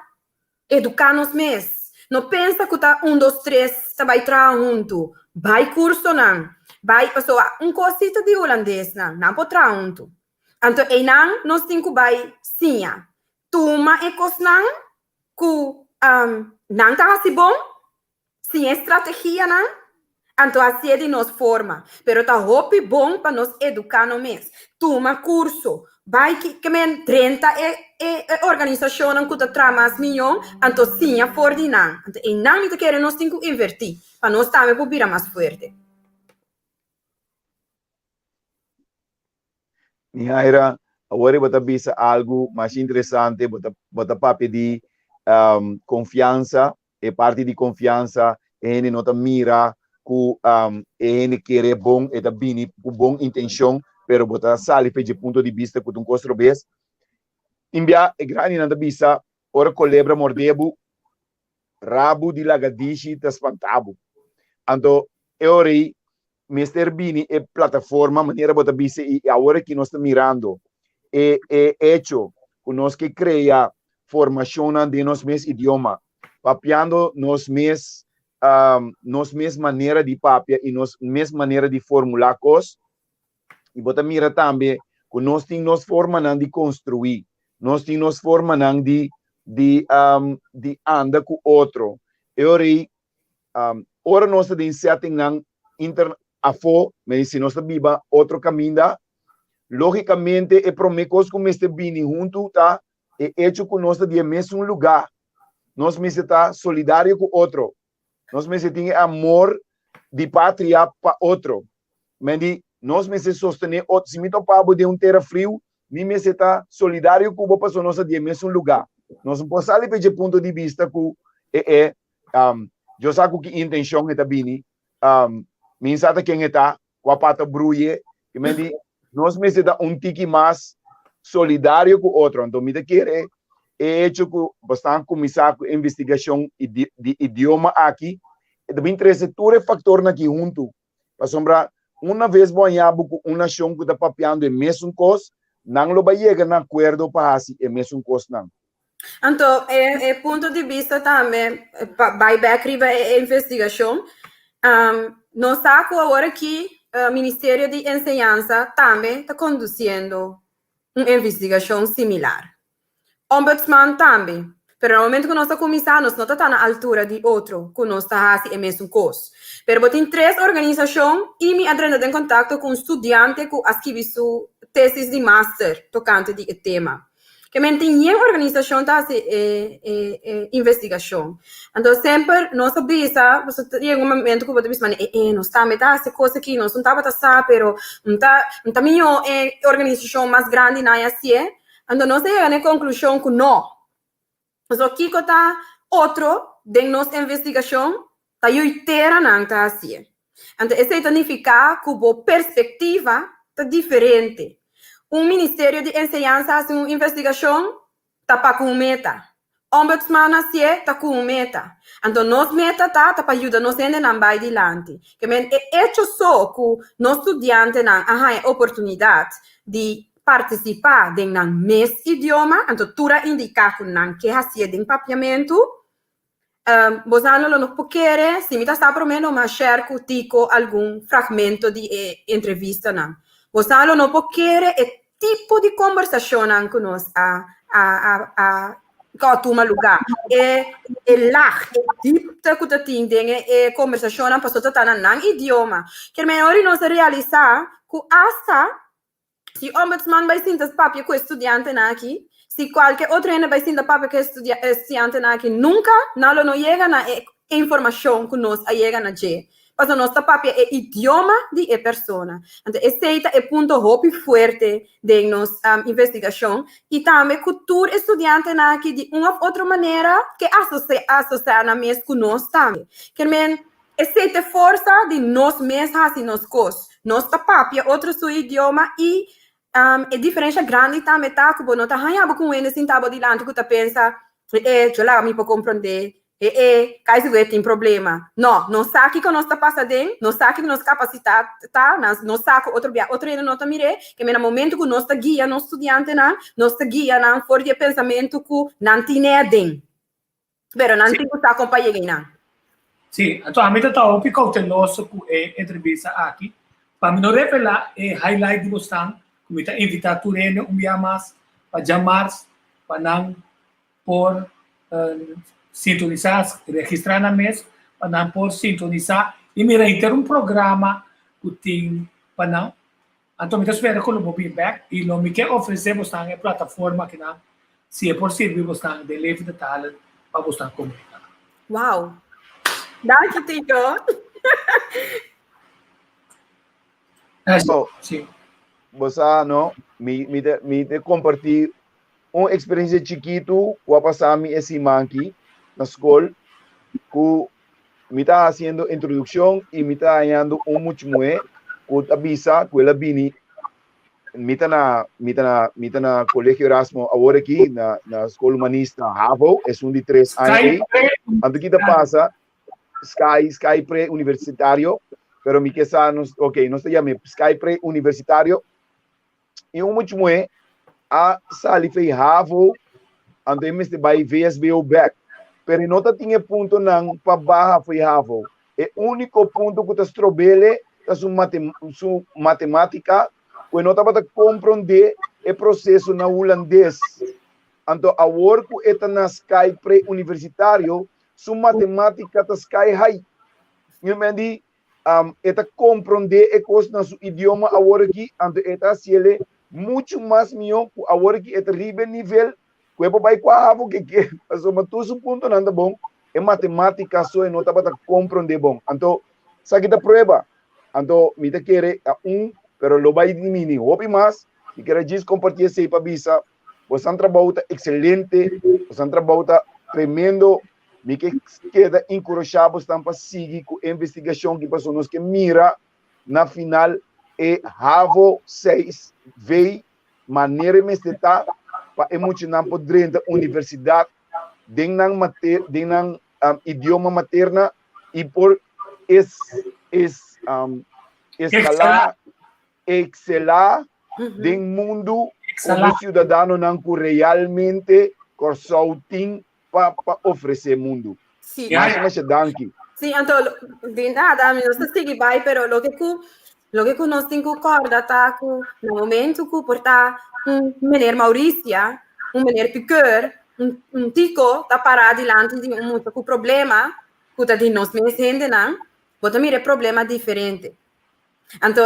Speaker 4: eduká nos mes, no pensa ku ta un dos tres ta bai traha huntu, bai kursonan, bai pasobra un kos si ta di hulandesnan, nan por traha huntu, anto einan nos tin ku bai siña, tuma e kosnan ku nan ta hasi bon, sin e strategianan, anto hasié di nos forma. Pero ta hopi bon pa nos eduká nos mes, tuma kurso, bai ki ke men drenta e e e organisashonnan ku ta traha mas miyon, anto siña for di nan. Anto einan mi ta kere nos tin ku invertí pa nos tambe por bira mas fuerte.
Speaker 7: Mihaira, awor bo ta bisa algu mas interesante, bo ta bo ta papia di konfiansa, e parti di konfiansa e hende no ta mira ku e hende kere bon, e ta bini ku bon intenshon, pero bo ta sali fe dje punto di bista ku ta un kos robes. Tin bia e grandinan ta bisa, ora kolebra morde bo. Rabu di lagadishi ta spanta bo. Anto e ora ei mester bini e plataforma manera bo ta bisa i awor aki nos ta mirando e e hecho ku nos ke krea formashonnan den nos mes idioma, papiando nos mes nos mes manera di papia i nos mes manera di formulá kos. I bo ta mira tambe ku nos tin nos formanan di konstruí, nos tin nos formanan di di di anda ku otro. E ora ei ora nos ta den settingnan inter afó, me si nos ta biba otro kaminda, lógikamente e promé kos ku mester bini huntu ta e echo ku nos ta di e mesun lugá. Nos mester ta solidario ku otro. Nos mester tin e amor di patria pa otro. Men di, nos mester sostené otro. Si mi topa bo den un tera friu, mi mester ta solidario ku bo pasobra nos ta di e mesun lugá. Nos no por sali pa dje punto di bista ku e e Dios sa ku ki intenshon e ta bini. Mi sa ta ken e ta, kua pata bruye. I men di, nos mester ta un tiki mas solidario ku otro. Anto mi ta kere e hecho ku bosnan kuminsá ku investigashon di idioma aki, e ta bin trese tur e faktornan aki huntu. Pasobra una ves bo haña bo ku un nashon ku ta papiando e mesun kos, nan lo bai yega na akuerdo pa hasi e mesun kosnan.
Speaker 4: Anto, e, e punto di bista tambe, bai bek riba e investigashon, um, nos sa ku awor aki uh, Ministerio di Enseñansa tambe ta kondusiendo un investigashon similar. Ombudsman tambe. Pero na momento ku nos ta kuminsá, nos no ta ta na altura di otro ku nos ta hasi e mesun kos. Pero bo tin tres organisashon i mi a drenta den kontakto ku un studiante ku a skibi su tesis di master tokante di e tema. Ke men tin yen organisashon ta hasi e e investigashon. Anto semper nos a bisa, pasobra ta yega un momento ku bo ta bisa mane e e nos tambe ta hasi kos aki, nos no tabata sa pero no ta no ta mihó e organisashon mas grandi nan a hasié. Anto nos a yega na e konklushon ku no. Pasobra kiko ta otro den nos investigashon ta yui teranan ta hasié. Anto esei ta nifiká ku bo perspektiva ta diferente. Un ministerio di enseñansa hasi un investigashon ta pa ku un meta. Ombudsman hasié ta ku un meta. Anto nos meta ta ta pa yuda nos hendenan bai dilanti. Ke men e echo so ku nos studiantenan a haña oportunidat di partisipá den nan mes idioma, anto tur a indiká ku nan ke hasié den papiamentu. Bosnan lo no por kere, si mi ta sa promé lo mi a share ku Tico algun fragmento di e entrevistanan. Bosnan lo no por kere e tipo di kombersashonnan ku nos a a a a ku a tuma lugá. E e lag, e diepte ku ta tin den e e kombersashonnan pasobra ta ta na nan idioma. Kier men ora nos a realisá ku asta Si ombudsman bai sinta papia ku e studiantenan aki, si kualke otro hende bai sinta papia ku e studiantenan aki, nunka nan lo no yega na e informashon ku nos a yega na dje, pasobra nos ta papia e idioma di e persona. Anto esei ta e punto hopi fuerte den nos investigashon i tambe ku tur e studiantenan aki di un òf otro manera ke asosiá nan mes ku nos tambe. Kier men Esei ta e forsa di nos mes hasi nos kos. Nos ta papia otro su idioma i e diferensha grandi tambe ta ku bo no ta haña bo ku un hende sinta bo dilanti ku ta pensa, E e, djo laga mi por komprondé. E e, kai sigur e tin problema. No, nos sa kiko nos ta pasa den, nos sa kiko nos kapasitat ta, nos sa ku otro bia otro hende no ta mir'é. Ke men na momentu ku nos ta guia nos studiantenan, nos ta guia nan for di e pensamentu ku nan tin e aden. Pero nan tin ku sa kon pa yega einan.
Speaker 2: Sí, anto ami ta ta hopi kouteloso ku e entrevista aki pa mi no revelá e highlight di bosnan ku mi ta invitá tur hende un bia mas pa djamars pa nan por sintonisá, registrá nan mes pa nan por sintonisá i mira henter un programa ku tin pa nan. Anto mi ta spera ku lo bo bin bèk i lo mi ke ofresé bosnan e plataforma akinan si e por sirbi bosnan den Levende Talen pa bosnan komuniká.
Speaker 4: Wow! Danki Tico!
Speaker 7: So,
Speaker 2: Sí.
Speaker 7: bo sa, no? Mi, mi ta, mi ta kompartí un eksperensia chikitu ku a pasa mi e siman aki na skol ku Mi ta hasiendo introdukshon i mi ta hañando un much muhé ku ta bisa ku el a bini. Mi ta na mi ta na mi ta na Colegio Erasmo awor aki na na Skol Humanista Havo, esun di tres aña ei. Anto ki ta pasa? Sky Sky pre universitario, pero mi ke sa nos ok, nos ta yam'é Sky pre universitario. I un mucha muhé a sali fei Havo, anto e mester bai VSBO bèk. Pero e no ta tin e puntonan pa baha fei Havo. E úniko punto ku ta strob'ele ta su su matemátika, ku e no tabata komprondé e proseso na hulandes. Anto awor ku e ta na sky pre-universitario, su matemátika ta sky high. Mi men di, e ta komprondé e kos na su idioma awor aki, anto e ta hasiele muchu mas mihó ku awor aki e ta riba e nivel ku e por bai kua havo ke ke, pasobra tur su puntonan ta bon, e matemátika so e no tabata komprondé bon. Anto, esaki ta prueba. Anto, mi ta kere a un, pero lo bai di mini hopi mas. Mi kere djis kompartí esei pa bisa, bosan trabou ta ekselente, bosan trabou ta tremendo. Mi ke keda enkurashá bosnan pa sigui ku e investigashon ki pasobra nos ke mira na final e havo 6V manera e mester ta pa e muchanan por drenta universidat den nan mater den nan um, idioma materna i por es es um, escalá excelá den mundu como ciudadanonan ku realmente Kòrsou tin pa pa ofresé mundu.
Speaker 4: Sí.
Speaker 7: Masha masha danki.
Speaker 4: Sí, anto di nada, mi no sa sigui bai, pero loke ku loke ku nos tin ku kòrda ta ku na momento ku por ta un meneer Mauricia, un meneer Piqueur, un un Tico ta pará dilanti di un mucha ku problema ku ta di nos mes hendenan, bo ta mira e problema diferente. Anto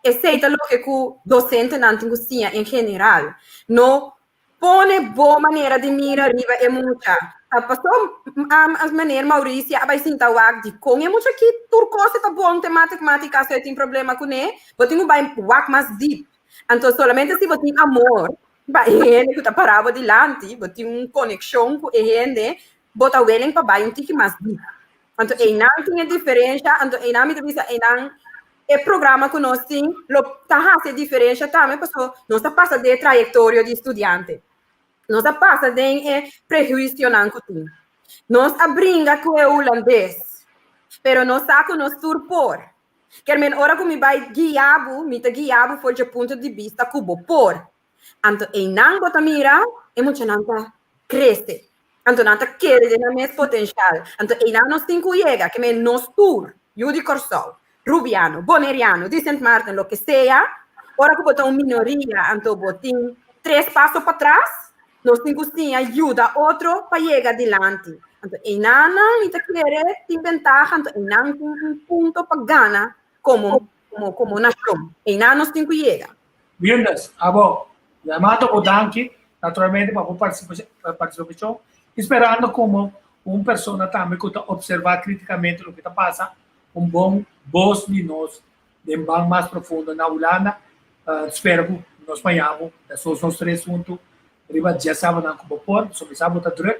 Speaker 4: esei ta loke ku dosentenan tin ku siña en general. No Pone bo manera di mira riba e mucha. Ta pasó meneer Mauricia a bai sinta wak di kon e mucha ki tur kos e ta bon te matematica so e tin problema kuné. Bo tin ku bai wak mas dip. Anto solamente si bo tin amor pa e hende ku ta pará bo dilanti, bo tin un konekshon ku e hende, bo ta willing pa bai un tiki mas dip. Anto einan tin e diferensha, anto einan mi ta bisa einan e programa ku nos tin lo ta hasi e diferensha tambe paso nos ta pasa den e trayektorio di studiante. Nos a pasa den e prehuisionan ku tin. Nos a bringa ku e hulandes, pero nos sa ku nos tur por. Ker men ora ku mi bai guia bo, mi ta guia bo for dje punto di bista ku bo por. Anto einan bo ta mira e muchanan ta krese. Anto nan ta kere den nan mes potenshal. Anto einan nos tin ku yega, ke men nos tur, yu di Kòrsou, Rubiano, Boneriano, di Sint Maarten, loke sea, ora ku bo ta un minoria anto bo tin tres paso patras, nos tin ku siña yuda otro pa yega dilanti. Anto einan nan mi ta kere tin bentaha, anto einan tin un punto pa gana komo komo komo nashon. Einan nos tin ku yega.
Speaker 2: Wiendes, abo, yamando bo danki, naturalmente pa bo partisipashon, i sperando komo un persona tambe ku ta opservá kritikamente loke ta pasa, un bon bos di nos den ban mas profundo na Hulanda. Spera ku nos maña bo, esos nos tres huntu riba djasabanan ku bo por, pasobra mi sa bo ta drùk,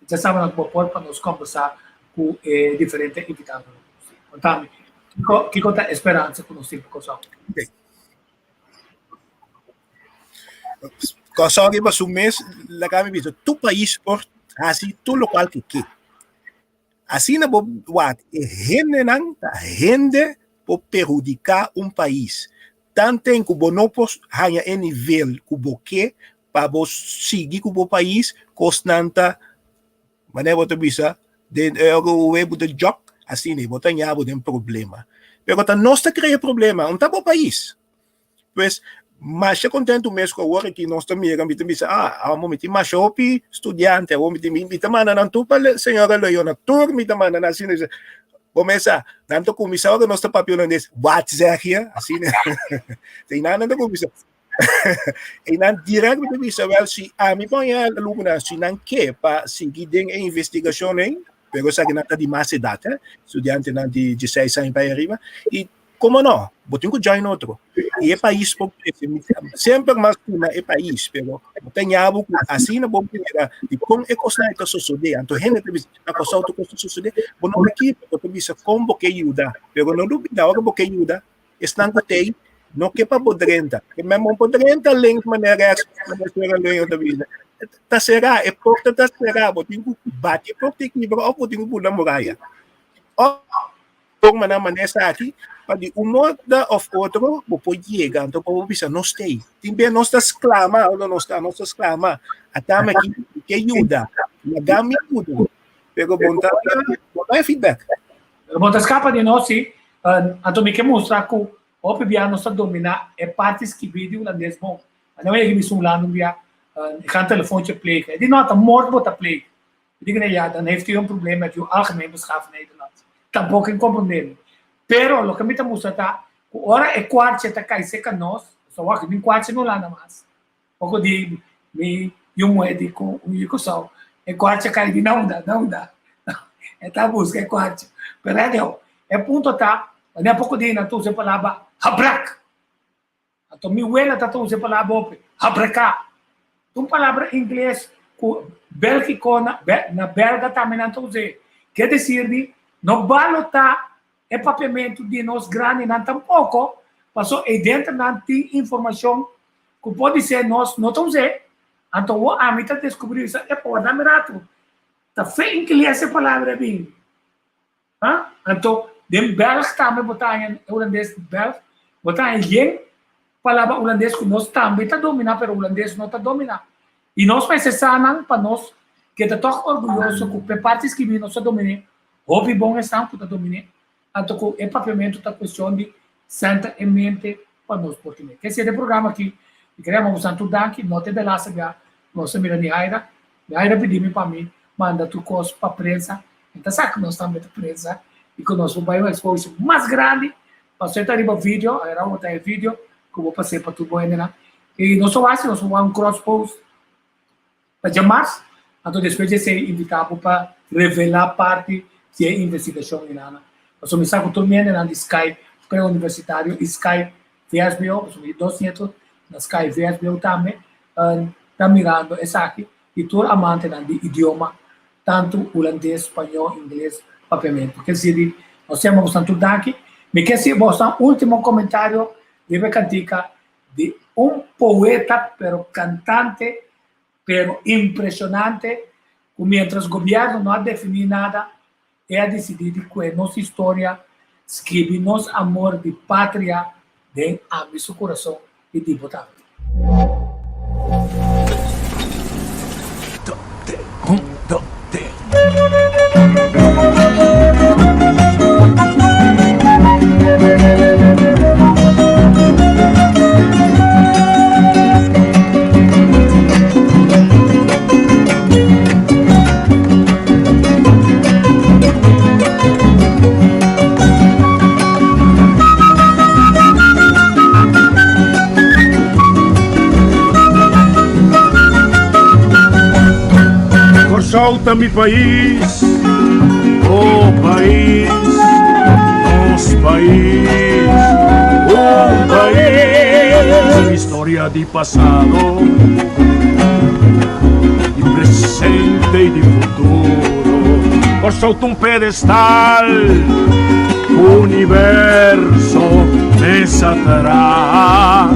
Speaker 2: djasabanan ku bo por pa nos kòmbersá ku e diferente invitadonan. Kontami, kiko kiko ta e speransa ku nos tin pa Kòrsou?
Speaker 5: Kòrsou riba su mes, laga mi bisa, tur pais por hasi tur lokual ku ke. Asina bo wak e hendenan ta hende por perhudiká un pais. Tanten ku bo no por haña e nivel ku bo ke pa bo sigui ku bo pais, kosnan ta Manera bo ta bisa, den e ora ku bo ta jòk, asina bo ta ña bo den problema. Pero ta nos ta krea problema, un ta bo pais. Pues, masha kontentu mes ku awor aki nos ta mira, mi ta bisa, ah, awor mi tin masha hopi studiante, awor mi tin, mi ta manda nan tur pa señora Leona, tur mi ta manda nan asina. Bo mesa, nan ta kuminsá ora nos ta papia holandes, wat zeg je? Asina. Nan ta kuminsá. E nan direct mi ta bisa wel si ami pon e alumnonan si nan ke pa sigui den e investigashon ei, pero esaki nan ta di mas edat eh, studiantenan di dieseis aña pa ariba, i komo no, bo tin ku join otro. I e pais por krese, mi semper mas stima e pais, pero bo ta ña bo ku asina bo mira di kon e kosnan ei ta sosodé, anto hende ta bisa na Kòrsou tur kos ta sosodé, bo no ta kibra, bo ta bisa kon bo ke yuda, pero no lubida ora bo ke yuda esnan ku t'ei. No ke pa bo drenta. Ke men bo por drenta links manera rechts, manera señora Leño ta bisa. Ta será, e porta ta será, bo tin ku bati e porta i kibra òf bo tin ku bula muraya. Òf forma nan manera esaki pa di un moda òf otro bo por yega, anto pa bo bisa nos t'ei. Tin bia nos ta sklama, ora nos ta, nos ta sklama, atame aki mi ke yuda, laga mi yuda, pero bo ta, bo ta feedback.
Speaker 2: Pero bo ta skapa di nos si, anto mi ke mustra ku hopi bia nos ta domina e parti skibí di hulandes bon. Anto mi yega bisa un landa un bia, ik ga een telefoontje plegen. E di no, ta moord bo ta plegen. Mi di ja, dan heeft u een probleem met uw algemeen beschaafd Nederlands. Tampoco in comprende mi. Pero loke mi ta mustra ta ku ora e kwartje ta kai serka nos, pasobra wak mi kwartje no landa mas. Poko di mi yu muhé di ku un yu Kòrsou, e kwartje kai di na unda, na unda. E ta buska e kwartje. Pero anyhow, e punto ta, wanneer poko di nan ta usa e palabra habrak. Anto mi wela ta ta usa e palabra hopi, habraká. Ta un palabra ingles ku Bélgiko na na Belga tambe nan ta us'é. Ke desir di no balotá e papiamentu di nos grandinan tampoko, paso ei denter nan tin informashon ku podisé nos no ta us'é. Anto awor ami ta deskubrí bisa, epa, wardá mi ratu, ta fe ingles e palabra a bin. Ha? Anto, den Belg tambe bo ta haña, e hulandes Belg, bo ta haña yen palabra hulandes ku nos tambe ta dominá, pero hulandes no ta dominá. I nos mester sa nan pa nos keda tòg orguyoso ku p'e parti skibí nos ta dominé, hopi bon esnan ku ta dominé, anto ku e papiamentu ta kuestion di senta e mente pa nos por tene. Ke siete programa aki, mi kere yama bosan tur danki, no ta e delaste bia nos a mira Nihaira, Nihaira pidi mi pa mi manda tur kos pa prensa, Mi ta sa ku nos tambe ta prensa i ku nos por bai un exposure mas grandi pasobra e ta riba video, awor bo ta e video ku bo pas'é pa tur bo hendenan. I nos a hasi, nos a wak un cross post pa djamars, anto despues di esei invitá bo pa revelá parti di e investigashon einan. Pasobra mi sa ku tur mi hendenan di Sky Preuniversitario i Sky VSBO, pasobra mi tin dos nieto na Sky VSBO tambe, ta mirando esaki i tur amantenan di idioma tantu hulandes, spañó, ingles, papiamentu. Ke si di nos yama bosan tur danki. Mi ke si bosan ultimo komentario riba e kantika di un poeta pero kantante pero impreshonante ku mientras gobièrnu no a definí nada e a disidí di kue nos historia, skibi nos amor di patria den ami su kurason i di bo tambe.
Speaker 10: Kòrsou ta mi pais, oh pais, nos pais, un pais. Historia di pasado, di presente i di futuro. Kòrsou ta un pedestal, universo mes a traha.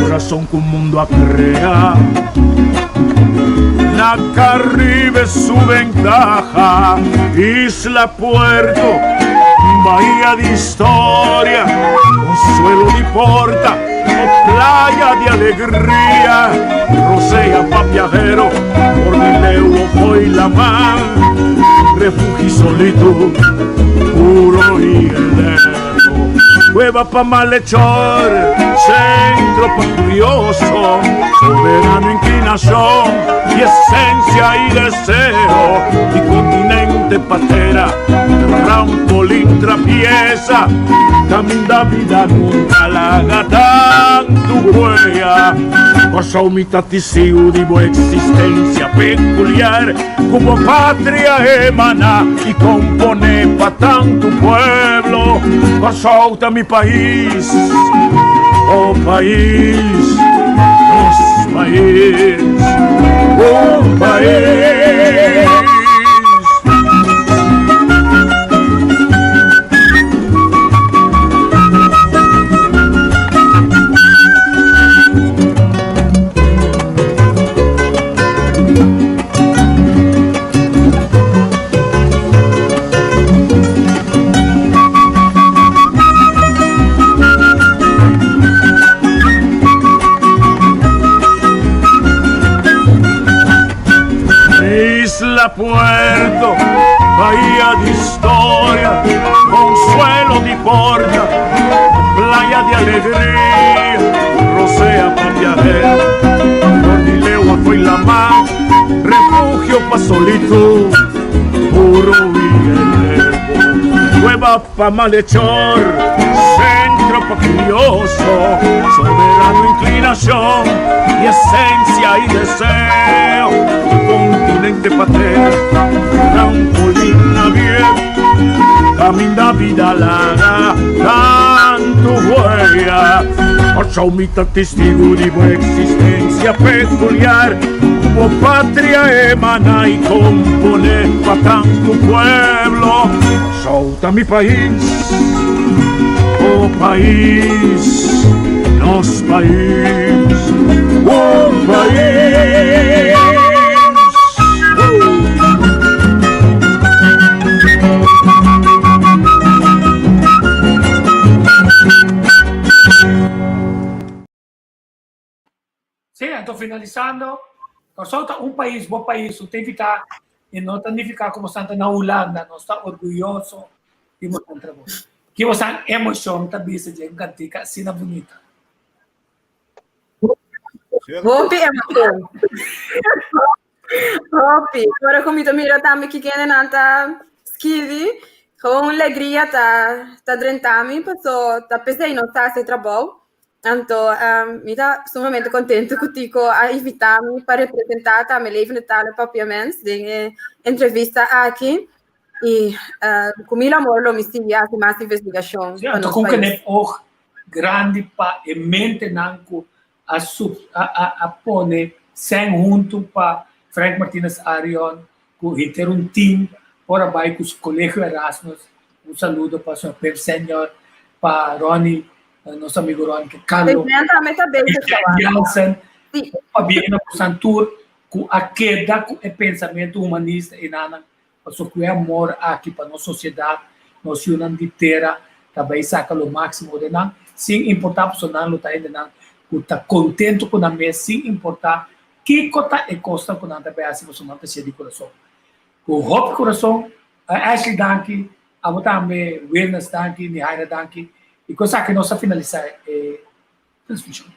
Speaker 10: Kurason ku mundu a krea, na Karibe su bentaha. Isla Puerto, bahia di historia, consuelo di porta o playa di alegria, rosea pa viajero, por di leu o fo'i laman, refugio y solitud, puro y eterno. Cueva pa malhechor, centro pa curioso, soberano inclinación y esencia y deseo, y continente patera, trampolín trapieza, caminda vida nunca laga tantu huella. Kòrsou mi ta tisiu di bo existencia peculiar, ku bo patria emana i komponé pa tantu pueblo. Kòrsou ta mi pais, oh pais, nos pais, un pais. Isla puerto, bahía de historia, consuelo di porta, playa de alegría, rosea pa viajero, por fue la mar, refugio pa solitud, puro y cueva pa malhechor, centro pa curioso, soberano inclinación y esencia y deseo, continente patero, trampolín navier, caminda vida larga, tanto huella, mi ta testigo di bo existencia peculiar, como patria emana y compone pa tanto pueblo. Kòrsou ta mi pais, oh pais, nos pais, un pais.
Speaker 2: Sí, anto finalisando, Kòrsou ta un pais, bo pais, no ta evitá i no ta nifiká ku bosan ta na Hulanda, nos ta orguyoso di bosan trabou. Ki bosan emoshon ta bisa dje un kantika asina bunita?
Speaker 4: Hopi emoshon. Hopi. Ora ku mi ta mira tambe ki kendenan ta skibi, gewoon legria ta ta drenta mi, paso ta p'esei nos ta hasi trabou. Anto mi ta sumamente contento cu Tico a invita mi pa representa tambe Levende Talen Papiaments den e entrevista aki. Y cu mil amor lo mi sigui haci mas investigacion
Speaker 2: Sí, pa anto nos con pais. oog grandi pa e mentenan cu a sub, a, a, a pone sèn huntu pa Frank Martinez Arion cu henter un team por a bai cu su Colegio Erasmus. Un saludo pa señor Pep Senior, pa Ronnie, nos amigo Ronnie que Carlo Jansen, pabia na bosan tur cu a keda cu e pensamento humanista enanan, pasobra cu e amor aki pa nos sociedad, nos yunan di tera ta bay saca lo maximo den nan, sin importa pasobra nan lo ta hendenan cu ta contento cu nan mes, sin importa kico ta e cosnan cu nan ta bay haci pasobra nan ta hacié di curason. Cu hopi curason, Ashley danki, abo tambe Wilnes danki, Nihaira danki, y cu esaki nos ta finalisa e transmision.